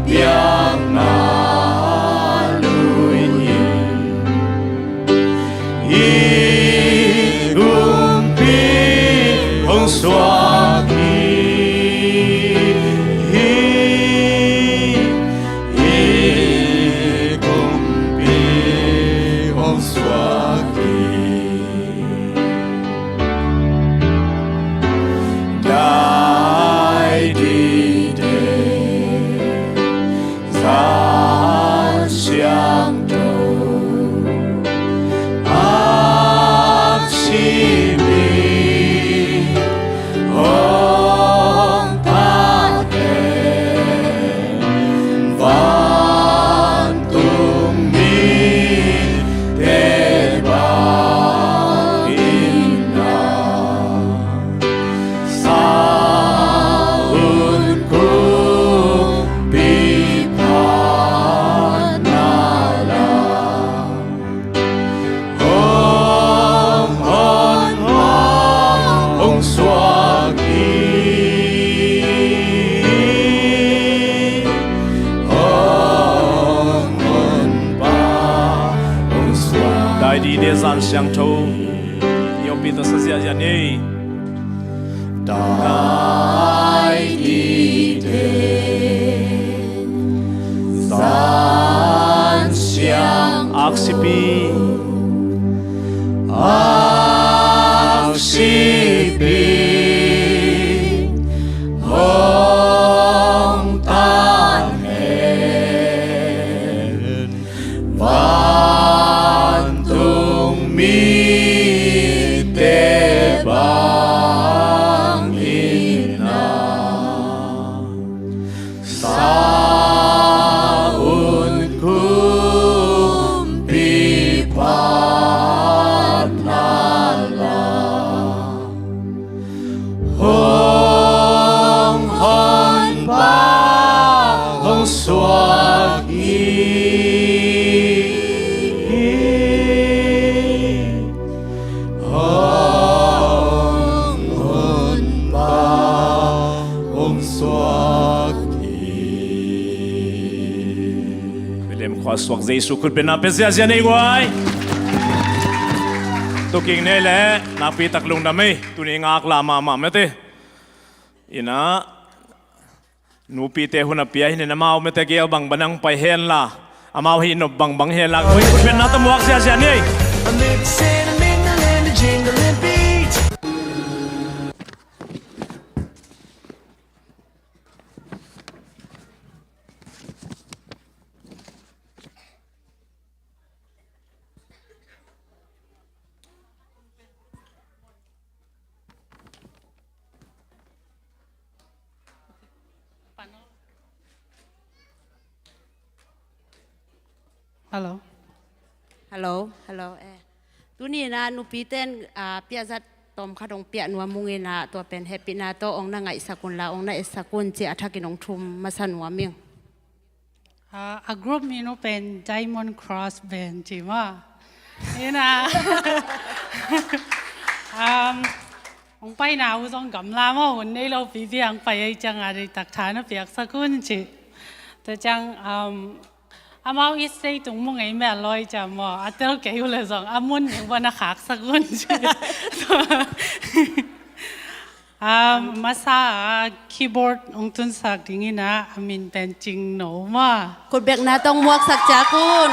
biakna lui in, i kumpi hong suak hi. Siangtho i ompih tawh sa ziahziah ni. Daidite zan siang aksipi, aksipi hong tan hen. Vantung mite bangin a sa-un kumpipa na la. Hong Honpa hong suak hi. Hong Honpa hong suak hi. Bethlehem khua suak Jesu khutbetna pia ziahziah nei guai. Tuking nei leh nakpi tak lungdam ei. Tuni ngaklah mahmah mete. Ina nupite hun a pia hi nin amau mete gel bangbang hong pai henla, amau hih nop bangbang henla, koi khutbetna tawh muak ziahziah ni. Hello. Hello, hello, eh. Tuni in ah nupite in, ah, piahzat tawmkhat hong piah nuam ung in ah, tua pen hehpihna tawh hong na ngaihsak un la, hong na etsak un ci a thakin hong thum masa nuam ing. Ah, a group min uh pen Diamond Cross Band ci maw. Ina. Um, hong paina uh zong gamla maw, hun nei lo pipi hong pai ei ciang a deihtak tha na piaksak un ci. Tua ciang, um, amau i sei tung mu ngei mel lawi ciang maw, a tel kei uh le zong a mun ding bang na khaksak un ci. Ah, masa a keyboard hong tunsak dingin ah, a min pen Cing No maw. Khutbetna tawh muaksak ciat un.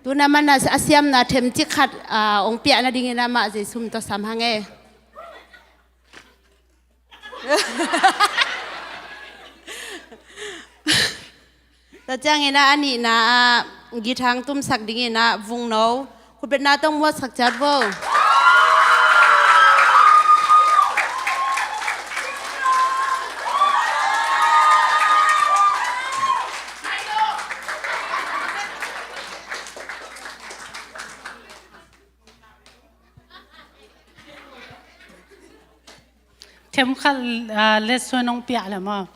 Tuna man a siamna themcik khat, ah, hong piah nadingin amah Jesu min tawh sam hang e. Tua ciangin ah a nihna ah guitar hong tumsak dingin ah Vung No. Khutbetna tawh muaksak ciat vo. Themkhat, ah, lesson hong piah le maw.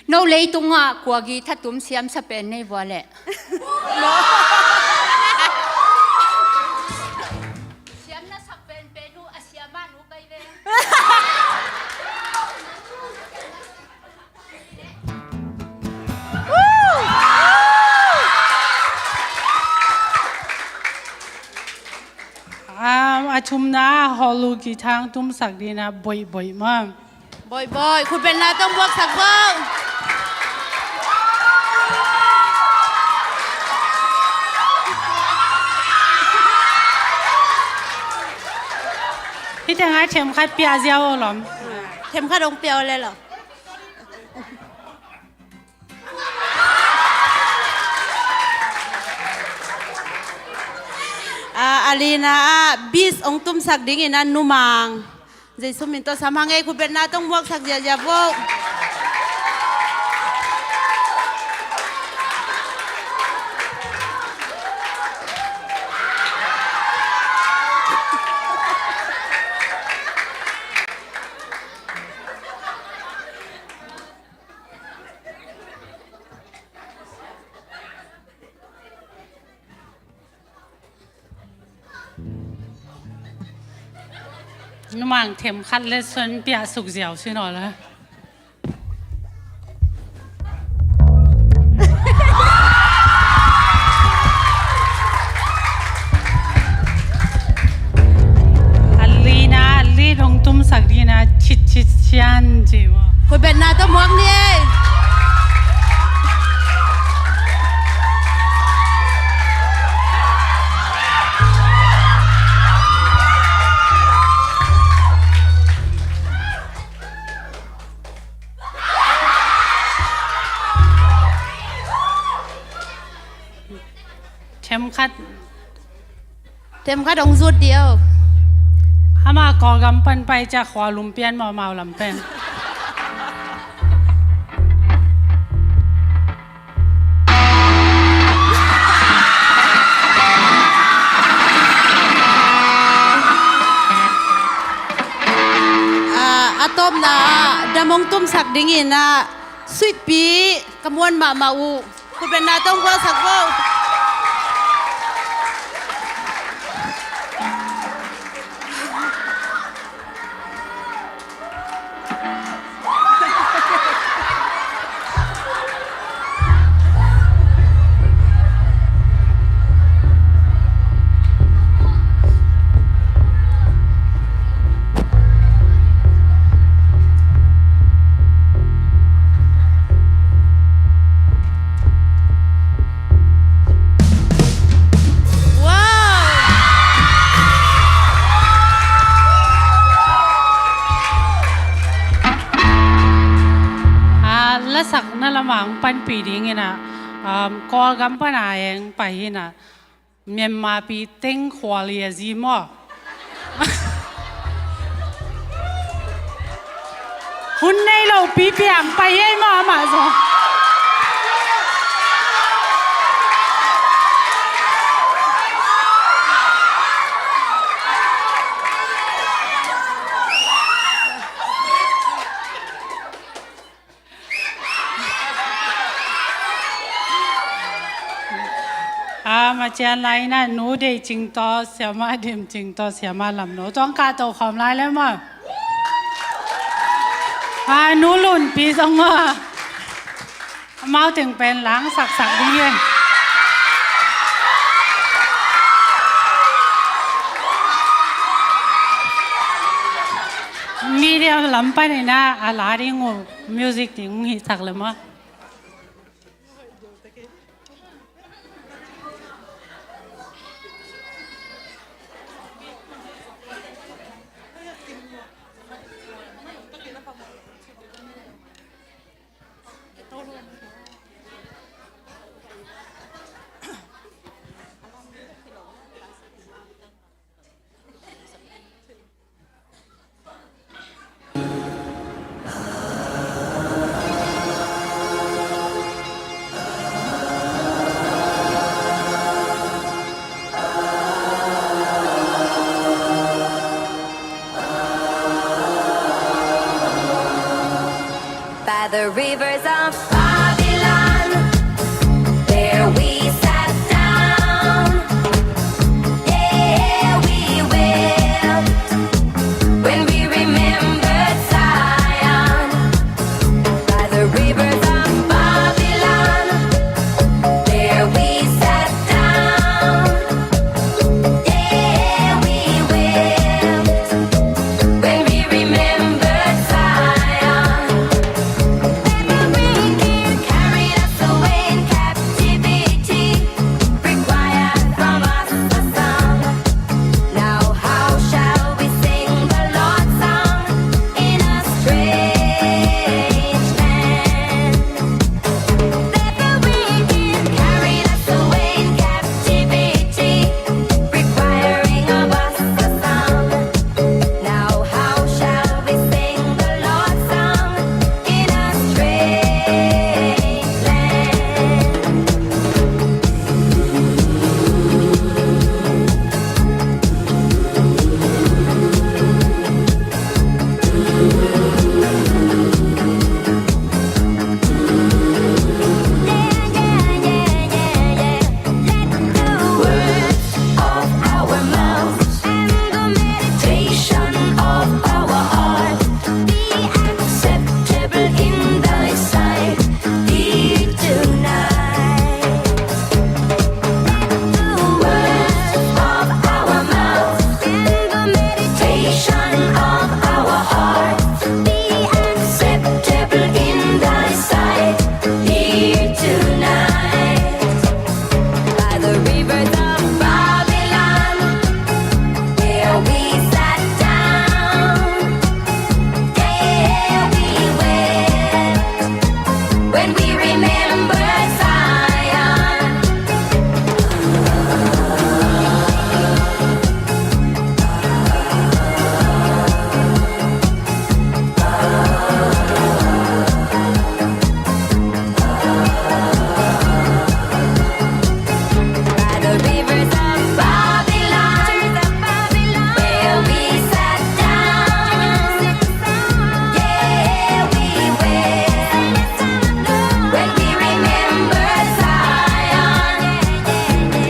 No leitungah kua guitar tum siamsa pen nei vua leh. Siamna sak pen pen uh a siama nu kai ve. Um, a thumna holu guitar tumsak dingin ah Boih Boih maw. Boih Boih, khutbetna tawh muaksak vo. Hih tengah themkhat piah ziau lom. Themkhat hong piah le lo. Ah, a lina ah bass hong tumsak dingin ah Nu Mang. Jesu min tawh sam hang e, khutbetna tawh muaksak ziahziah vo. Numang themkhat le suan piah suk ziau si naw la. A li na, a li dong tumsak dina chit chit chian ci maw. Khutbetna tawh muak ni ei. Themkhat. Themkhat hong zut dih o. Ama Kawlgam pan pai ciah khua lum pian maw, amau lam pen. Ah, a tawpna ah dam hong tumsak dingin ah Sweet Pea ka muan mahmah uh. Khutbetna tawh hong gualsak vo. Wow! Ah, lasakna lamah hong panpih dingin ah, um, Kawlgam pan a hong pai hi-in ah, Myanmar pi teng khual hi a zi maw. Hun nei lo pipi ang pai ei maw amah zong. A, macian lai na, Nu Dei Cing tawh, Siama Dim Cing tawh, Siama Lam No tawh hong kahto khawm lai le maw. A, Nu Lun Pi zong maw. Amau teng pen langsaksak ding hi. Media lam panin ah a la ding uh music ding hong hisak le maw. By the rivers of Babylon, there we sat down. Yeah, we wept when we remembered Zion. By the rivers of Babylon, there we sat down. Yeah, we wept when we remembered Zion. When we Remember Zion. By the rivers of Babylon, where we sat down. Yeah, we will. When we remember Zion,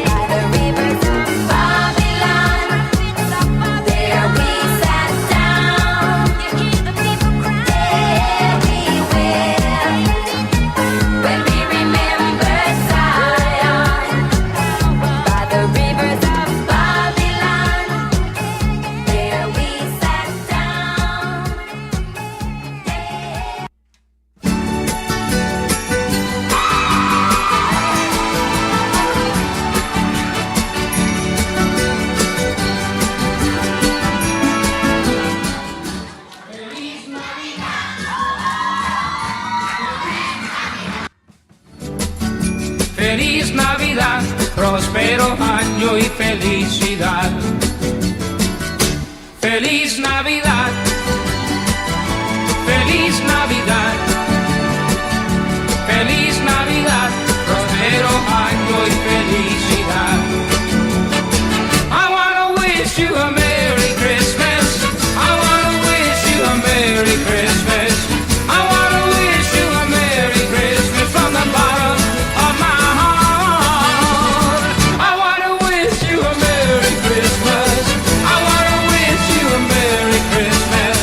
by the rivers of Babylon, there we sat down. There we will. When we remember Zion, by the rivers of Babylon, there we sat down. Feliz Navidad, próspero año y felicidad. Feliz Navidad, feliz Navidad, feliz Navidad, próspero año y felicidad. I wanna wish you a Merry Christmas. I wanna wish you a Merry Christmas. I wanna wish you a Merry Christmas from the bottom of my heart. I wanna wish you a Merry Christmas. I wanna wish you a Merry Christmas.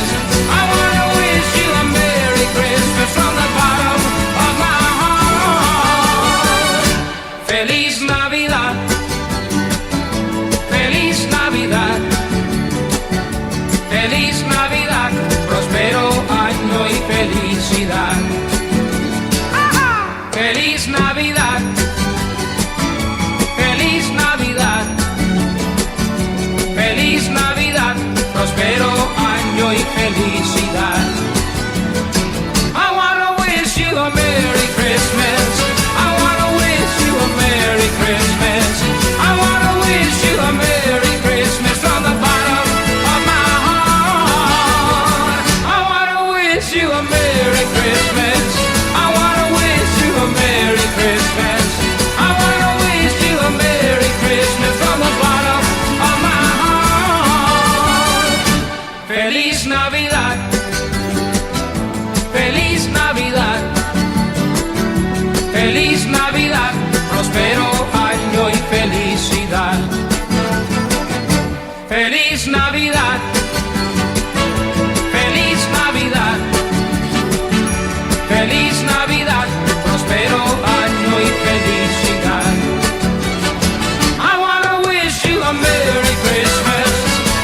I wanna wish you a Merry Christmas from the bottom of my heart. Feliz Navidad. Feliz Navidad. Feliz Navidad. Próspero año y felicidad. Feliz Navidad. Feliz Navidad. Feliz Navidad. Próspero año y felicidad. I wanna wish you a Merry Christmas. I wanna wish you a Merry Christmas. I wanna wish you a Merry Christmas from the bottom of my heart. I wanna wish you a Merry Christmas. I wanna wish you a Merry Christmas. I wanna wish you a Merry Christmas from the bottom of my heart. Feliz Navidad. Feliz Navidad. Feliz Navidad. Próspero año y felicidad. Feliz Navidad. Feliz Navidad. Feliz Navidad. Próspero año y felicidad. I wanna wish you a Merry Christmas.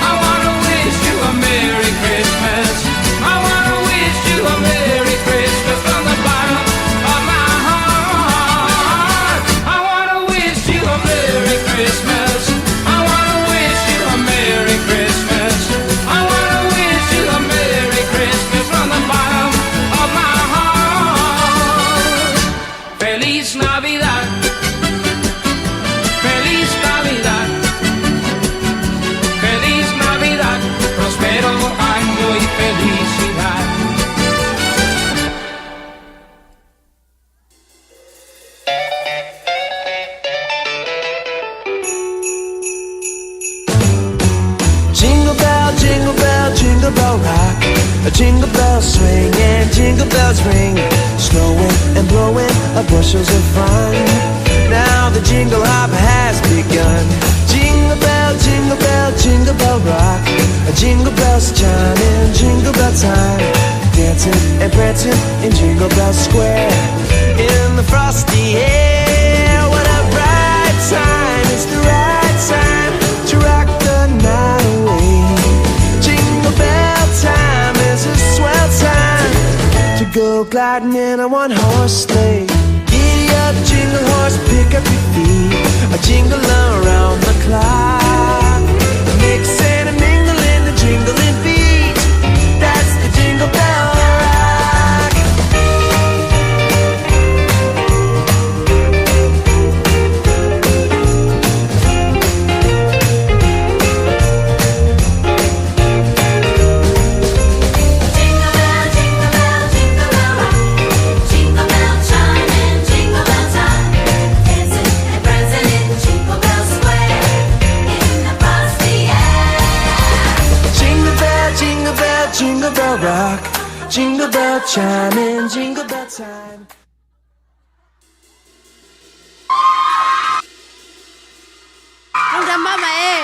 I wanna wish you a Merry Christmas. I wanna wish you a Merry Christmas from the bottom of my heart. I wanna wish you a Merry Christmas. I wanna wish you a Merry Christmas. I wanna wish you a Merry Christmas from the bottom of my heart. Feliz Navidad. Feliz Navidad. Feliz Navidad. Próspero año y felicidad. Jingle bell, jingle bell, jingle bell rock. A jingle bell swing and jingle bells ring. Snowing and blowing a bushels of fun. Now the jingle hop has begun. Jingle bell, jingle bell, jingle bell rock. A jingle bells chime in jingle bell time. Dancing and prancing in Jingle Bell Square. In the frosty air, what a bright time. It's the right time to rock the night away. Jingle bell time is a swell time to go gliding in a one-horse sleigh. Giddy up, jingle horse, pick up your feet. A jingle around the clock. Mix and a mingle in the jingling beat. That's the Jingle Bell Rock. Chime in, jingle bell time. Lungdam mahmah e.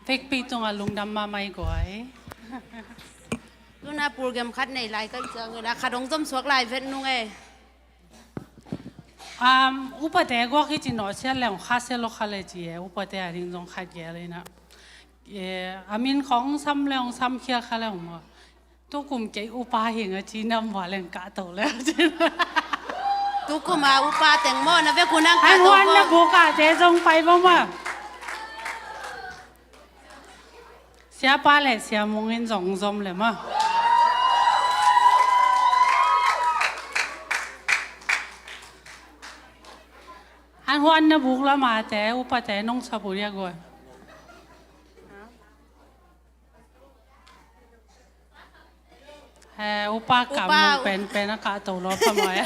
Vekpi tungah lungdam mahmah i guai. Tuna program khat nei lai ka hih ciangin a khat hong zom suak lai vet nung e. Um, upate guak hi ci nawh, sia leng kha sia lo kha le ci e, upate a ding zong khat gel ina. E, a min khong sam leng sam khial kha leng maw. Tukum kei upa hi nga ci nam wa leng ka to le. Tukum a upa teng maw, na vek un ang ka to. An huan na buk a te zong pai maw maw. Siapa le Sia Mung in zong zom le maw. An huan na buk lam a te, upate nong sa bu dia guai. He, upa Kam Mung pen pen a ka to lo pa maw e.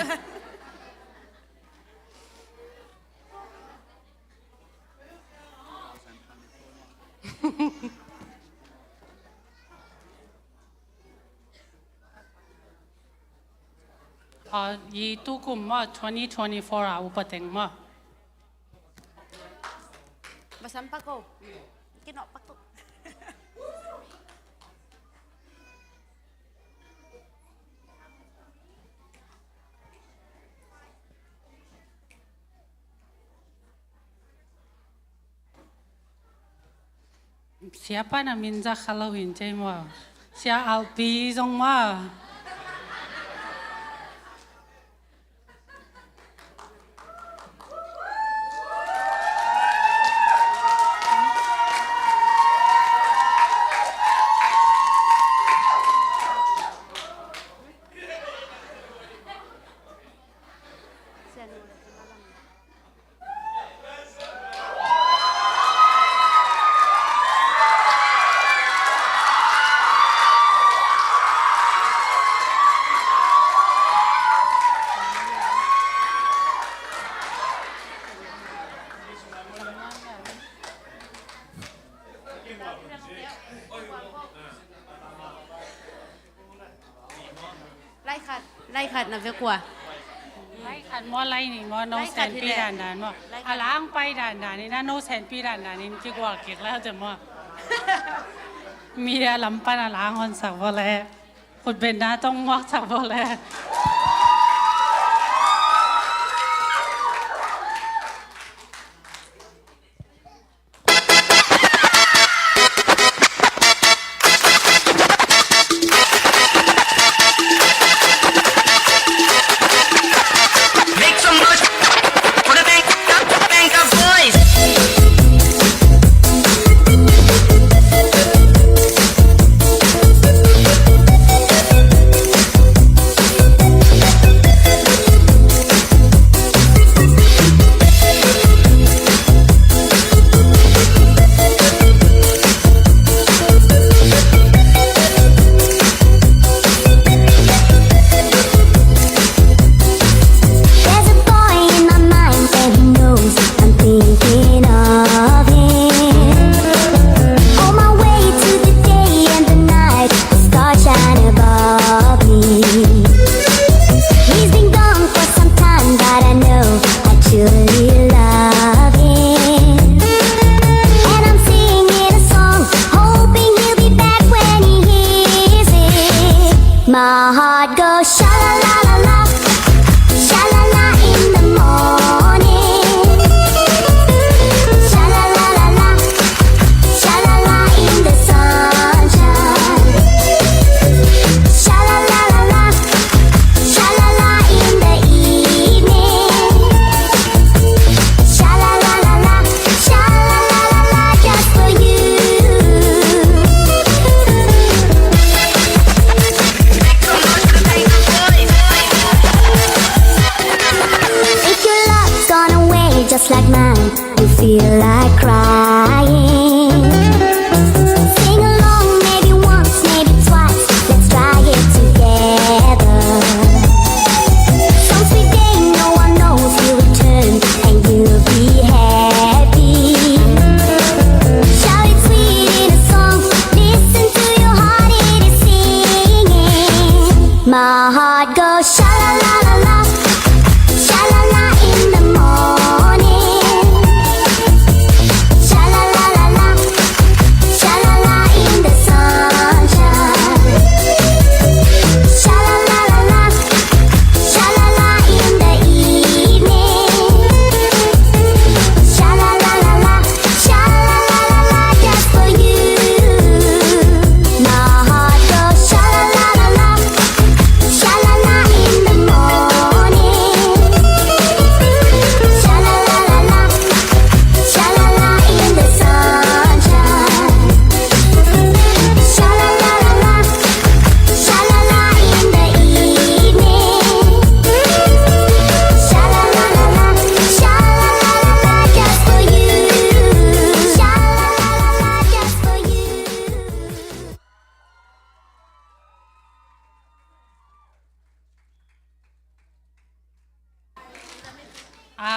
A, i tukum maw, twenty twenty-four a upa teng maw. Basan pa ko. Kinok pa ko. Siapa na min za kha lo hin cei maw. Sia Alpi zong maw. Lai khat, lai khat na vek ua. Lai khat maw, lai nih maw, no senpi dandan maw. A lang pai dandan in, a no senpi dandan in kigual kik la te maw. Media lam pan a lang hon sak vawle. Khutbetna tong muak sak vawle.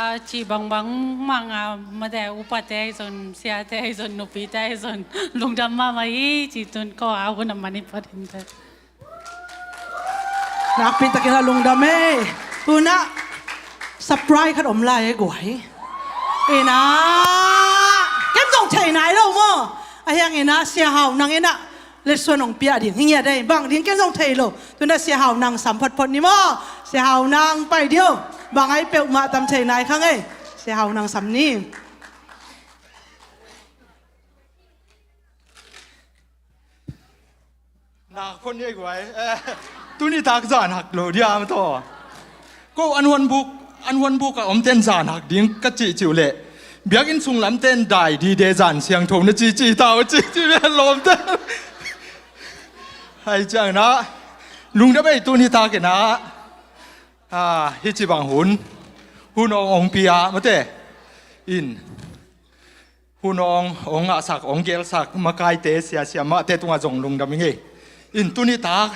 Ci bangbang manga mate, upate ahi zon, siate ahi zon, nupite ahi zon, lungdam mahmah hi ci tun ko a hun a mani patin te. Nakpi takin a lungdam e. Tuna surprise khat om lai e guai. Ina ken zong thei nai lo maw? A hiang ina Sia Hau Nang ina lesson ong pia ding hi ngiat ei, bang ding ken zong thei lo. Tuna Sia Hau Nang sam photphot ni maw? Sia Hau Nang pai dio. Bang ai peuhmah tam thei nai khang ei. Sia Hau Nang sam ni. Na khon ni ei guai. Eh, tuni tak zan hak lo dia ma to. Ko an huan buk, an huan buk a om ten zan hak ding ka cih cih uh leh biakinn sung lam ten dai di de zan siangtho na ci ci tau ci ci ve lawm ten. Hai ciang na lungdam ei tuni tak ina. Ah, hi ci bang hun. Hun ong ong pia mate. In. Hun ong, ong ngahsak, ong gelsak, makaite, sia, siamahte tungah zong lungdam ing ei. In tuni tak,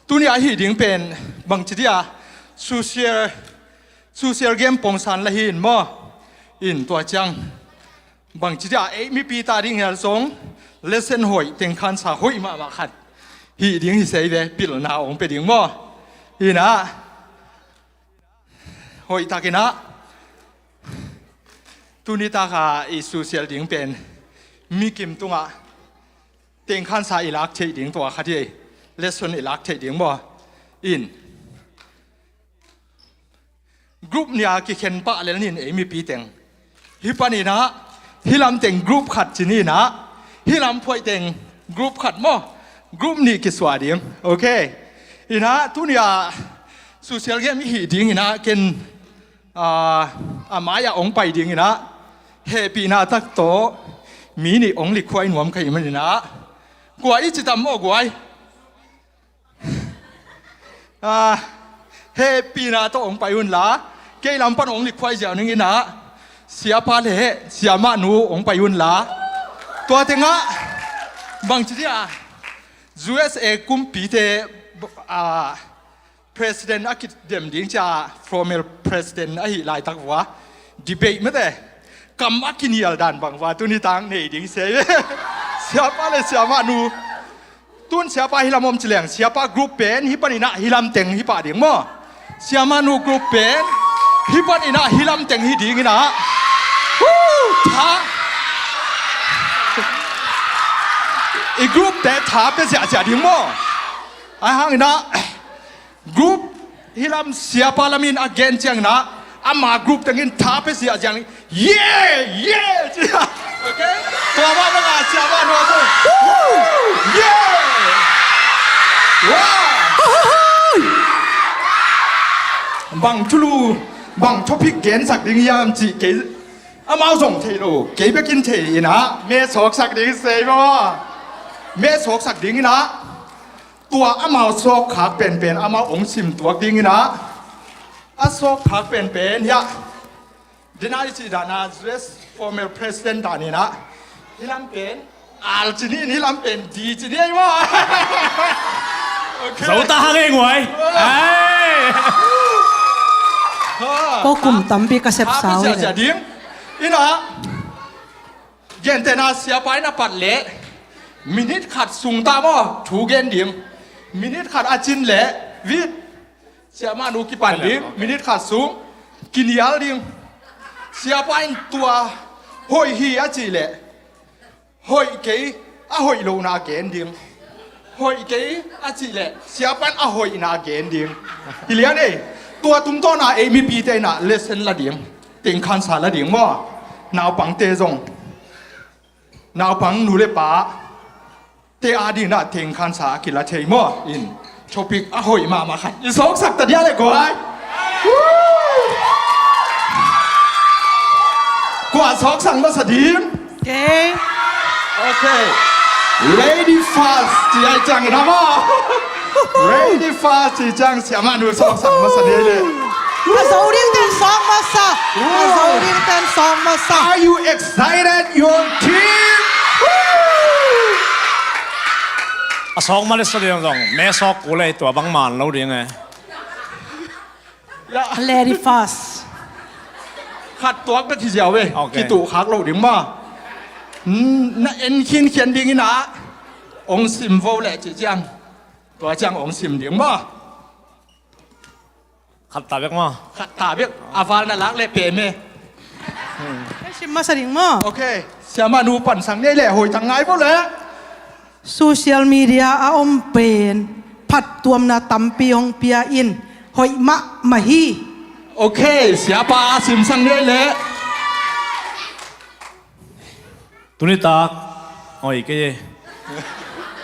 tuni a hih ding pen, bangci dia, social, social game pongsan la hi in maw. In tua ciang, bangci dia, ei mipi ta ding hial zong, lesson hoih, tengkhansa hoih mahmah khat. Hih ding hi sei ve, pilna ong pe ding maw. Ina, hoih takin ah, tuni taka i social ding pen mi kim tungah tengkhansa i lak theih ding tua khat hi, lesson i lak theih ding maw? In group nia kikhen pah lel nin ei mipi teng. Hih panin ah, hih lam teng group khat ci ni in ah, hih lam phuaih teng group khat maw, group nih kisuah ding. Ok. In ah, tuni ah social game i hih ding in ah, ken, ah, a mai-ah ong pai ding in ah, hehpihna tak tawh mi nih ong likhuai nuam ka hih manin ah, kua i ci tam maw guai? Ah, hehpihna tawh ong pai unla, kei lam pan ong likhuai ziau ning in ah, siapa le siamah nu ong pai unla. Tua tengah bangci dia, U S A kumpite, ah, president a kidem ding cia former president ahi laitak vua debate mate, kam a kinial dan bang vua tuni tang nei ding sia. Siapa le siamah nu. Tun siapa hih lam om ci leng, siapa group pen hih panin ah hih lam teng hih pah ding maw? Siamah nu group pen hih panin ah hih lam teng hih ding in ah. Woo! Tha. I group te tha pe ziahziah ding maw? Ai hang in ah group hih lam siapa lam in a gen ciang in ah, ama group teng in tha pe ziahziah ni. Yeah! Yeah! Ci a. Ok? Tua mah bang a siapa nu a tung. Yeah! Wow! Bang thulu, bang topic gensak ding hiam cih kei amau zong thei lo, kei bekin thei in ah, me sawksak ding sei maw? Me sawksak ding in ah, tua amau sawkkhak penpen amau ong sim tuak ding in ah, a sawkkhak penpen hiah, denai cih dan a U S former president dan in ah, hih lam pen al ci ni, hih lam pen di ci ni ei maw? Ok. Zo ta hang ei guai. Ai. Ha. Ko kum tampi ka sep sau hi le. Ding in ah, gentehna siapa in a pat leh minute khat sung ta maw thu gen ding. Minute khat a cin leh vit, siamah nu kipan ding, minute khat sung kinial ding. Siapa in tua hoih hi a cih leh hoih kei a hoih lohna gen ding. Hoih kei a cih leh siapa in a hoihna gen ding. Hi lian ei, tua tungtawna ei mipite in ah lesson la ding, tengkhansa la ding maw? Naupangte zong, naupang nu le pa te ading in ah tengkhansa a kila thei maw? In topic a hoih mahmah khat i sawksak ta dia le guai. Woo! Kua sawksak masa ding? Kei. Ok. Lady first ci ai ciang in ah maw? Lady first ci ciang siamah nu sawksak masa ding le. A zo ding ten sawk masa. A zo ding ten sawk masa. Are you excited, your team? A sawk masa ding zong me sawk kul ei, tua bang man lo ding e. Lady first. Khat tuak bek hi ziau ve. Ok. Kituh khak lo ding maw. Hmm, na en khinkhian ding in ah, ong sim vo leh cih ciang, tua ciang ong sim ding maw. Khat ta bek maw. Khat ta bek. A val na lak leh pem e. Sim masa ding maw. Ok. Siamah nu pansang nei leh hoih tak ngai vo leh. Social media a om pen phattuamna tampi hong pia in, hoih mahmah hi. Ok, siapa a simsang nei leh. Tuni tak, oi, kei e.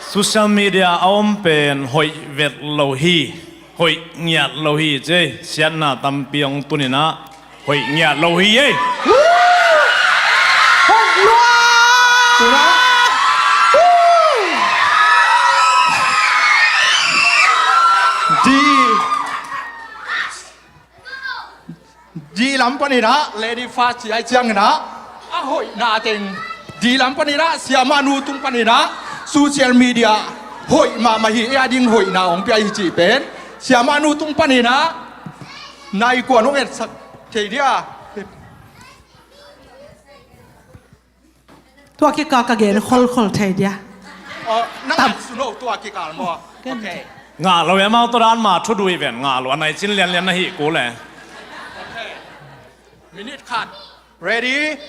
Social media a om pen hoih vet lo hi. Hoih ngiat lo hi, ci ei. Siatna tampi hong tun in ah, hoih ngiat lo hi, ei. Hoih lua! Tuna. Di, di lam panin ah, lady first ci ai ciangin ah, a hoihna teng, di lam panin ah, siamah nu tung panin ah, social media hoih mahmah hi, ei a ding hoihna hong pia hi cih pen. Siamah nu tung panin ah, nai kuan hong etsak thei dia. Tua kikal ka gen kholkhol thei dia. Oh, na tam. Ngai sun o tua kikal maw. Ok. Ngah lo e, amau tawh dan ma thu dui ven ngah lo, a nai cin lianlian na hi kul e. Ok. Minute khat. Ready?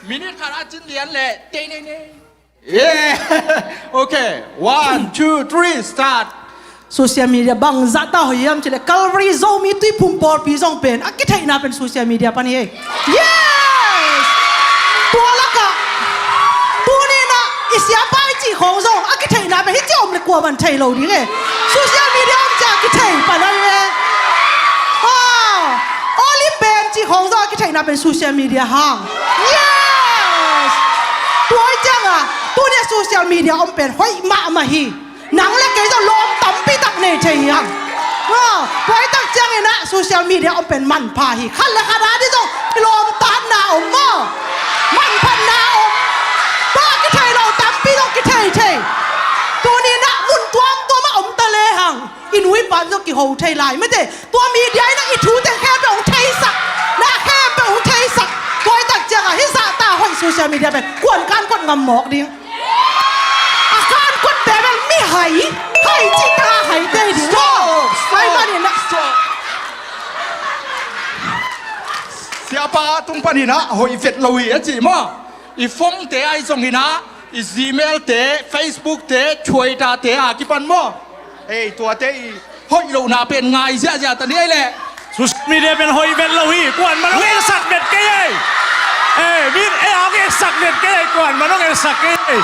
Minute khat a cin lian leh tei nei nei. Yeah! Ok. One, two, three, start. Social media bangzah ta hoih hiam cih leh Calvary Zomi Tuiphum pawlpi zong pen a kitheihna pen social media pan hi ei. Yes! Tua lakah tuni in ah i siapa i cih khawng zong a kitheihna pen hih ci om leh kua man thei lo ding e. Social media om ciang a kithei pan ahi ve. Ah, Olympic cih khawng zong a kitheihna pen social media hang. Yes! Tua hi ciang a tuni a social media om pen hoih mahmah hi. Nang le kei zong lawm tampi tak nei thei hi hang. Maw, tua hi tak ciangin ah social media om pen manpha hi. Khat le khat a ding zong kilawmtatna om maw. Manphatna om. Tua kithei lo tampi zong kithei thei. Tuni in ah mun tuamtuam ah om ta lehang i nu i pa zong kiho thei lai mate. Tua media in ah i thu teng khempeuh hong theisak. Na khempeuh hong theisak. Tua hi tak ciang a hih zahta hoih social media pen kuan kan kuat ngam mawk ding. A kan kuat te bel mihai, hai cih ta hai te ding. Stop! Stop! Hai manin ah. Stop! Siapa tung panin ah hoih vet lo hi a ci maw. I phone te ai zongin ah, i Gmail te, Facebook te, Twitter te a kipan maw. Ei, tuate i hoih lohna pen ngai ziahziah ta ni ei leh. Social media pen hoih vet lo hi, kuan man hong etsak vet kei ei. Eh, mi ei hong etsak vet kei ei, kuan man hong etsak kei ei.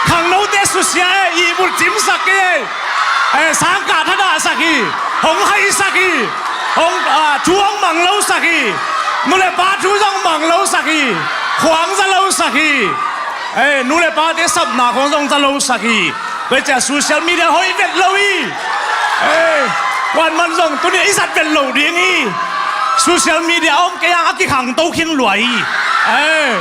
Khangnote susia ei, ihmut cimsak kei ei. Eh, sangkah thadahsak hi, hong haisak hi, hong, ah, thu hong mang losak hi, nu le pa thu zong mang losak hi, khuang za losak hi. Eh, nu le pate sapna khawng zong za losak hi. Tua hi ciah social media hoih vet lo hi. Eh, kuan man zong tuni a i zat vet lo ding hi. Social media a om kei ang a kikhangto khin lua hi. Eh,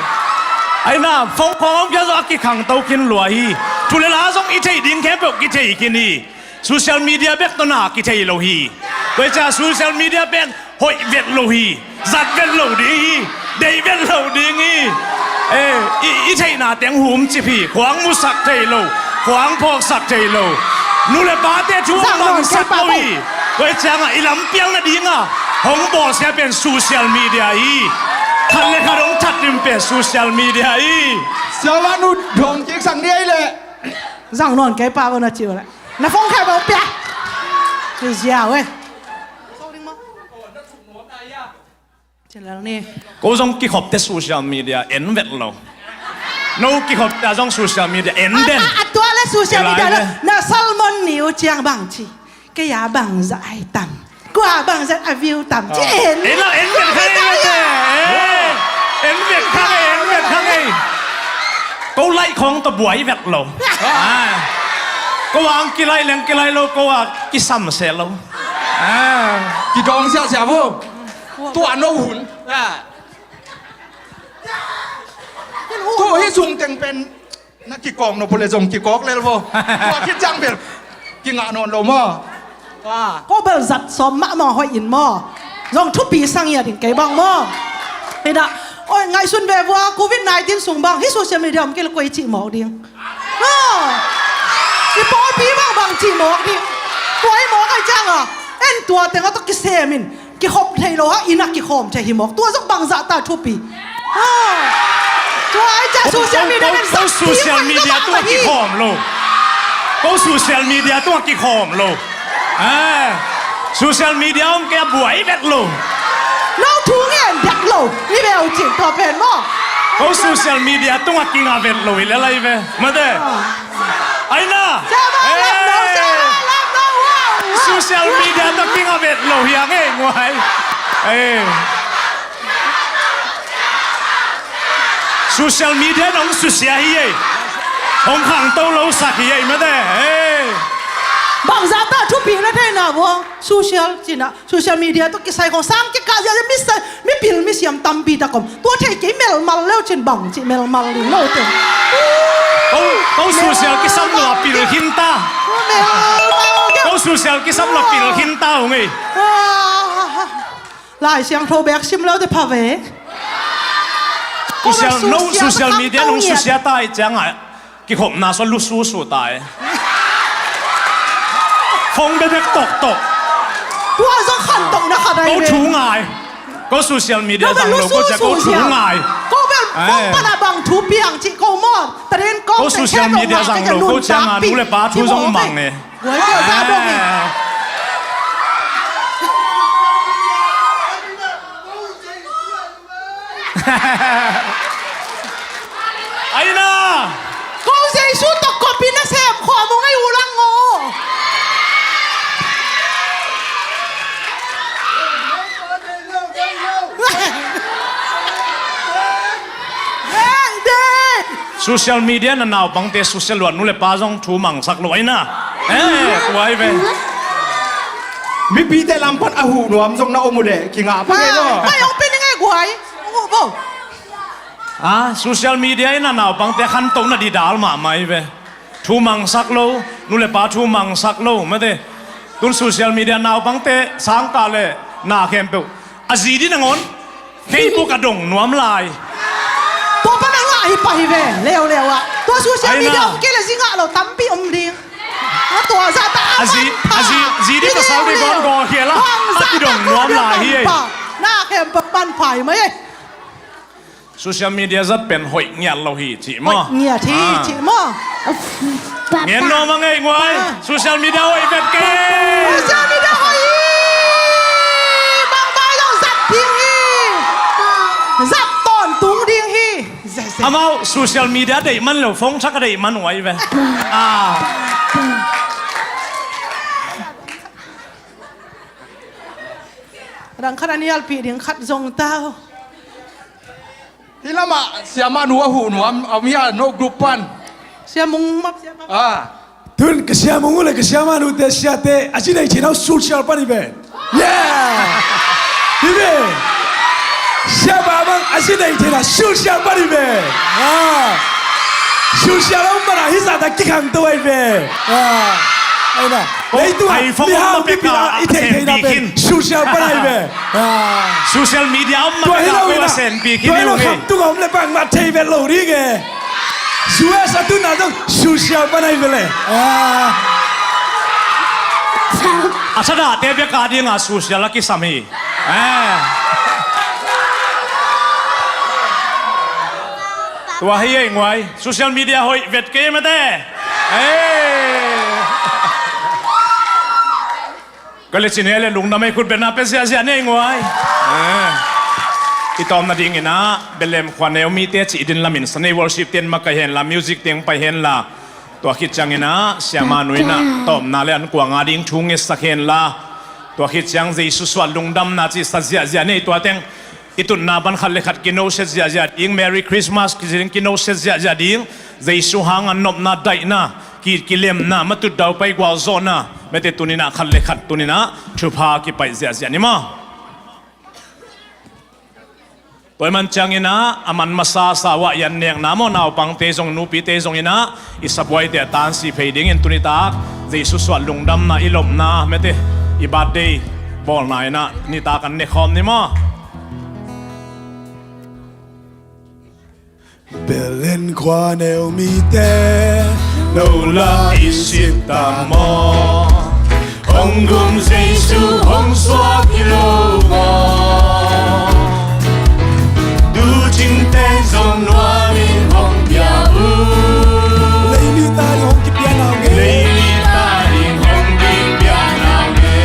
aina phone khawng a om kei ang zong a kikhangto khin lua hi. Thu le la zong i theih ding khempeuh kithei khin hi. Social media bek tawh na kithei lo hi. Tua hi ciah social media pen hoih vet lo hi, zat vet lo ding hi, deih vet lo ding hi. Eh, i, i theihna teng humcip hi, khuang musak thei lo, khuang phawksak thei lo. Nu le pate thu hong mangsak lo hi. Tua hi ciangah i lampiang nadingah hong bawlsia pen social media hi. Khat le khat hong thatdim pen social media hi. Siamah nu dawng kiksak ni ei leh. Zang nawn kei pa vo na ci uh leh. Na phone khe bo pia. Ci ziau eh. Ci lel ni. Ko zong kikhop te social media en vet lo. No kikhop te zong social media en den. A, a, a tua le social media le. Na sermon ni uh ciang bang ci. Kei a bangzah ai tam. Kua bangzah a view tam ci en. En lo, en vet kha ngei te. Eh, en vet kha ngei, en vet kha ngei. Ko laih khawng tawh buai vet lo. Ah. Ko ang kilaih leng kilaih lo, ko a kisam se lo. Ah. Kidawng siasia vo. Tua no hun. Ah. Tu hi sung teng pen. Na kikawk nop uh leh zong kikawk lel vo. Tua khit ciang bel kingah nawn lo maw. Ko bel zat sawm mahmah hoih in maw. Zong thupi sang hi a ding kei bang maw. Hi dah, oi, ngaihsun ve vua, covid nineteen sung bang hih social media om kei le koi cih mawk ding. Ha. I pawlpi bang bang cih mawk ding. Koi mawk ai ciang a, en tua teng a tawh kisem in kikhop thei lo ha, inn ah kikhawm thei hi mawk. Tua zong bangzah ta thupi. Ha. Tua ai ciang social media ko, ko, nen ko, sak social media tungah kikhawm lo. Ko social media tungah kikhawm lo. Eh, social media hong kei a buai vet lo. No thu ngen vet lo. I beu cin tua pen maw. Ko social media tungah kinga vet lo i le lai ve. Mate. Ah. Aina. Siapa lam no, siapa lam no, wow, wow. Social media tawh kinga vet lo hi a ngei nguai. Eh. Social media in hong susia hi ei. Hong khangto lo sak hi ei mate. Ei. Bangzah ta thupi na theihna vua. Social cina, social media tawh kisai khong sang kikah zia, mi sa, mi pil mi siam tampi ta kom. Tua thei kei melmal leu cin bang ci melmal lo te. Ko, ko social kisam lo a pil khin ta. Melmal kei. Ko social kisam lo a pil khin ta ung ei. Ah. Lai Siangtho bek sim lo te pha ve. Social, no, social media nong susia ta i ciang a kikhopna sua lususu ta e. Phone bebek toktok. Tua zong khantohna khat ai ve. Ko thu ngai. Ko social media zang lo ko ciang ko thu ngai. Ko bel phone pana bang thu piang ci ko maw. Tadin ko social media zang lo ko ciang a nu le pa thu zong mang e. Guai, guai, sa dong hi. Aina. Ko Jesu tawh kopi na sem khua mong ai u lang ngo. Social media na naupangte social luat nu le pa zong thu mangsak lo aina. Eh, kuai ve. Mipite lam pan a huh nuam zong na om uh leh kingah pa ngei lo. Ai, ong pe ni ngei guai. Ong uh bo. Ah, social media in a naupangte khantohna didal mahmah hi ve. Thu mangsak lo, nu le pa thu mangsak lo mate. Tun social media naupangte sangkah le na khempeuh a zi din a ngon. Facebook a dong nuam lai. Tua pan a ngah hi pah hi ve, leuleu ah. Tua social media om kei le zi ngah lo tampi om ding. A tua zah ta a zi, a zi, zi di pasal di gawm gaw hial a. A kidong nuam lai hi ei. Na khempeuh manpha hi mai ei. Social media zat pen hoih ngiat lo hi cih maw? Hoih ngiat hi cih maw? Ngen nuam a ngei nguai. Social media hoih vet kei. Social media hoih hi. Bangbai zong zat ding hi. Zat tawntung ding hi. Amau social media deih man lo, phone thak a deih man uai ve. Ah. Rang khat a nialpih ding khat zong tau. Hi lamah siamah nu a huh nuam a mi a no group pan. Siamung map siamah. Ah. Tun ka siamung uh le ka siamah nute siate a ci nei cin hau sulsial pan hi ve. Yeah. Hi ve. Siapa bang a ci nei cin hau sulsial pan hi ve. Ah. Sulsial hau mana hi zata kikhang to hi ve. Ah. Aina. Leitung a mi hau pipi a i thei thei na pen sulsial pan hi ve. Ah. Social media om ma ka ko a sen pi ki ni ung e. Tua hi lo khamtung om le bang mat thei vet lo ding e. U S a tuna zong social pan ahi ve le. Ah. A thadahte bek a dinga social a kisam hi. Ah. Tua hi ei nguai. Social media hoih vet kei mate. Eh. Ka le cin he le lungdam ei khut bena pe ziahziah nei nguai. Eh. I tawm nadingin ah Bethlehem khua neu mite cih din lamin Sunday worship ten makaih henla, music teng pai henla. Tua khit ciangin ah siamah nu in ah tawmna le an kuang a ding thu ngetsak henla. Tua khit ciang Jesu suah lungdamna cih sa ziahziah nei tua teng. I tutna ban khat le khat kinoset ziahziah ding, Merry Christmas kici ding kinoset ziahziah ding, Jesu hang an nopna daihna, ki, kilemna, matut daupai gualzawhna, mete tuninah khat le khat tuninah thupha kipaih ziahziah ni maw? Tua i man cianginah a man masa sa uah i an nekna maw, naupangte zong nupite zonginah i sabuaite a tansi phei dingin tunitak Jesu suah lungdamna i lopna mete i birthday bawlna inah nitak an nekhawm ni maw? Bethlehem khua Naomi te, no la i sit ta maw? Hong gum Jesu hong suak hi lo maw? Ducing teng zong nuamin hong pia uh. Leili ta ding hong kipia nau nge. Leili ta ding hong kipia nau nge.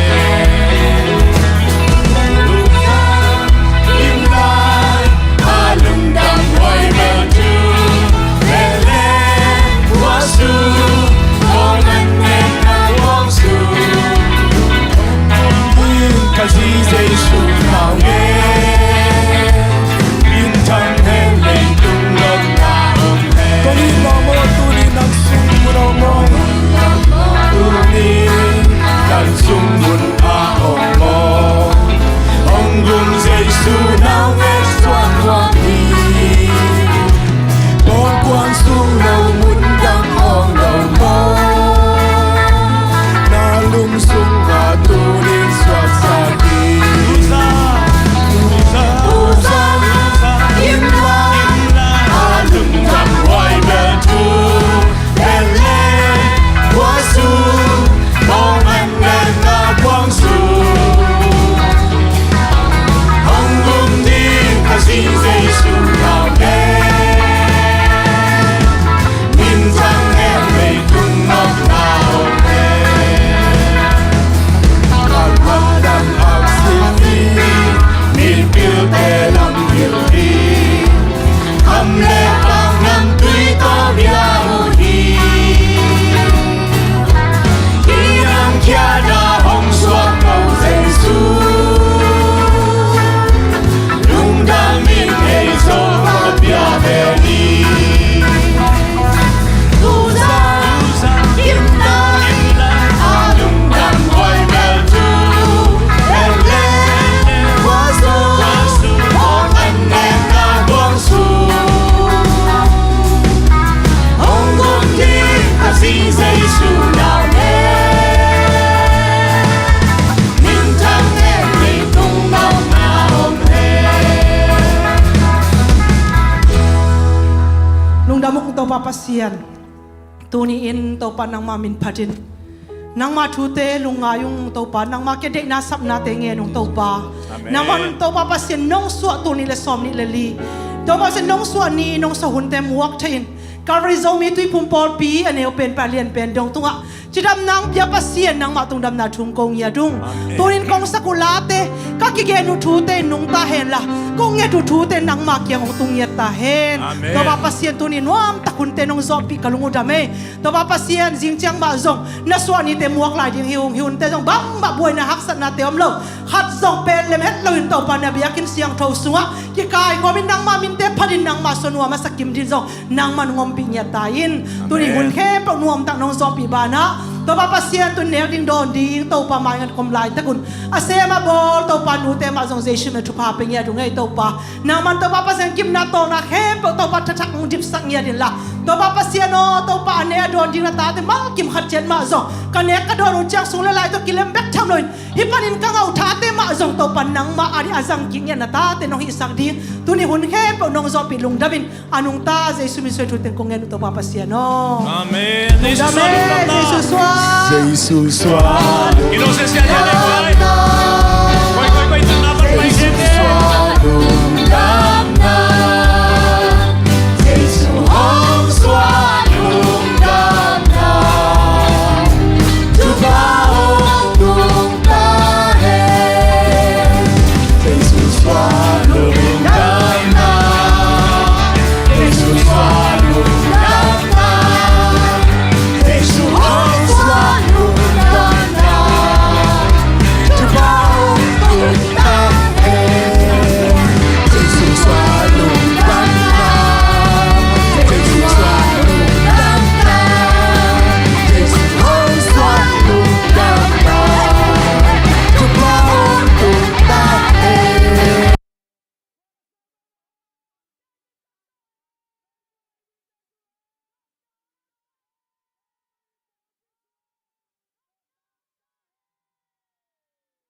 Lungdam, lungdam, a lungdam huai bel tu. Bethlehem khua sung, kong an nen na kong sung. Ka zi Jesu nau nge. Minthang hen leitung nopna om hen. Kong it lawm aw, tuni nang sung mun om aw. Tuni nang sung mun a om aw. Hong gum Jesu nau nge suan huam hi. Kong kuang sung lo mun dang hong lo maw? Na lung sung a tunin suaksak hi. Tusa, tusa, imla, a lungdam huai bel tu. Bethlehem khua sung, kong an nen na kong sung. Hong gum ding ka zi Jesu nau nge. Minthang hen leitung nopna om hen. Ka lamdang ak sik hi, mipilte lam hilh hi. Kham le pang namtui tawh bia uh hi. Hih nang khiatna hong suak ko Jesu. Lungdam in ei Jehovah bia ve ni. Tusa, tusa, kimna, a lungdam huai bel tu. Bethlehem khua sung, kong an nen na kong sung. Hong gum ding ka zi Jesu nau nge. Minthang hen leitung nopna om hen. Lungdam ung Topa Pasian. Tuni in Topa nangmah min phatin nangmah thute lungngai ung Topa, nangmah kia deihna sapnate ngen ung Topa. Amen. Nangmah nun Topa Pasian nong suah tul nih le sawm nih le li, Topa Pasian nong suah ni nong suah hunte muak thei in Calvary Zomi Tuiphum Pawlpi a neu pen pa lian pen dong tungah cidamna hong pia Pasian nangmah tungdamna thu hong ko ngiat ung. Amen. Tunin kong sak uh late, ka kigen uh thute nungta henla, kong nget uh thute nangmah kiang hong tung ngiat ta hen. Amen. Topa Pasian tuni nuamtak hunte nong zawhpih ka lung uh dam ei. Topa Pasian zing ciang mah zong na suah nite muak lai ding hi ung, hi hunte zong bangmah buaina haksatnate om lo. Khat zong pen lem het loin Topa na biakinn siangtho sungah kikaikhawmin nangmah minte phatin nangmah suah nuam a sak kim din zong nangmah nong ompih ngiat ta in. Amen. Tuni hun khempeuh nuamtak nong zawhpih banah Topa Pasian tun nek ding dawn ding Topa maingat kom laitak un a sem a bawl Topa nute mah zong Jesu min thupha pe ngiat ung ei Topa. Nangman Topa Pasian kimna tawlna khempeuh Topa thathak hong dipsak ngiat inla Topa Pasian aw Topa a ne a dawn ding na tate malkim khat ciat mah zong ka nek ka dawn uh ciang sung le lai tawh kilem bek tham loin hih panin ka ngauh thate mah zong Topa nangmah a ding a zang kik ngiat na tate nong hihsak ding tuni hun khempeuh nong zawhpih lungdam in a nungta Jesu min suai thu teng kong ngen uh Topa Pasian aw. Amen. Lungdam ei, Jesu suan. Jesu suan.